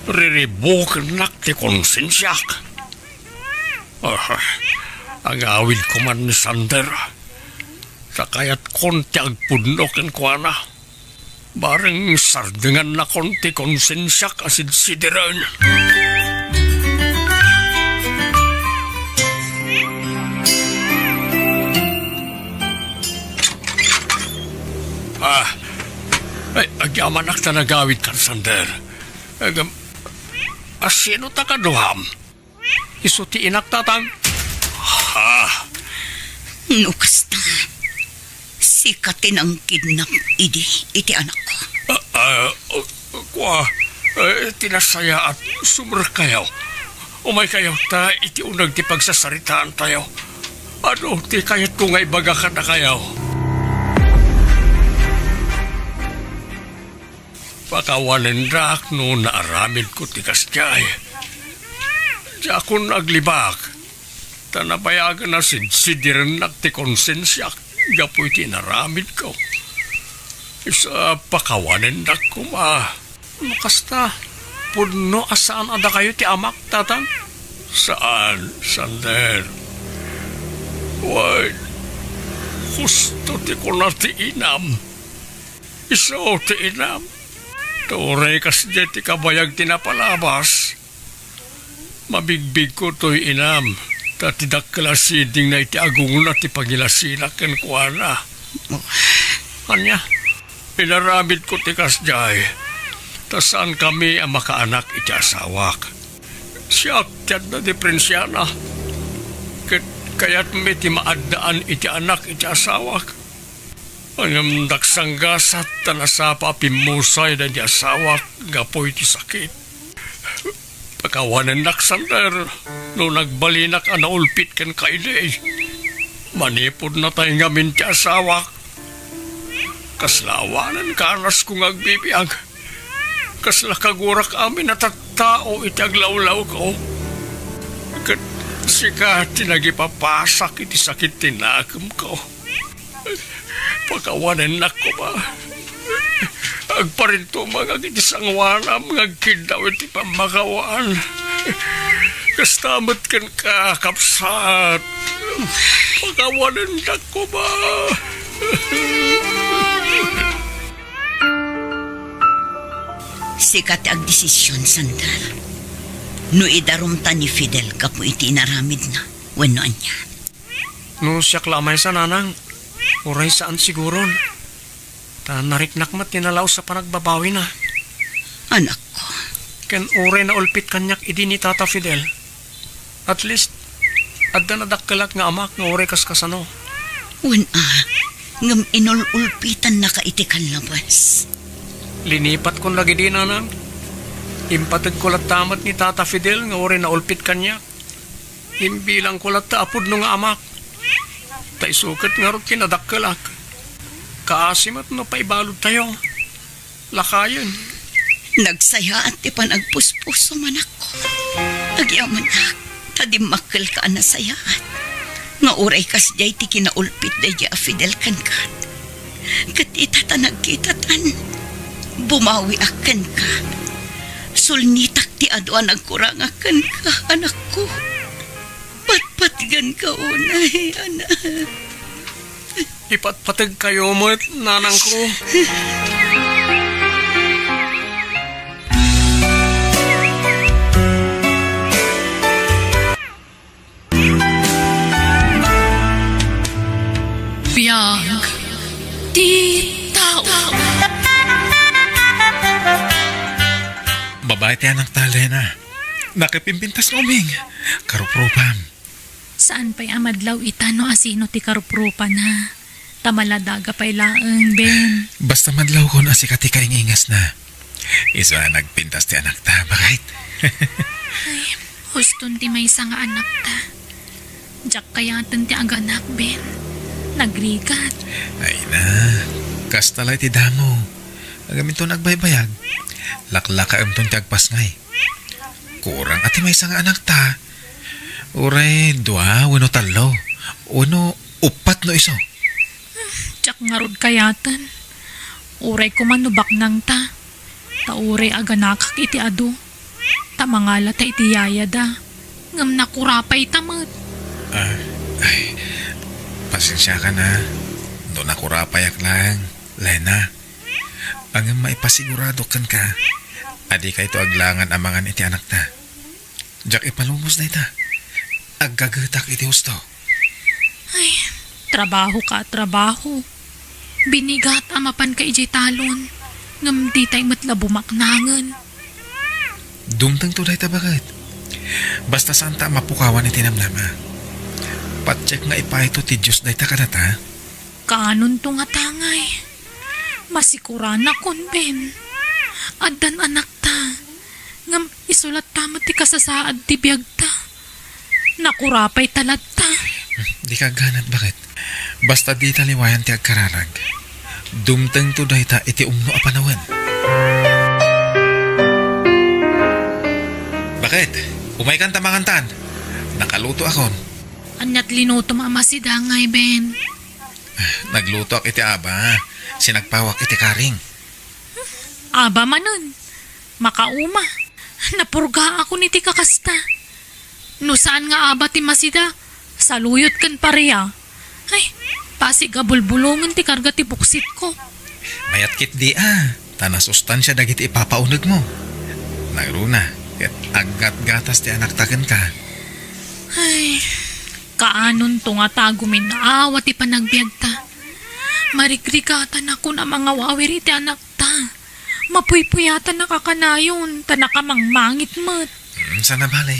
Riribukennak ti konsensiak. Ah, agawidko man ni Sander. Ta kayatkon ti agpudno kenkuana. Bareng sardengannakon ti konsensiak a sidsidiren. Ah, ay, agyamanak ta nagawidkan, Sander. Agam-, asino ta kaduam? Isu ti inak, Tatang. Ha? No kasta, sika ti nangkidnap idi iti anakko. Ah, ah, uh, kua, eh, ti nasayaat, sumrekkayo. Umaykayo, ta iti uneg ti pagsasaritaantayo. Adu ti kayatko nga ibaga kadakayo. Pakawanendak no naaramidko ti kasdiay. Diakon aglibak, ta nabayagen a sidsidirennak ti konsensiak gapu iti inaramidko. Isu a pakawanendak koma. No kasta, pudno a saan a dakayo ti amak, Tatang? Saan, Sander. Wen, husto ti kuna ti inam. Isu ti inam. Ta uray kasdiay ti kabayag ti napalabas, mabigbigko toy inam, ta ti dakkel a sidingna iti agungna ti pangilasinak kenkuana. Ania, inaramidko ti kasdiay, ta saankami a makaanak iti asawak. Siak ti adda diperensiana, ket kayatmi ti maaddaan iti anak iti asawak. Ngem nagsanggasat ta nasapa a pimmusay daydi asawak gapu iti sakit. Pakawanennak, Sander, no nagbalinak a naulpit kenka idi. Manipud natay ngamin ti asawak. Kasla awanen kanasko nga agbibiag. Kasla kagurak amin a tattao iti aglawlawko. Ket sika ti nagipapasak iti sakit ti nakemko. Pakawanennak koma. Agparintumengak iti sangoanam nga agkiddaw iti pammakawan. Kasta met kenka, kabsat. Pakawanennak koma. Sika ti agdesision, Sander. No idarumta ni Fidel gapu iti inaramidna, wenno ania. No siak la a maysa, nanang, uray saan siguron. Ta nariknak met ti nalaus a panagbabawina. Anakko. Ken uray naulpit kaniak idi ni Tata Fidel. At least, adda nadakkelak nga amak nga uray kaskasano. Wen a, ngem inul-ulpitannaka iti kallabas. Linipatkon dagidi, nanang. Impategko latta met ni Tata Fidel nga uray naulpit kaniak. Imbilangko latta a pudno nga amak. Ta isu ket ngarud ti nadakkelak. Kaasi met no paibaludtayo. Lakayen. Nagsayaat ti panagpuspusom, anakko. Agyamanak, ta dimmakkelka a nasayaat. Nga uray kasdiay ti kinaulpit daydi a Fidel kenka. Ket ita ta nagkitatan, bumawiak kenka. Sulnitak ti adu a nagkurangak kenka, anakko. Patpatgenka unay, anak. Ipatpategkayo met, nanangko. Biag ti tao. Babae ti anakta, Lena. Nakipimpintas nga uming. Karuprupam. Saan pay a madlaw ita no asino ti karuprupana. Ta maladaga pay laeng, Ben. Basta madlawkon a sika ti kaingingasna. Isu a nagpintas ti anakta, baket. Ay, huston ti maysa nga anakta. Diak kayaten ti aganak, Ben. Nagrigat. Ay na, kasta la iti damo. Ngem inton agbaybayag, laklakaemton ti agpasngay. Kurang a ti maysa nga anakta. Uray dua wenno tallo, wenno uppat no isu. Diak ngarud kayaten. Uray koma no baknangta. Ta uray aganakak iti adu. Ta mangalata iti yayada. Ngem nakurapayta met. Ah, ay, pasensiakan a. No nakurapayak laeng, Lena. Ngem maipasigurado kenka a dikayto aglangan a mangan iti anakta. Diak ipalubos dayta. Aggagetak iti husto. Ay, trabaho ka, trabaho. Binigat a mapanka idiay talon, ngem ditay met la bumaknangen. Dumtengto dayta, baket. Basta saanta a mapukawan iti namnama. Patiek nga ipayto ti Dios dayta kadata. Kaanonto nga tangay. Masikuranakon, Ben. Addan anakta. Ngem isu latta met ti kasasaad ti biagta. Nakurapayta latta. Dika agganat, baket. Basta dita liwayan ti agkararag. Dumtengto dayta iti umno a panawen. Baket, umaykan ta mangantan. Nakalutoakon. Aniat linutom a masidangay, Ben? Naglutoak iti aba, sinagpawak iti karing. Aba manen, makauma. Napurgaakon iti kakasta. No saan nga aba ti masida, Saluyot ken paria. Ay, pasig a bulbulongen ti karga ti puksitko. Mayat ketdi a, ta nasustansia dagiti ipapaunegmo. Nangruna, ket aggatgatas ti anakta kenka. Ay, kaanonto ngata a guminnawa ti panagbiagta. Marigrigatan a kuna mangawawir iti anakta. Mapuypuyatan a kakanayon, ta nakamangmangit met. Hmm, sana bale,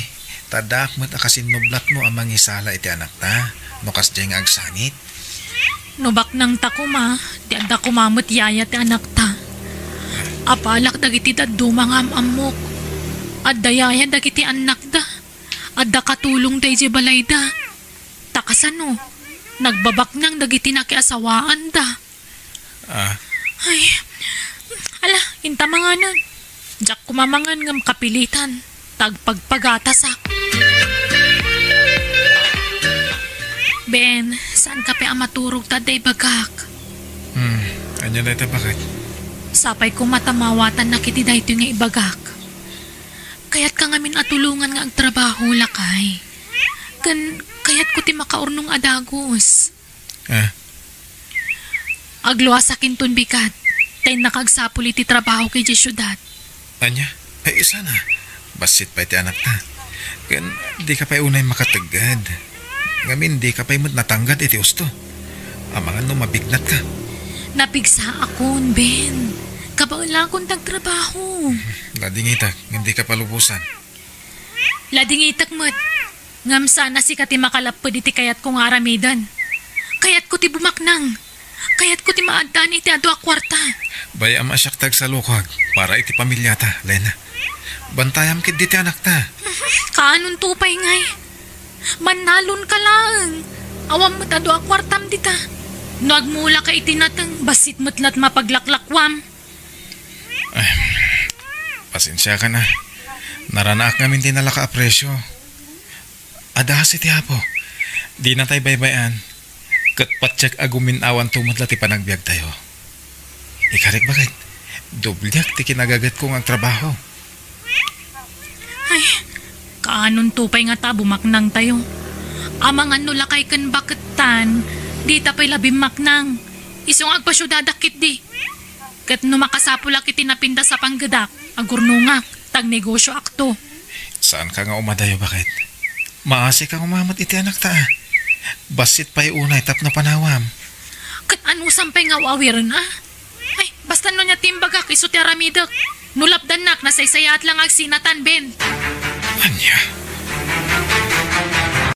ta addaak met a kasinnublatmo a mangisala iti anakta, no kasdiay nga agsangit. No baknangta koma, ti adda koma met yaya ti anakta. Apalak dagiti dadduma nga am-ammok. Adda yaya dagiti annakda. Adda katulongda idiay balayda. Ta kasano, nagbabaknang dagiti nakiasawaanda. Ah. Ay, ala, inta manganen. Diak koma mangan ngem kapilitan. Tagpagpagatasak. Ben, saan ka pay a maturog ta adda ibagak? Hmm, ania dayta, baket? Sapay koma ta mawatannak iti daytoy nga ibagak. Kayatka ngamin a tulongan nga agtrabaho, lakay. Ken kayatko ti makaurnong a dagus. Ah. Agluasak inton bigat, ta innaka agsapul iti trabaho idiay siudad. Ania? Ay, sana. Bassit pay ti anakta. Ken dika pay unay makategged. Ngamin, dika pay met natanggad iti usto. Amangan no mabignatka. Napigsaakon, Ben. Kabaelakon ti agtrabaho. Ladingitak, ngem dika palubosan. Ladingitak met. Ngem saan a sika ti makalapped iti kayatko nga aramiden. Kayatko ti bumaknang. Kayatko ti maaddaan iti adu a kuarta. Bay-am a siak ti agsalukag para iti pamiliata, Lena. Bantayam ketdi ti anakta. Kaanonto pay ngay? Mannalonka laeng. Awan met adu a kuartam dita. No agmulaka iti nateng, bassit met la't mapaglaklakuam. Ay, pasensiakan a. Naranaak ngamin ti nalaka a presio. Adda kasi ti Apo. Dinatay baybay-an. Ket patiek a gumin-awanto met la ti panagbiagtayo. Ikarik, baket, dobliak ti kinagagetko nga agtrabaho. Ay, kaanonto pay ngata a bumaknangtayo? Amangan no lakay ken bakettan, dita pay la bimmaknang. Isu nga agpasiudadak ketdi. Ket no makasapulak iti napintas a panggedak, agurnongak, ta agnegosioakto. Saanka nga umadayo, baket? Maasika nga umamat iti anakta a. Bassit pay unay tapno panawam. Ket anusam pay nga awawiren a? Ay, basta no ania ti imbagak, isu ti aramidek. No lapdannak, nasaysayaat la nga agsinatan, Ben. Ania?